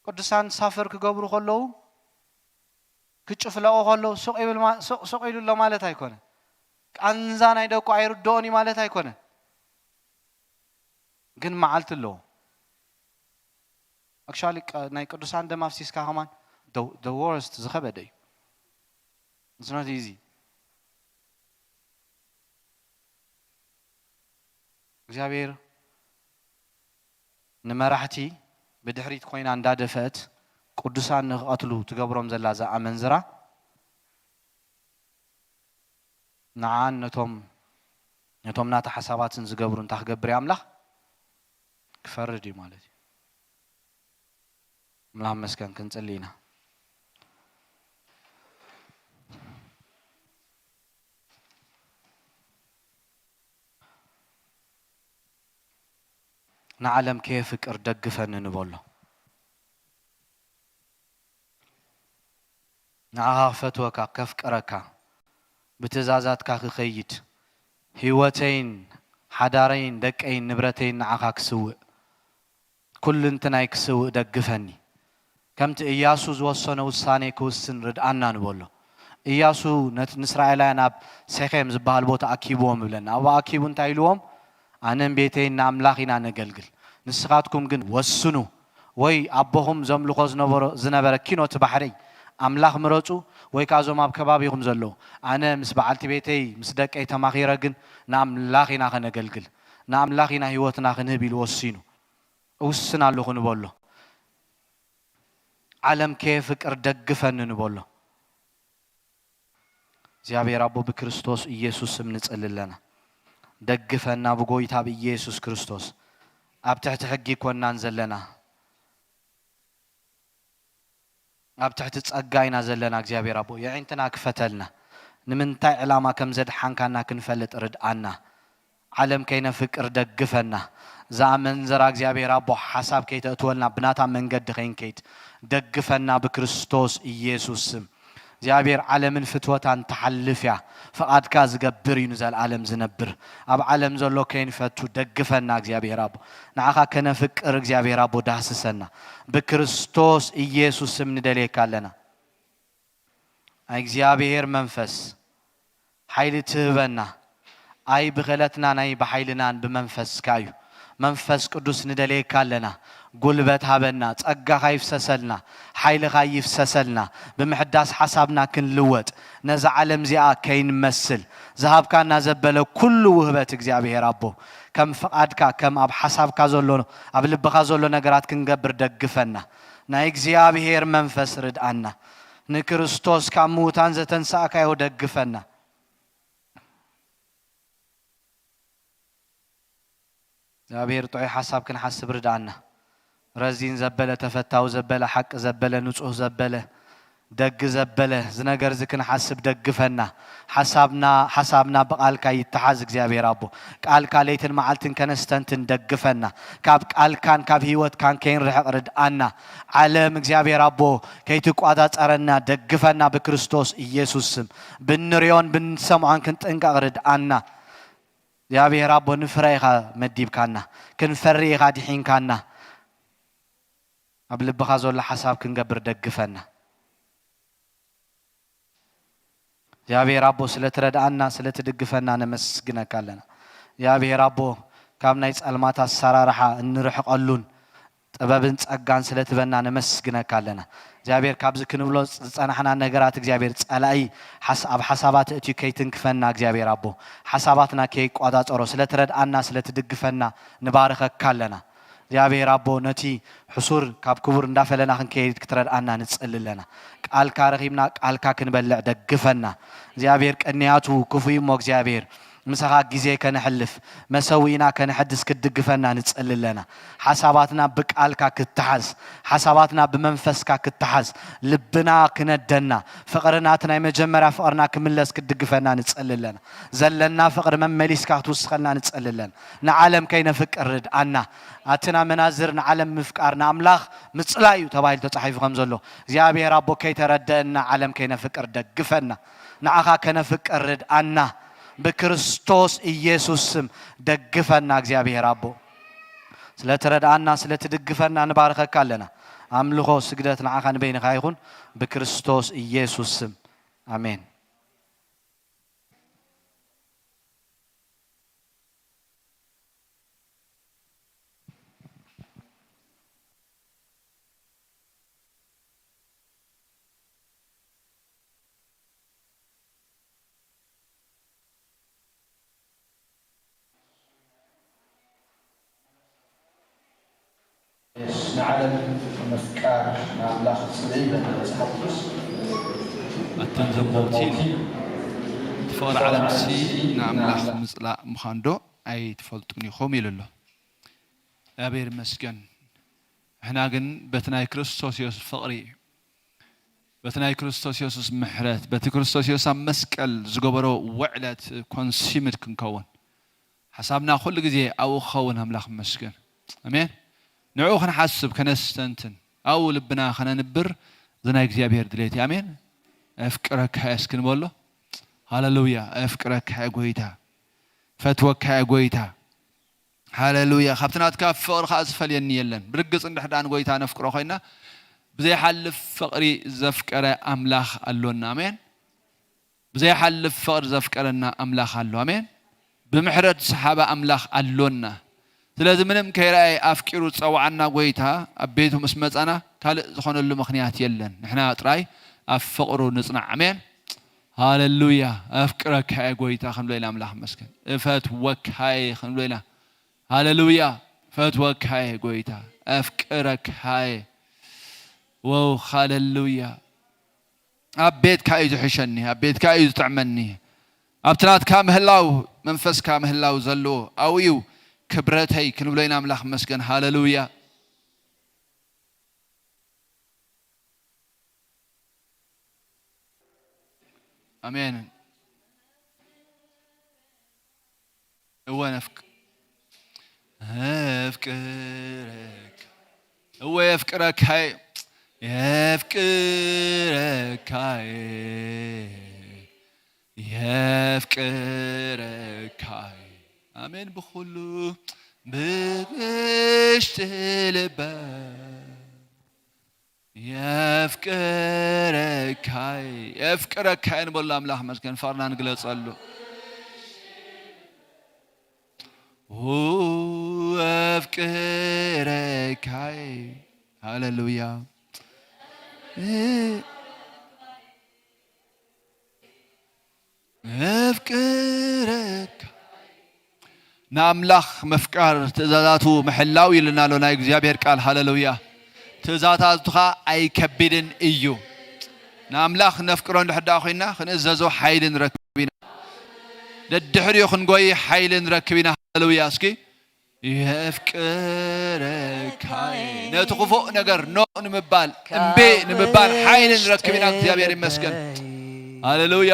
ቅዱሳን ሳፈር ክገብሩ ከለዉ ክጭፍለቑ ከለዉ ሱቕ ይብል ማ- ሱቕ ሱቕ ኢሉ ኣሎ ማለት ኣይኮነ። ቃንዛ ናይ ደቁ ኣይርድኦን እዩ ማለት ኣይኮነ። ግን መዓልቲ ኣለዎ። ኣክቹዋሊ ናይ ቅዱሳን ደም ኣፍሲስካ ከማን the worst ዝኸበደ እዩ። It's not easy። እግዚኣብሔር ንመራሕቲ ብድሕሪት ኮይና እንዳደፈአት ቅዱሳን ንክቐትሉ ትገብሮም ዘላ እዛ ኣመንዝራ ንዓን ነቶም ነቶም ናታ ሓሳባትን ዝገብሩ እንታይ ክገብር እዩ ኣምላኽ? ክፈርድ እዩ ማለት እዩ። ኣምላኽ መስገን ክንጽሊ ኢና። ንዓለም ከየፍቅር ደግፈኒ ንበሎ። ንዓኻ ክፈትወካ፣ ከፍቅረካ፣ ብትእዛዛትካ ክኸይድ፣ ህይወተይን ሓዳረይን ደቀይን ንብረተይን ንዓኻ ክስውእ፣ ኩልንትናይ ክስውእ ደግፈኒ። ከምቲ እያሱ ዝወሰኖ ውሳኔ ክውስን ርድኣና ንበሎ። እያሱ ነት- ንእስራኤላውያን ኣብ ሴኬም ዝበሃል ቦታ ኣኪብዎም ይብለና። ኣብኡ ኣኪቡ እንታይ ኢልዎም? ኣነን ቤተይን ንኣምላኽ ኢና ነገልግል። ንስኻትኩም ግን ወስኑ፣ ወይ ኣቦኹም ዘምልኾ ዝነበሮ- ዝነበረ ኪኖ እቲ ባሕሪ ኣምላኽ ምረጹ፣ ወይ ከኣ እዞም ኣብ ከባቢኹም ዘለዉ። ኣነ ምስ በዓልቲ ቤተይ ምስ ደቀይ ተማኺረ ግን ንኣምላኽ ኢና ኸነገልግል፣ ንኣምላኽ ኢና ህይወትና ክንህብ ኢሉ ወሲኑ። እውስን ኣለኹ ንበሎ። ዓለም ከየፍቅር ደግፈኒ ንበሎ። እግዚኣብሔር ኣቦ ብክርስቶስ ኢየሱስ ስም ንጽሊ ኣለና። ደግፈና ብጎይታ ብኢየሱስ ክርስቶስ። ኣብ ትሕቲ ሕጊ ኮናን ዘለና ኣብ ትሕቲ ጸጋ ኢና ዘለና እግዚኣብሔር ኣቦ የዒንትና ክፈተልና። ንምንታይ ዕላማ ከም ዘድሓንካና ክንፈልጥ ርድኣና። ዓለም ከይነፍቅር ደግፈና። እዛ ኣመንዝራ እግዚኣብሔር ኣቦ ሓሳብ ከይተእትወልና ብናታ መንገዲ ከይንከይድ ደግፈና ብክርስቶስ ኢየሱስ ስም። እግዚኣብሔር ዓለምን ፍትወታን ትሓልፍ እያ። ፍቓድካ ዝገብር እዩ ንዘለኣለም ዝነብር። ኣብ ዓለም ዘሎ ከይንፈቱ ደግፈና እግዚኣብሔር ኣቦ። ንዓኻ ከነፍቅር እግዚኣብሔር ኣቦ ዳህስሰና። ብክርስቶስ ኢየሱስ ስም ንደልየካ ኣለና። ናይ እግዚኣብሔር መንፈስ ሓይሊ ትህበና። ኣይ ብኽእለትና ናይ ብሓይልናን ብመንፈስካ እዩ። መንፈስ ቅዱስ ንደልየካ ኣለና። ጉልበት ሃበና፣ ጸጋኻ ይፍሰሰልና፣ ሓይልኻ ይፍሰሰልና። ብምሕዳስ ሓሳብና ክንልወጥ፣ ነዛ ዓለም እዚኣ ከይንመስል፣ ዝሃብካና ዘበለ ኩሉ ውህበት እግዚኣብሔር ኣቦ፣ ከም ፍቓድካ፣ ከም ኣብ ሓሳብካ ዘሎ፣ ኣብ ልብኻ ዘሎ ነገራት ክንገብር ደግፈና። ናይ እግዚኣብሔር መንፈስ ርድኣና። ንክርስቶስ ካብ ምዉታን ዘተንሳእካዮ ደግፈና። እግዚኣብሔር ጥዑይ ሓሳብ ክንሓስብ ርድኣና። ረዚን ዘበለ፣ ተፈታዊ ዘበለ፣ ሓቂ ዘበለ፣ ንጹህ ዘበለ፣ ደግ ዘበለ፣ እዚ ነገር እዚ ክንሓስብ ደግፈና። ሓሳብና፣ ሓሳብና ብቓልካ ይተሓዝ እግዚኣብሔር ኣቦ። ቃልካ ለይትን መዓልትን ከነስተንትን ደግፈና። ካብ ቃልካን ካብ ህይወትካን ከይንርሕቕ ርድኣና። ዓለም እግዚኣብሔር ኣቦ ከይትቋጻጸረና ደግፈና ብክርስቶስ ኢየሱስ ስም። ብንሪኦን ብንሰምዖን ክንጥንቀቕ ርድኣና። እግዚኣብሔር ኣቦ ንፍረ ኢኻ መዲብካና። ክንፈሪ ኢኻ ድሒንካና። ኣብ ልብኻ ዘሎ ሓሳብ ክንገብር ደግፈና። እግዚኣብሔር ኣቦ፣ ስለ ትረድኣና፣ ስለ ትድግፈና ነመስግነካ ኣለና። እግዚኣብሔር ኣቦ፣ ካብ ናይ ጸልማት ኣሰራርሓ እንርሕቐሉን ጥበብን ጸጋን ስለ ትበና ነመስግነካ ኣለና። እግዚኣብሔር፣ ካብዚ ክንብሎ ዝጸናሕና ነገራት እግዚኣብሔር ጸላኢ ሓስ-፣ ኣብ ሓሳባት እትዩ ከይትንክፈና እግዚኣብሔር ኣቦ፣ ሓሳባትና ከይቋጻጸሮ ስለ ትረድኣና ስለ ትድግፈና ንባርኸካ ኣለና። እግዚኣብሔር ኣቦ፣ ነቲ ሕሱር ካብ ክቡር እንዳፈለና ክንከይድ ክትረድኣና ንጽሊ ኣለና። ቃልካ ረኺብና ቃልካ ክንበልዕ ደግፈና። እግዚኣብሔር፣ ቅንያቱ ክፉይ እሞ እግዚኣብሔር ምሳኻ ግዜ ከነሕልፍ፣ መሰዊእና ከነሐድስ ክትድግፈና ንጽሊ ኣለና። ሓሳባትና ብቃልካ ክትሓዝ፣ ሓሳባትና ብመንፈስካ ክትሓዝ፣ ልብና ክነደና፣ ፍቕርና እቲ ናይ መጀመርያ ፍቕርና ክምለስ ክትድግፈና ንጽሊ ኣለና። ዘለና ፍቕሪ መመሊስካ ክትውስኸልና ንጽሊ ኣለና። ንዓለም ከይነፍቅር ርድኣና። ኣትና መናዝር ንዓለም ምፍቃር ንኣምላኽ ምጽላይ እዩ ተባሂሉ ተጻሒፉ ከም ዘሎ፣ እግዚኣብሔር ኣቦ ከይተረደእና ዓለም ከይነፍቅር ደግፈና። ንዓኻ ከነፍቅር ርድኣና። ብክርስቶስ ኢየሱስ ስም ደግፈና እግዚኣብሔር ኣቦ። ስለ ትረድኣና፣ ስለ ትድግፈና ንባርኸካ ኣለና። ኣምልኾ ስግደት ንዓኻ ንበይንኻ ይኹን ብክርስቶስ ኢየሱስ ስም። ኣሜን። ንዓለም ምፍቃር ንኣምላኽ ጽልኢ ይብል መጽሓፍ ቅዱስ። ኣቱም ዘመውቲ፣ እቲ ፍቕሪ ዓለምሲ ንኣምላኽ ምጽላእ ምዃኑ ዶ ኣይትፈልጡን ኢኹም? ኢሉ ኣሎ። እግዚኣብሔር ይመስገን። ንሕና ግን በቲ ናይ ክርስቶስ የሱስ ፍቕሪ፣ በቲ ናይ ክርስቶስ የሱስ ምሕረት፣ በቲ ክርስቶስ የሱስ ኣብ መስቀል ዝገበሮ ውዕለት ኮንሲምድ ክንከውን፣ ሓሳብና ኩሉ ግዜ ኣብኡ ክኸውን ኣምላኽ ይመስገን። ኣሜን። ንዕኡ ክንሓስብ፣ ከነስተንትን፣ ኣብኡ ልብና ከነንብር፣ እዚ ናይ እግዚኣብሔር ድሌት እዩ። ኣሜን። ኣፍቅረካ እየ እስኪ ንበሎ። ሃሌሉያ። ኣፍቅረካ እየ ጎይታ፣ ፈትወካ እየ ጎይታ። ሃሌሉያ። ካብቲ ናትካ ፍቕሪ ኸዓ ዝፈልየኒ የለን። ብርግጽ እንድሕር ደኣ ንጎይታ ነፍቅሮ ኮይና፣ ብዘይሓልፍ ፍቕሪ ዘፍቀረ ኣምላኽ ኣሎና። ኣሜን። ብዘይሓልፍ ፍቕሪ ዘፍቀረና ኣምላኽ ኣሎ። ኣሜን። ብምሕረት ዝሰሓበ ኣምላኽ ኣሎና። ስለዚ ምንም ከይረኣየ ኣፍቂሩ ዝጸውዓና ጎይታ ኣብ ቤቱ ምስ መጻና ካልእ ዝኾነሉ ምኽንያት የለን። ንሕና ጥራይ ኣብ ፍቕሩ ንጽናዕ። ኣሜን። ሃሌሉያ። ኣፍቅረካ እየ ጎይታ ክንብሎ ኢና ኣምላኽ መስገን። እፈትወካ እየ ክንብሎ ኢና። ሃሌሉያ። ፈትወካ እየ ጎይታ፣ ኣፍቅረካ እየ። ወው፣ ሃሌሉያ። ኣብ ቤትካ እዩ ዝሕሸኒ፣ ኣብ ቤትካ እዩ ዝጥዕመኒ። ኣብቲ ናትካ ምህላው፣ መንፈስካ ምህላው ዘለዎ ኣብኡ እዩ ክብረተይ ክንብሎ ኢና ኣምላኽ መስገን። ሃሌሉያ። ኣሜን። እወ ነፍቅ-፣ የፍቅረካ፣ እወ የፍቅረካይ፣ የፍቅረካይ፣ የፍቅረካይ። ኣሜን። ብኹሉ ብውሽጢ ልበ የፍቅረካይ፣ የፍቅረካይ ንበሎ ኣምላኽ መስገን፣ ፍቕርና ንግለጸሉ። ኡ፣ የፍቅረካይ። ሃሌሉያ። የፍቅረካ። ንኣምላኽ ምፍቃር ትእዛዛቱ ምሕላው ኢልና ኣሎ ናይ እግዚኣብሔር ቃል። ሃሌሉያ። ትእዛዛቱ ኸኣ ኣይከቢድን እዩ። ንኣምላኽ ነፍቅሮ እንድሕር ደኣ ኮይንና፣ ክንእዘዞ ሓይሊ ንረክብ ኢና። ደድሕሪኡ ክንጎይ ሓይሊ ንረክብ ኢና። ሃሌሉያ። እስኪ የፍቅረካይ። ነቲ ክፉእ ነገር ኖእ ንምባል፣ እምቢ ንምባል ሓይሊ ንረክብ ኢና። እግዚኣብሔር ይመስገን። ሃሌሉያ።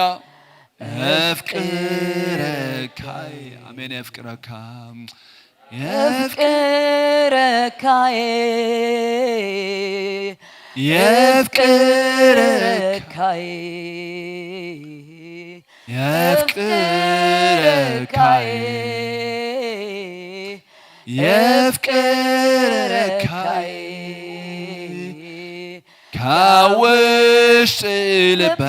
የፍቅረካይ። ኣሜን። የፍቅረካ። የፍቅረካይ። የፍቅረካይ። የፍቅረካይ። የፍቅረካይ። ካብ ውሽጢ ልበ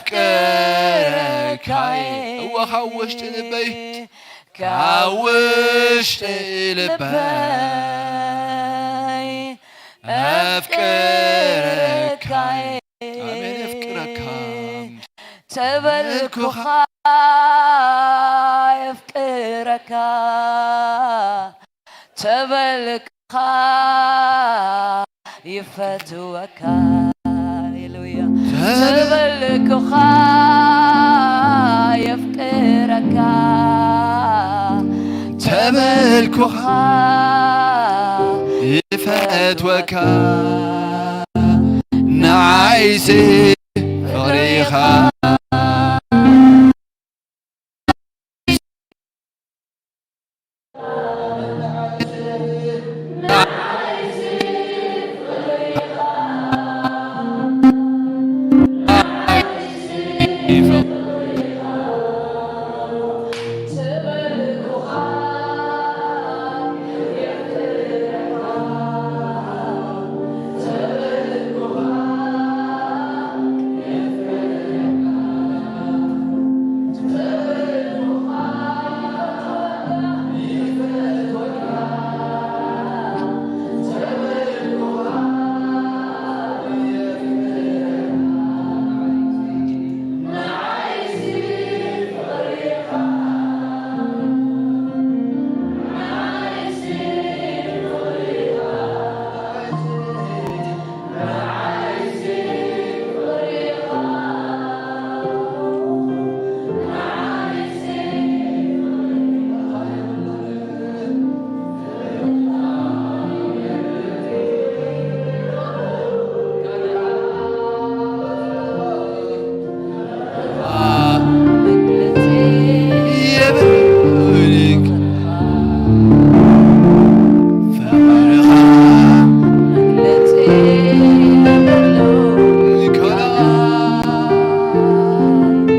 የፍቅረካየ። እወ፣ ካብ ውሽጢ ልበይ፣ ካብ ውሽጢ ልበይ ኣፍቅረካየ። ኣሜን። የፍቅረካ ተበልኩኻ፣ የፍቅረካ ተበልኩኻ፣ ይፈትወካ። ሃሌሉያ። ተበልኩኻ፣ የፍቅረካ ተበልኩኻ፣ ይፈትወካ። ንዓይሲ ፍቕሪኻ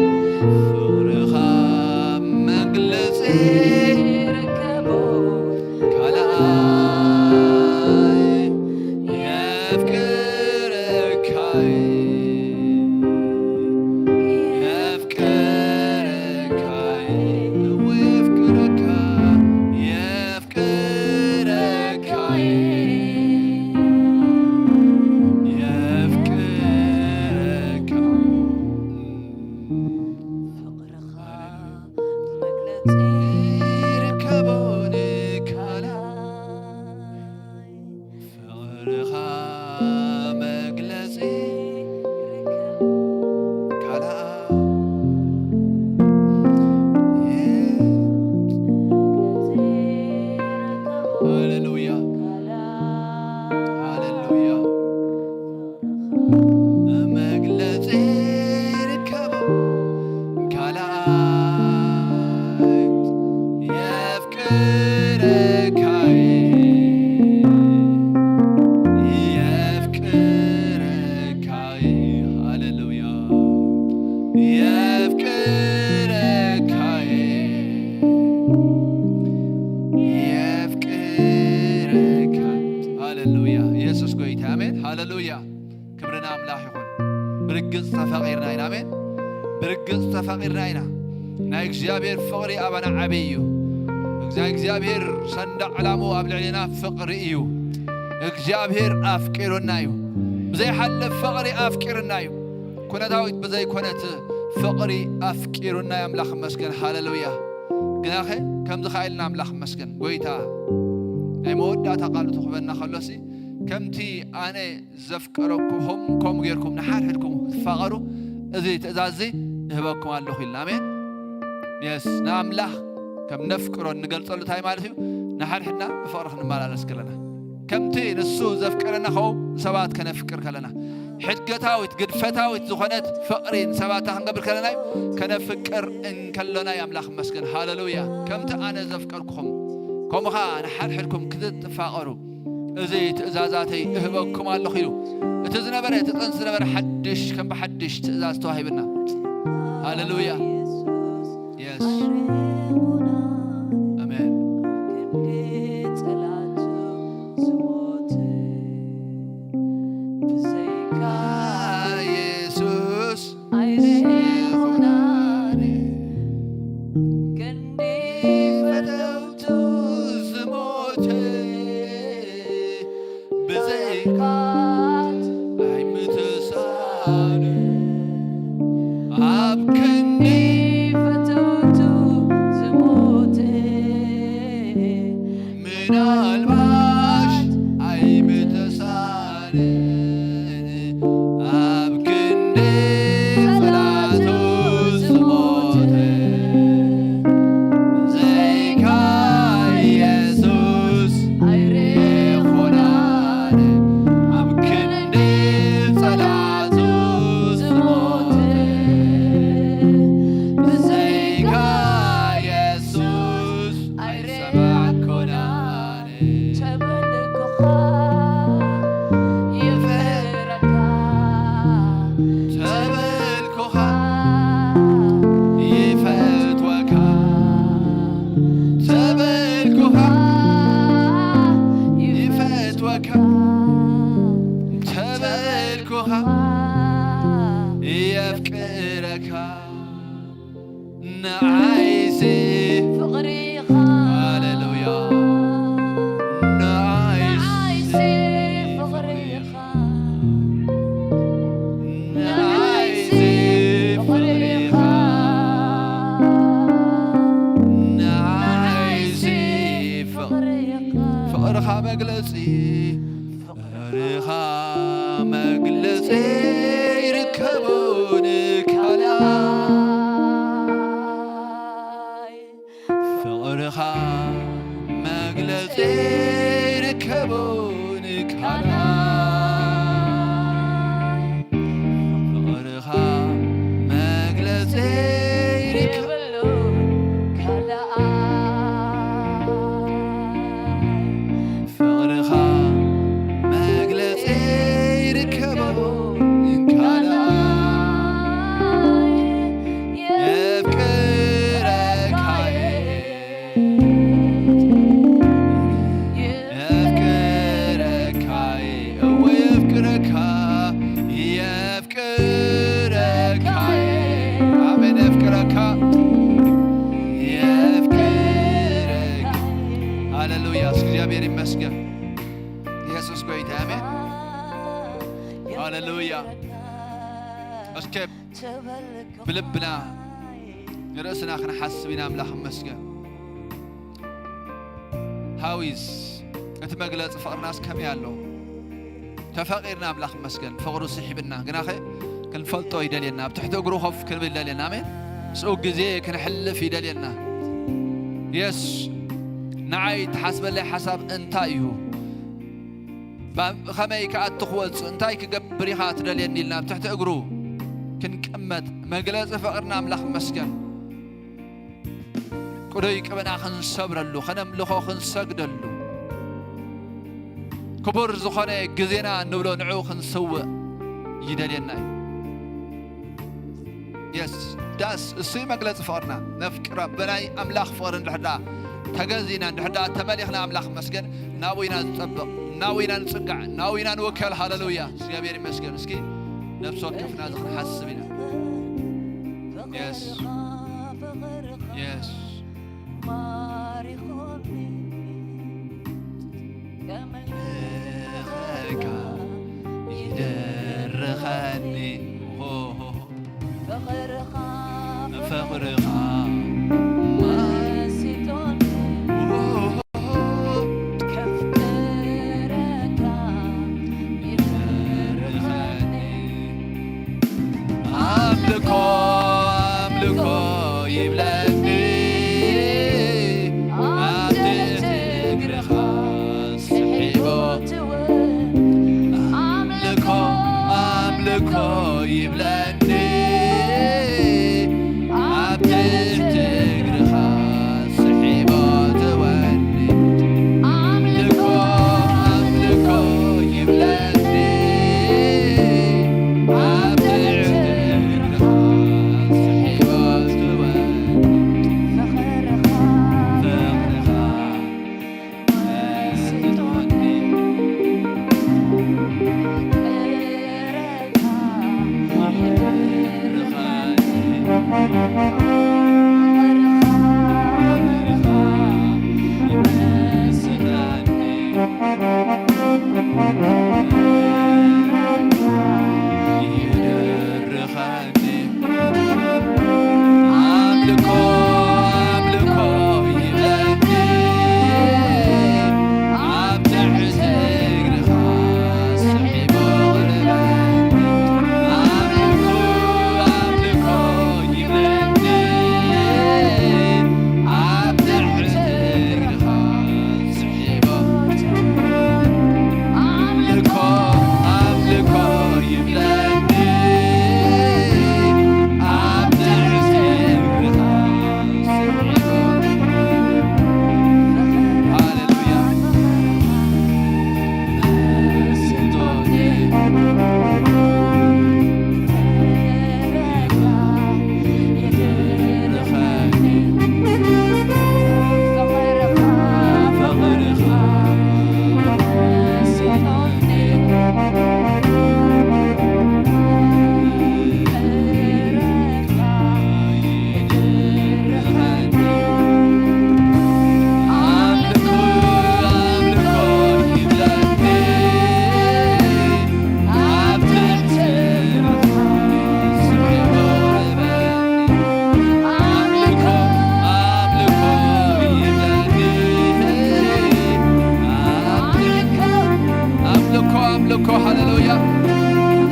ፍቕርኻ መግለጺ ይርከቦ ካልኣይ የፍቅረካይ የፍቅረካይ እወ የፍቅረካ የፍቅረካይ የፍቅረካ ፍቕርኻ መግለጺ ይርከቦ ንካልኣይ ፍቕርኻ መግለጺ ካልኣይ ሃሌሉያ ሃሌሉያ መግለጺ ይርከቦ ካልኣይ የፍቅረካይ የፍቅረካይ ሃሌሉያ የፍቅረካይ የፍቅረካይ ሃሌሉያ ኢየሱስ ጎይታ ኣሜን ሃሌሉያ ክብሪ ንኣምላኽ ይኹን። ብርግጽ ተፈቒርና ኢና። ኣሜን። ብርግጽ ተፈቒርና ኢና። ናይ እግዚኣብሔር ፍቕሪ ኣባና ዓብዪ እዩ። ናይ እግዚኣብሔር ሰንደቕ ዕላምኡ ኣብ ልዕሌና ፍቕሪ እዩ። እግዚኣብሔር ኣፍቂሩና እዩ። ብዘይሓልፍ ፍቕሪ ኣፍቂሩና እዩ። ኩነታዊት ብዘይኮነት ፍቕሪ ኣፍቂሩና እዩ። ኣምላኽ ይመስገን። ሃሌሉያ። ግናኸ ከምዚ ኸኣ ኢልና ኣምላኽ ይመስገን። ጐይታ ናይ መወዳእታ ቃሉ ትኹበና ከሎሲ ከምቲ ኣነ ዘፍቀረኩኹም ከምኡ ጌርኩም ንሓድሕድኩም ክትፋቐሩ እዚ ትእዛዝ እዚ እህበኩም ኣለኹ ኢልና። ኣሜን። የስ ንኣምላኽ ከም ነፍቅሮ እንገልጸሉ እንታይ ማለት እዩ? ንሓድሕድና ብፍቕሪ ክንመላለስ ከለና ከምቲ ንሱ ዘፍቀረና ከምኡ ንሰባት ከነፍቅር ከለና ሕድገታዊት ግድፈታዊት ዝኾነት ፍቕሪ ንሰባት ክንገብር ከለና እዩ። ከነፍቅር እንከሎና እዩ። ኣምላኽ ይመስገን። ሃሌሉያ። ከምቲ ኣነ ዘፍቀርኩኹም ከምኡ ኸዓ ንሓድሕድኩም ክትፋቐሩ እዚ ትእዛዛተይ እህበኩም ኣለኹ ኢሉ። እቲ ዝነበረ እቲ ጥንቲ ዝነበረ ሓድሽ ከም ብሓድሽ ትእዛዝ ተዋሂብና። ሃሌሉያ የስ ኣሜን። የሱስ የፍቅረካ ንዓይሲ ፍቕሪኻ ሃሌሉያ ንዓይሲ ፍቕሪኻ ንዓይሲ ፍቕሪኻ ንዓይሲ ፍቕሪኻ ፍቕርኻ መግለጺ ፍቕርኻ መግለጺ ይርከቦ ንካልኣይ ፍቕርኻ መግለጺ ይርከቦ ንካልኣይ ፍቕርኻ መግለጺ ይርከበሉ ካልኣይ ፍቕርኻ መግለጺ ይርከቦ ካልኣይ የፍቅረካየ የፍቅረካየ እወ የፍቅረካ የፍቅረካየ ኣሜን የፍቅረካ የፍቅረካ ሃሌሉያ እግዚኣብሔር ይመስገን ኢየሱስ ጎይታ ኣሜን ሃሌሉያ እስከ ብልብና ንርእስና ክንሓስብ ኢና ኣምላኽ ይመስገን how is እቲ መግለፂ ፍቕርናስ ከመይ ኣሎ ተፈቒርና ኣምላኽ ይመስገን ፍቕሩ ስሒብና ግናኸ ክንፈልጦ ይደልየና ኣብ ትሕቲ እግሩ ኮፍ ክንብል ይደልየና ኣሜን ምስኡ ግዜ ክንሕልፍ ይደልየና የስ ንዓይ ትሓስበለይ ሓሳብ እንታይ እዩ ከመይ ክኣቱ ክወፅእ እንታይ ክገብር ኢኻ ትደልየኒ ኢልና ኣብ ትሕቲ እግሩ ክንቅመጥ መግለፂ ፍቕርና ኣምላኽ ይመስገን ቅዱይ ቅብና ክንሰብረሉ ከነምልኾ ክንሰግደሉ ክቡር ዝኾነ ግዜና እንብሎ ንዑ ክንስውእ ይደልየና እዩ የስ ዳስ እሱይ መግለፂ ፍቕርና ነፍቅር ኣበናይ ኣምላኽ ፍቕሪ እንድሕር ደኣ ተገዚና እንድሕር ደኣ ተመሊኽና ኣምላኽ መስገን ናብኡ ኢና ዝጠብቕ ናብኡ ኢና ንፅጋዕ ናብኡ ኢና ንውከል ሃለሉያ እግዚኣብሔር ይመስገን እስኪ ነብሲ ወከፍና እዚ ክንሓስብ ኢና የስ የስ ይደርኸኒ ፍቕርኻ መሲጦኒ ከፍቅረካ ይደርኸኒ ኣምልኮ ኣምልኮ ይብለኒ ኣብ ትሕቲ እግርኻ ስሒቦ ኣምልኮ ኣምልኮ ይብለኒ ኣብ ትሕቲ እግርኻ ስሒቦ ትወኒ ኣምልኮ ኣምልኮ ይብለኒ ኣብ ትሕቲ እግርኻ ስሒቦ ትወኒ ፍቕርኻ ኣምልኮ ኣምልኮ ይብለኒ ኣብ ትሕቲ እግርኻ ስሒቦ ኣምልኮ ኣምልኮ ይብለኒ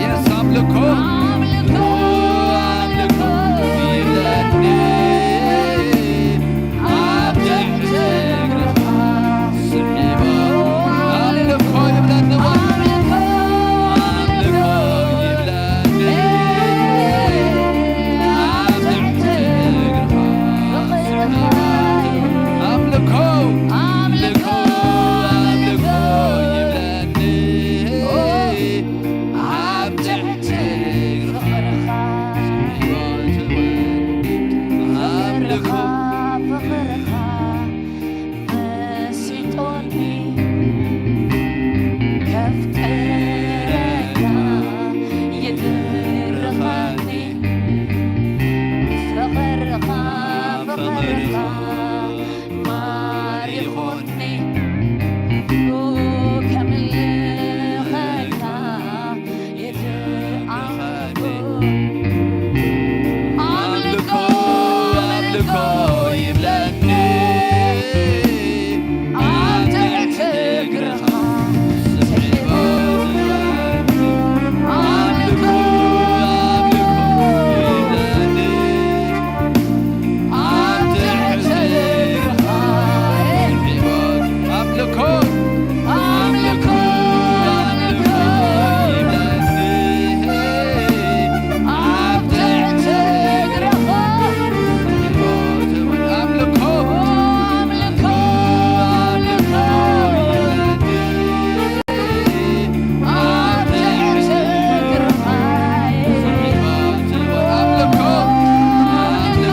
የስ፣ ኣምልኮ፣ ኣምልኮ፣ ኣምልኮ ይብለኒ። ኣብ ትሕቲ እግርኻ ስዒቦ። ኣምልኮ ይብለኒ። ኣምልኮ ይብለኒ። ኣብ ትሕቲ እግርኻ ስዒቦ። ኣምልኮ፣ ኣምልኮ፣ ኣምልኮ ይብለኒ። ኣብ ትሕቲ ፍቕርኻ ኣምልኾ። ፍቕርኻ መሲጦኒ፣ ከፍቅረካ ይድርኸኒ። ፍቕርኻ፣ ፍቕርኻ ማሪኾኒ፣ ከምልኸካ ይድርኸኒ። ኣምልኮ፣ ኣምልኮ ይብለኒ። ኣብ ትሕቲ እግርኻ ስዒቦ። ኣምልኮ፣ ኣምልኮ ይብለኒ። ኣብ ትሕቲ እግርኻ ስዒቦ። ኣምልኮ፣ ኣምልኮ፣ ኣምልኮ ይብለኒ። ኣብ ትሕቲ እግርኻ ኣምልኮ፣ ኣምልኮ፣ ኣምልኮ ይብለኒ። ኣብ ትሕቲ እግርኻ ኣምልኮ፣ ኣምልኮ፣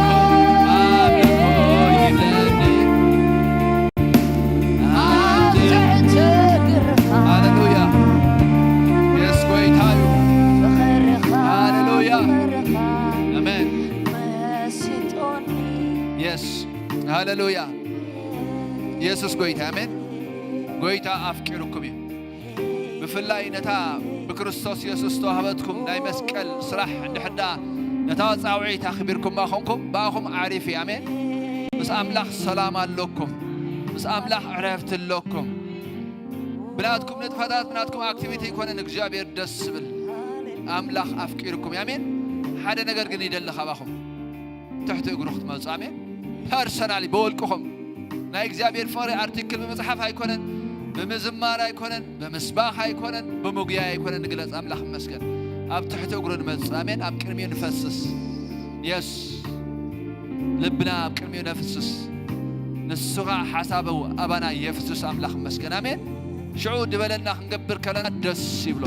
ኣምልኮ ይብለኒ። ኣብ ትሕቲ እግርኻ። ሃሌሉያ። የስ፣ ጎይታ እዩ። ፍቕርኻ፣ ሃሌሉያ። ፍቕርኻ ኣሜን። መሲጦኒ። የስ፣ ሃሌሉያ። የሱስ ጎይታ፣ ኣሜን። ጎይታ ኣፍቂሩኩም እዩ። ብፍላይ ነታ ብክርስቶስ የሱስ ዝተዋህበትኩም ናይ መስቀል ስራሕ እንድሕር ደኣ ነታ ጻውዒት ኣኽቢርኩማ ኾንኩም፣ ብኣኹም ዓሪፍ እዩ። ኣሜን። ምስ ኣምላኽ ሰላም ኣለኩም። ምስ ኣምላኽ ዕረፍቲ ኣለኩም። ብናትኩም ንጥፈታት፣ ብናትኩም ኣክቲቪቲ ኣይኮነን እግዚኣብሔር ደስ ዝብል። ኣምላኽ ኣፍቂርኩም እዩ። ኣሜን። ሓደ ነገር ግን ይደሊ ካባኹም። ትሕቲ እግሩ ክትመጹ። ኣሜን። ፐርሰናሊ፣ ብወልቅኹም። ናይ እግዚኣብሔር ፍቕሪ ኣርቲክል ብምጽሓፍ ኣይኮነን፣ ብምዝማር ኣይኮነን፣ ብምስባኽ ኣይኮነን፣ ብምጉያይ ኣይኮነን ንግለጽ። ኣምላኽ ይመስገን። ኣብ ትሕቲ እግሩ ንመጽእ። ኣሜን። ኣብ ቅድሚኡ ንፈስስ። የስ። ልብና ኣብ ቅድሚኡ ነፍስስ። ንሱ ኸኣ ሓሳቡ ኣባና የፍስስ። ኣምላኽ ይመስገን። ኣሜን። ሽዑ ድበለና ክንገብር ከለና ደስ ይብሎ።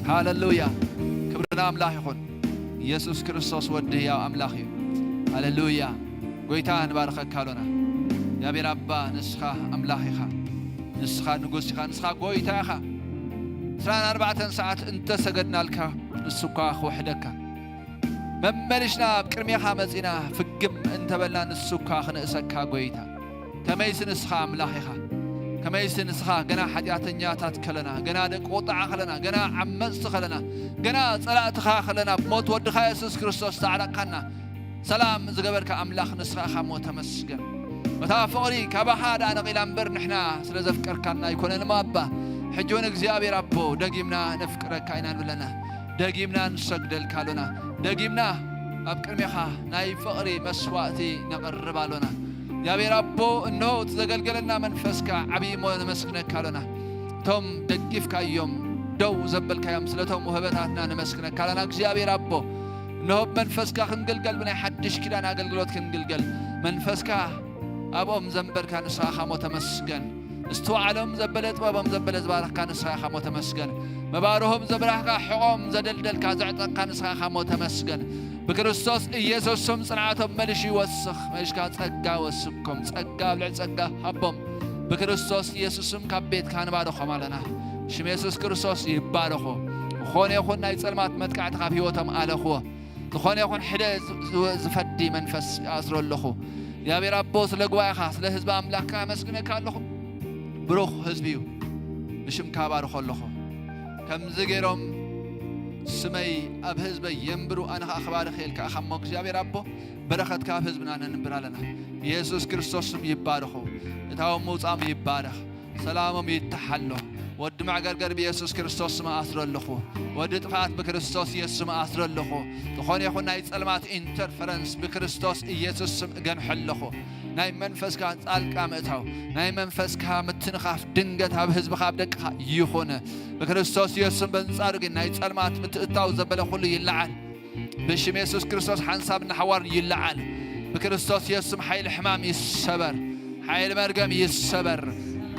ሃሌሉያ። ክብሪ ንኣምላኽ ይኹን። ኢየሱስ ክርስቶስ ወዲ ህያው ኣምላኽ እዩ። ሃሌሉያ። ጎይታ ንባርኸካ ኣሎና። እግዚኣብሔር ኣባ፣ ንስኻ ኣምላኽ ኢኻ። ንስኻ ንጉስ ኢኻ። ንስኻ ጎይታ ኢኻ። ዕስራን ኣርባዕተን ሰዓት እንተሰገድናልካ፣ ንሱ እኳ ክውሕደካ። መመሊስና ኣብ ቅድሜኻ መጺና ፍግም እንተበልና፣ ንሱ እኳ ክንእሰካ ጎይታ። ከመይሲ ንስኻ ኣምላኽ ኢኻ። ከመይሲ ንስኻ ገና ሓጢኣተኛታት ከለና፣ ገና ደቂ ቁጥዓ ከለና፣ ገና ዓመጽቲ ከለና፣ ገና ጸላእትኻ ከለና፣ ብሞት ወድኻ የሱስ ክርስቶስ ዘዕረቕካና፣ ሰላም ዝገበርካ ኣምላኽ ንስኻ ኢኻ እሞ ተመስገን። በታ ፍቕሪ ካባኻ ደኣ ነቒላ እምበር ንሕና ስለ ዘፍቀርካና ኣይኮነን እሞ ኣባ። ሕጂ እውን እግዚኣብሔር ኣቦ ደጊምና ነፍቅረካ ኢና ንብለና። ደጊምና ንሰግደልካ ኣሎና። ደጊምና ኣብ ቅድሜኻ ናይ ፍቕሪ መስዋእቲ ነቕርብ ኣሎና። እግዚኣብሔር ኣቦ፣ እንሆ እቲ ዘገልገለና መንፈስካ ዓብዪ እሞ ነመስግነካ ኣሎና። እቶም ደጊፍካዮም ደው ዘበልካዮም ስለቶም ውህበታትና ነመስግነካ ኣሎና። እግዚኣብሔር ኣቦ፣ እንሆ ብመንፈስካ ክንግልገል፣ ብናይ ሓድሽ ኪዳን ኣገልግሎት ክንግልገል፣ መንፈስካ ኣብኦም ዘንበርካ ንስኻ ኢኻ እሞ ተመስገን። እስትውዓሎም ዘበለ፣ ጥበቦም ዘበለ ዝባረኽካ ንስኻ ኢኻ እሞ ተመስገን። መባርሆም ዘብራህካ፣ ሕቖም ዘደልደልካ፣ ዘዕጠቕካ ንስኻ ኢኻ እሞ ተመስገን። ብክርስቶስ ኢየሱስ ስም ጽንዓቶም መሊሹ ይወስኽ። መሊሽካ ጸጋ ወስኮም፣ ጸጋ ኣብ ልዕሊ ጸጋ ሃቦም። ብክርስቶስ ኢየሱስ ስም ካብ ቤትካ ንባርኾም ኣለና። ሽም የሱስ ክርስቶስ ይባረኹ። ዝኾነ ይኹን ናይ ጸልማት መጥቃዕቲ ካብ ህይወቶም ኣለኽዎ። ዝኾነ ይኹን ሕደ ዝ-፣ ዝ-፣ ዝፈዲ መንፈስ ይኣስሮ ኣለኹ። እግዚኣብሔር ኣቦ፣ ስለ ጉባኤኻ፣ ስለ ህዝቢ ኣምላኽካ ኣመስግነካ ኣለኹ። ብሩኽ ህዝቢ እዩ። ብሽምካ ባርኾ ኣለኹ። ከምዚ ገይሮም ስመይ ኣብ ህዝበይ የንብሩ፣ ኣነ ኸኣ ክባርኽ እየ ኢልካ ኢኻ እሞ፣ እግዚኣብሔር ኣቦ፣ በረኸትካ ኣብ ህዝብና ነንብር ኣለና። የሱስ ክርስቶስ ስም ይባረኹ። እታዎም ምውጻኦም ይባረኽ። ሰላሞም ይተሓሎ። ወዲ መዕገርገር ብኢየሱስ ክርስቶስ ስም ኣስረ ኣለኹ። ወዲ ጥፍኣት ብክርስቶስ ኢየሱስ ስም ኣስረ ኣለኹ። ዝኾነ ይኹን ናይ ጸልማት ኢንተርፈረንስ ብክርስቶስ ኢየሱስ ስም እገንሐ ኣለኹ። ናይ መንፈስካ ጣልቃ ምእታው፣ ናይ መንፈስካ ምትንኻፍ ድንገት ኣብ ህዝብኻ፣ ኣብ ደቅኻ ይኹን። ብክርስቶስ ኢየሱስ ስም በንጻሩ ግን ናይ ጸልማት ምትእታው ዘበለ ኩሉ ይለዓል። ብሽም የሱስ ክርስቶስ ሓንሳብ ንሓዋር ይለዓል። ብክርስቶስ የሱስ ስም ሓይሊ ሕማም ይሰበር፣ ሓይሊ መርገም ይሰበር።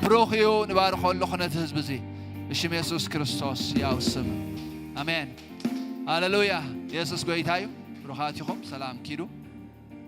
ብሩኽ እዩ። ንባርኾ ኣለኹ ነቲ ህዝቢ እዚ ብሽም የሱስ ክርስቶስ ያው ስም፣ ኣሜን። ሃሌሉያ። የሱስ ጎይታ እዩ። ብሩኻት ኢኹም። ሰላም ኪዱ።